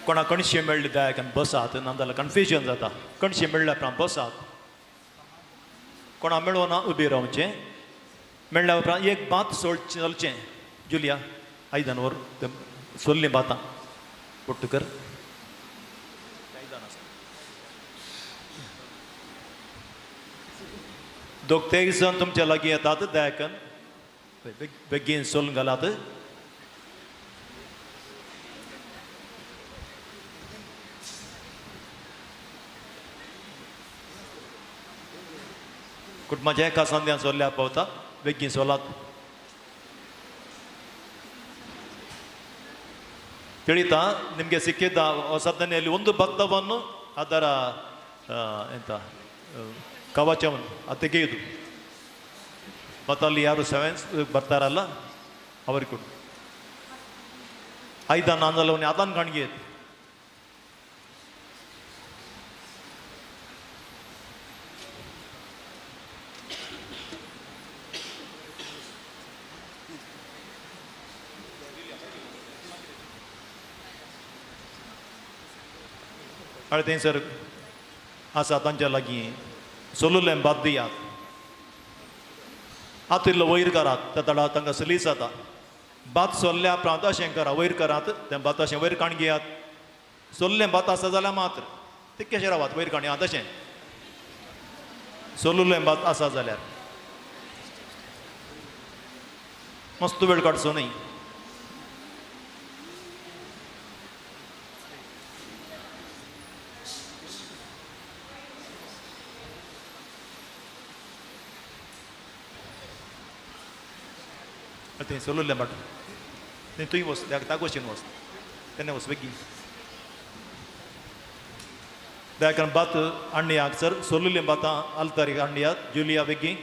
कोणा कणशें मेळ्ळें दयाक आनी बसात, ना जाल्यार कन्फ्युजन जाता. कणशें मेळ्ळ्या उपरांत बसात, कोणा मेळना उबी रावचें. मेळ्ळ्या उपरांत एक भात चलचें. जुलिया आयदन व्हर, तें सोल्लीं भातां ಒಟ್ಟು कर. दोग तेग जाण तुमच्या लागीं येतात दयाकन बेगीन सोलून घालात. कुटुंबाच्या एका संध्यान सोल्ल्या पावता, बेगीन सोलात. ತಿಳಿತಾ ನಿಮಗೆ ಸಿಕ್ಕಿದ್ದ ಹೊಸದನೆಯಲ್ಲಿ ಒಂದು ಭತ್ತವನ್ನು ಅದರ ಎಂತ ಕವಚವನ್ನು ಅದು ತೆಗೆಯುವುದು. ಮತ್ತು ಅಲ್ಲಿ ಯಾರು ಸೆವೆನ್ಸ್ ಬರ್ತಾರಲ್ಲ ಅವ್ರಿಗೆ ಕೊಡು. ಐದನ್ನು ಆಂದೋಲನ ಅದನ್ನು ಕಾಣಿಗೆ. आनी थंयसर आसा तांच्या लागीं सोलुलें भात दियात. आतां इल्लो वयर करात, त्या तडा तांकां सलीस जाता. भात सोल्ल्या उपरांत अशें करा, वयर करात तें भात अशें वयर काण घेयात. सोल्लें भात आसा जाल्यार मात्र तितकेशें रावात, वयर काण घेयात अशें सोलुलें भात आसा जाल्यार. मस्त वेळ काडचो न्हय. थंय सोलुल्लें बाट थंय तुंय वच, तागोशीन वच, तेन्ना वच बेगीन. दयाकरण भात हाडया सर, सोलुल्लें भातां आलतारीक हाडया. जुलिया बेगीन.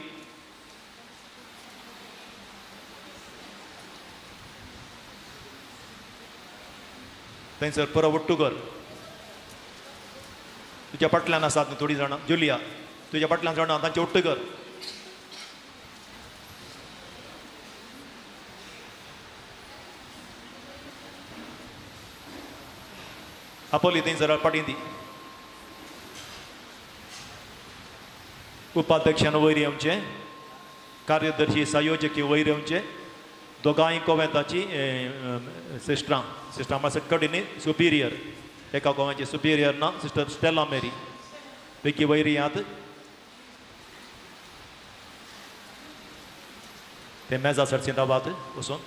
थंयसर परत ಒಟ್ಟು कर. तुज्या फाटल्यान आसात न्हू थोडीं जाणां. जुलिया तुज्या फाटल्यान जाणां तांचे ಒಟ್ಟು कर. आपोली थंयसर फाटीं दी. उपाध्यक्षान वयर येवचें, कार्यदर्शी संयोजकी वयर येवचें. दोगांय कोवेंताची सिस्टरां, सिस्टरां म्हळ्यार कडेन न्ही सुपिरियर, एका कोवेंची सुपिरियर ना सिस्टर स्टेला मेरी. बेगी वयर येयात. ते मेजा सरशीं रावात वचून.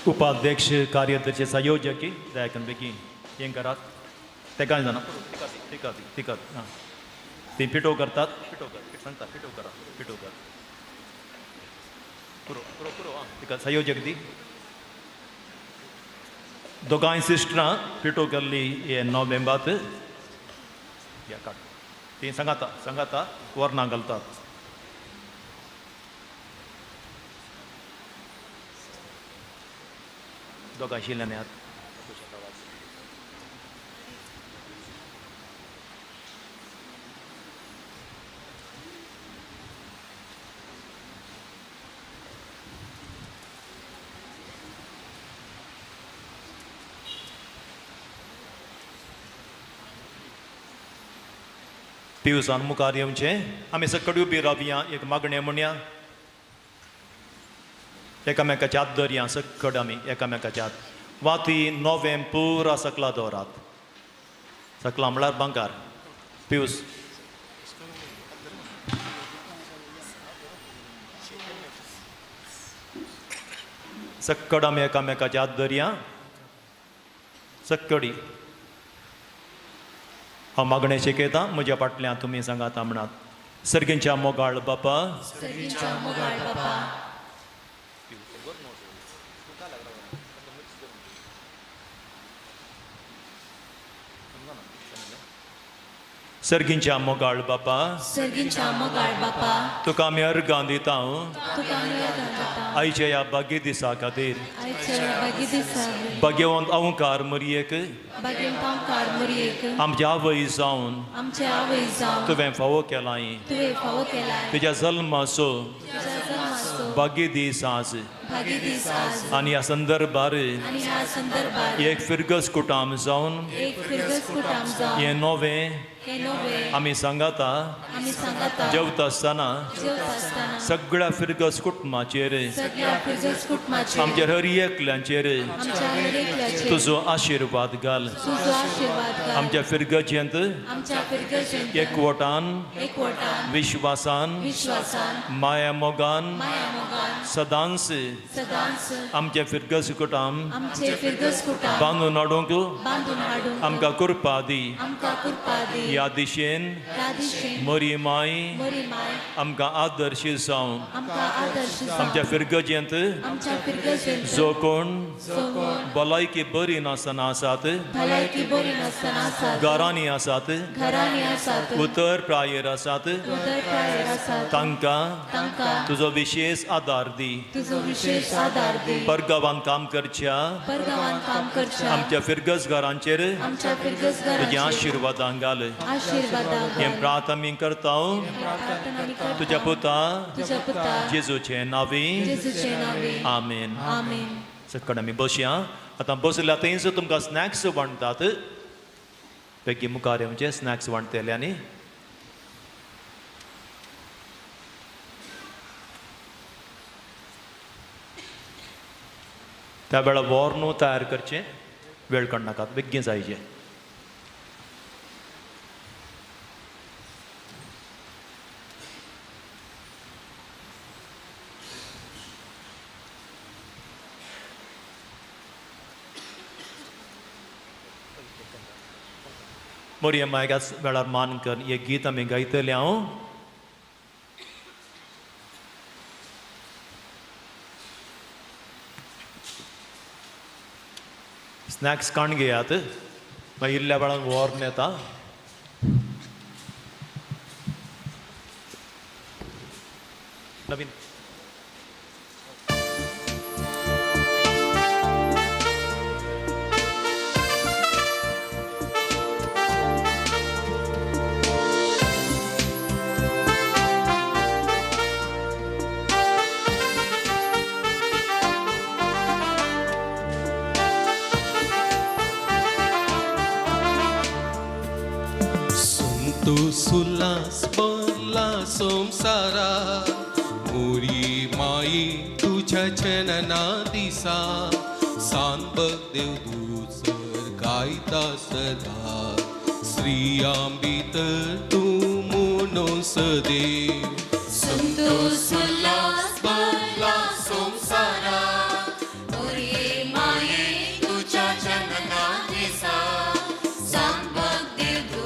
उपाध्यक्ष कार्यदर्शी संयोजकी दयाकन बेगीन हें करात. ते कांय जाणा तिका तिका आं ती पिटो करतात. पिटो कर सांगता, पिटो करा, पिटो कर. पुरो पुरो पुरो आं तिका संयोजक दी. दोगांय सिस्टरां पिटो केल्ली हे नोव्हेंबात या काड. ती सांगाता सांगाता वर्णां घालतात. दोगां आशिल्ल्यान येयात. पिवसान मुखार येवचें. आमी सकड उबी रावया, एक मागणें म्हणया, एकामेकाच्या हात धरया. सकड आमी एकामेकाच्या हात वाती नोवें पुरा सकला दवरात. सकला म्हळ्यार बांकार. पिवस सक्कड आमी एकामेकाच्या हात धरया. सक्कडी हांव मागणें शिकयतां, म्हज्या फाटल्यान तुमी सांगात म्हणात. सर्गींच्या मोगाळ बापा, सर्गींच्या मोगाळ बापा, सर्गींच्या मोगाळ बापा, सर्गींच्या मोगाळ बापा, तुका आमी अर्गां दिता तुका आमी अर्गां दिता आयच्या ह्या भाग्य दिसा खातीर. आयच्या ह्या भाग्य दिसा भाग्यवंत अवंकार मरयेक भाग्यवंत अवंकार मरयेक आमच्या आवय जावन आमचे आवय जावन तुवें फावो केलाय. तुवें फावो केलाय. तुज्या जल्माचो तुज्या जल्माचो भाग्य दीस आज भाग्य दीस आज आनी ह्या संदर्भार आनी ह्या संदर्भार एक फिरगस कुटाम जावन एक फिरगस कुटाम जावन हें नवें हें नवें आमी सांगाता आमी सांगाता जेवता आसतना जेवता आसतना सगळ्या फिरगस कुटुंबाचेर सगळ्या फिरगस कुटुंबाचेर आमच्या हर एकल्याचेर आमच्या हर एकल्याचेर तुजो आशिर्वाद घाल. तुजो आशिर्वाद घाल. आमच्या फिरगजेंत आमच्या फिरगजेंत एकवटान एकवटान विश्वासान विश्वासान माया मोगान माया मोगान सदांच सदांच आमच्या फिरगस कुटाम आमचे फिरगस कुटाम बांदून हाडूंक बांदून हाडूंक आमकां कृपा दी. आमकां कृपा दी. ह्या दिशेन ह्या दिशेन मरी माय मरी माय आमकां आदर्श जावं. आमकां आदर्श जावं. आमच्या फिरगजेंत आमच्या फिरगजेंत जो कोण जो कोण भलायकी बरी नासतना आसात, भलायकी बरी नासतना आसात, घरांनी आसात, घरांनी आसात, उतर प्रायेर आसात, उतर प्रायेर आसात, तांकां तांकां तुजो विशेश आदार दी. तुजो विशेश आदार दी. परगांवान काम करच्या परगांवान काम करच्या आमच्या फिरगस घरांचेर आमच्या फिरगस तुज्या घरांचेर आशिर्वादां घाल. आशिर्वादां हें घाल. प्रार्थना आमी करता प्रार्थना आमी करता तुज्या पुता तुज्या पुता जेजूचे नांवी. जेजूचे नांवी. आमेन. आमेन. सकड आमी बसया. आतां बसल्या थंयच तुमकां स्नॅक्स वांटतात. बेगीन मुखार येवचे, स्नॅक्स वांटतले. आनी त्या वेळार वॉर न्हू तयार करचें, वेळ काडनाकात, बेगीन जायचें. मोरये मायकाच वेळार मान कर हे गीत आमी गायतले. हांव स्नॅक्स काण घेयात, मागीर इल्ल्या वेळान व्हरून येता. नवीन सुलास भरला संवसारा मोरी माई तुझ्या जनना दिसा सांबक देवदूत गायता सदा स्त्रियां भितर तूं म्हणून सदैव. संतोष उल्हास भरला संवसारा मोरये माये तुझ्या जनना दिसा सांबक देवदूत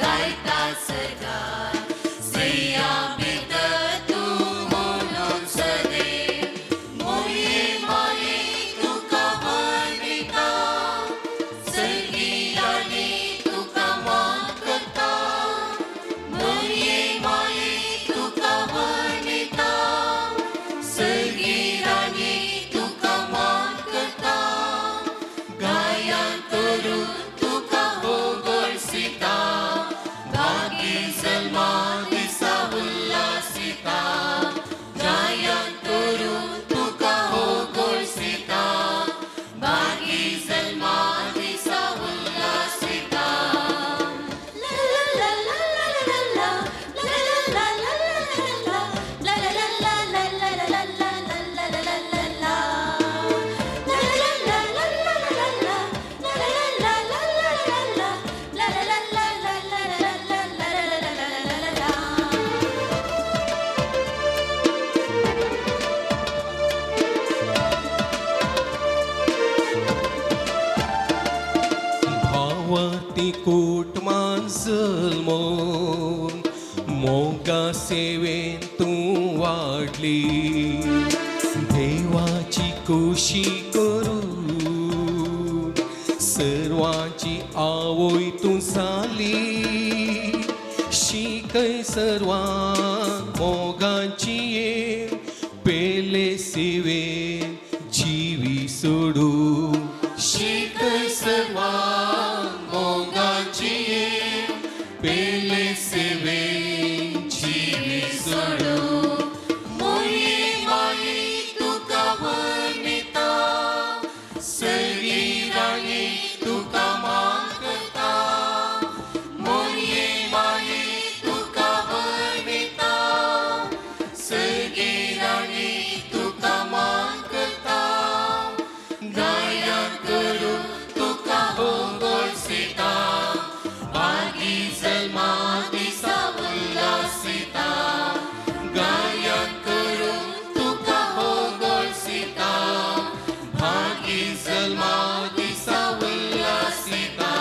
गायता सर्गार स्त्रियां भितर तूं म्हणून सदैव. मोरये माये तुका वंदिता सर्गीयांनी तुका मान करता. मोरये माये तुका वंदिता कुटमान जल्मोन मोगा सेवेन तूं वाडली देवाची खोशी करून सर्वांची आवय तूं जाली शिकय सर्वांक मोगाची येव पेले सेवेन जिवी सोडू शिकय सर्वांक मोगाची येव पेले सेवेन जिवी सोडू मोरये माये तुका वर्णिता सगळी राणी तुका मागता मोरये माये तुका वर्णिता सगळी राणी तुका मागता गाया करू तुका होगोळसिता भागी जल्मा दिसा उल्लासिता गाया करू तुका होगोळसिता भागी जल्मा दिसा उल्लासिता.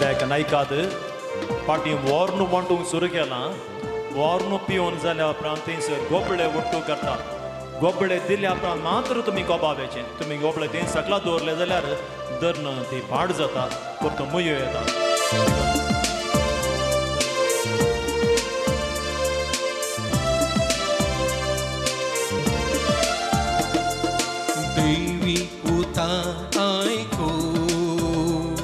देख नायकात फाटीं वॉर्न वांटूंक सुरू केलां. वॉर्न पिवन जाल्या उपरांत थंयसर गोबळे वट्टू करतात. गोबळे दिल्या उपरांत मात्र तुमी कोबावेचे तुमी गोबळे थंय सकला दवरले जाल्यार दर्न ती पाड जाता, परतो मुयो येता. देवी उतार आयकून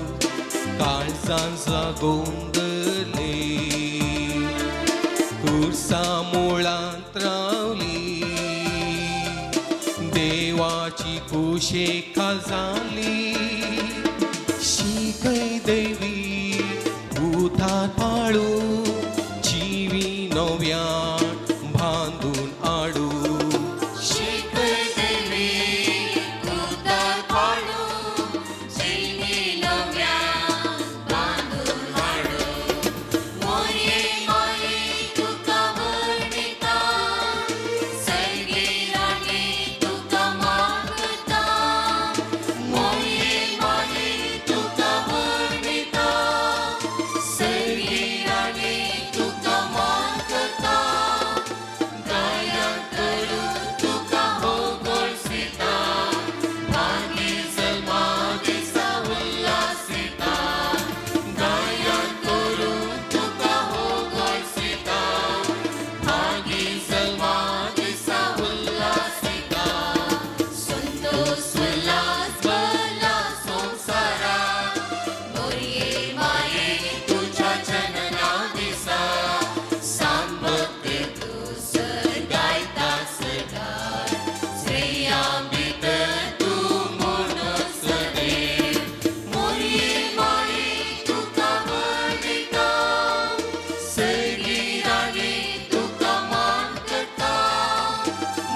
काळजान जागोंदले कुर्सा मुळांत रावली देवाची कुशेखा जाली शिकय देवी उतार पाळू जिवी नव्यान बांदून हाडू शिकय देवी उतार पाळू जिवी नव्यान बांदून हाडू मोरये माये तुका वर्णिता सगळी राणी तुका मागता मोरये माये तुका वर्णिता सगळी राणी तुका मागता गाया करू तुका होगोळसिता भागी जल्मा दिसा उल्लासिता गाया करू तुका होगोळसिता भागी जल्मा दिसा उल्लासिता. संतोष उल्हास भरला संवसारात मोरये माये तुझ्या जनना दिसा सांबते तूं गायता सदां श्रेया भितर तूं म्हणून सदैव मोरये माये तुका वर्णिता सगळी राणी तुका मान करता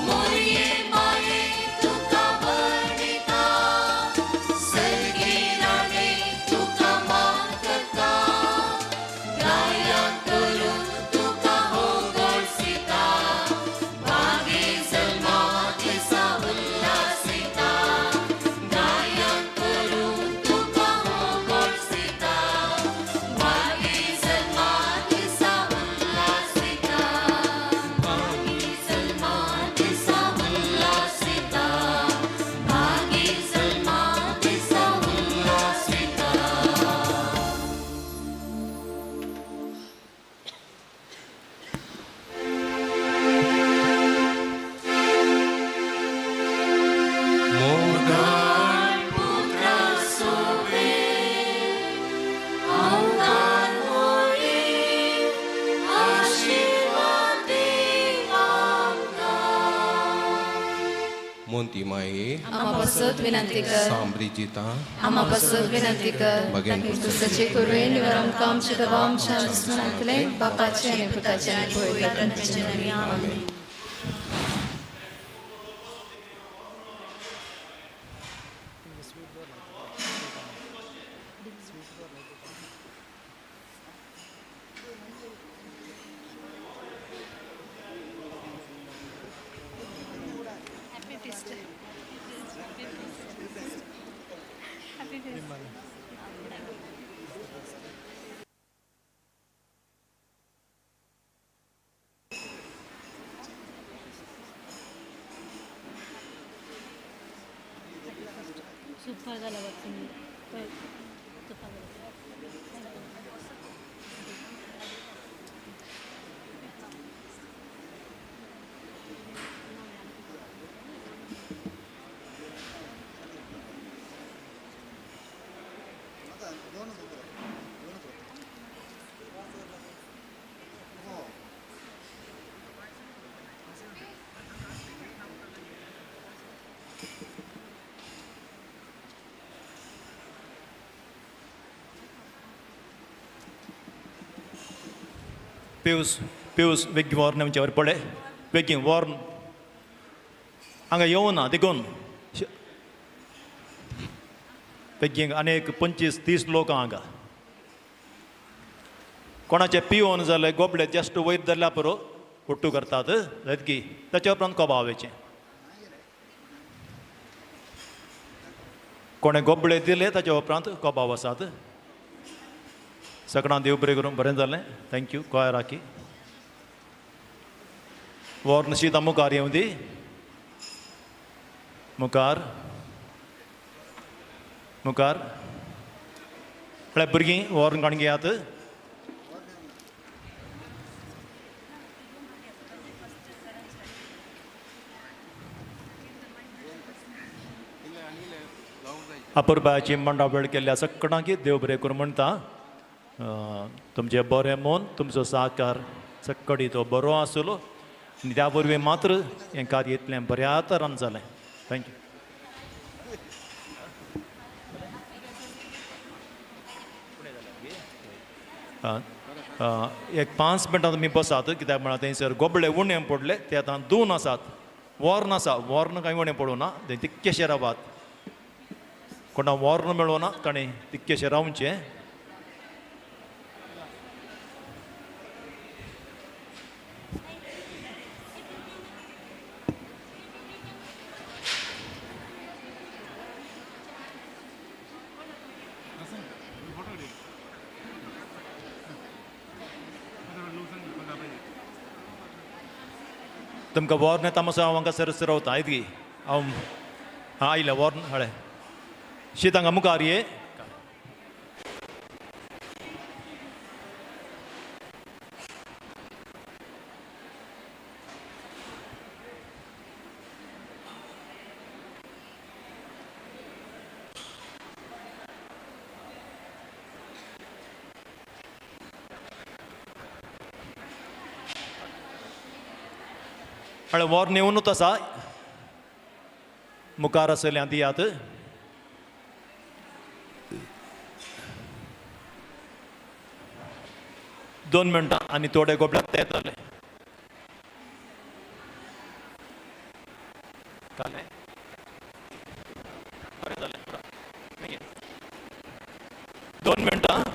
मोरये माये तुका वर्णिता सगळी राणी तुका मान करता गाया करू तुका होगोळसिता भागी जल्मा दिसा उल्लासिता गाया करू तुका होगोळसिता भागी जल्मा दिसा उल्लासिता भागी जल्मा दिसा उल्लासिता भागी जल्मा दिसा उल्लासिता. मोगाळ पुत्रा सोबे अवतार मोरी आशीर्वाद आमकां. मोंती माये आम्हा पासत विनंती कर. सांब्रिजिता आम्हा पासत विनंती कर. बगेन क्रिस्ताचे करुणेन निवार आमकां आमचे दबाव आमच्या दुस्मानांतले बापाचे आनी पुताचे आनी पवित्र आत्म्याचे नांवान. आमेन. సూపర్గా వచ్చింది. సూపర్గా. पिवस पिवस वेगीं वॉर्न आमचे पळय वेगीं वॉर्न हांगा येवना देखून बेगीन आनी एक 25-30 लोक हांगा कोणाचे पिवन जाले गोबले जस्ट वयर धरल्या पुरो ಒಟ್ಟು करतात जातकी ताच्या उपरांत कोबावेचें कोणें गोबळे दिले ताच्या उपरांत कोबाव आसात. सगळ्यां देव बरें करूं बरें जालें. Thank you कॉयराकी वॉर्न शीत मुखार येवं दी मुखार मुखार म्हळ्यार भुरगीं वॉर्न काडून घेयात. अपुरबायाची मंडळ केल्ल्या सगळ्यांक देव बरें करूं म्हणटा. तुमचें बरें मन तुमचो साकार सक्कडी तो बरो आसलो आनी त्या वरवीं मात्र हें कार्य इतलें बऱ्या तरान जालें. Thank you. एक 5 मिनटां तुमी बसात कित्याक म्हळ्यार थंयसर गोबळे उणें पडले ते आतां 2 आसात वॉर्न आसा वॉर्न कांय उणें पडूं ना ते तितकेशे रावात कोणा वॉर्न मेळना ताणें तितकेशे रावचें. तुमकां वॉर्न येता मातसो हांव हांगा सरस रावता आयज हांव आं आयलें वॉर्न हळे शीत हांगा मुखार ये. हळे वॉर्न येवनूच आसा मुखार आसलें दियात. दोन मिनटां आनी थोडे गोबल्याक ते येतले. बरें जालें. 2 मिनटां.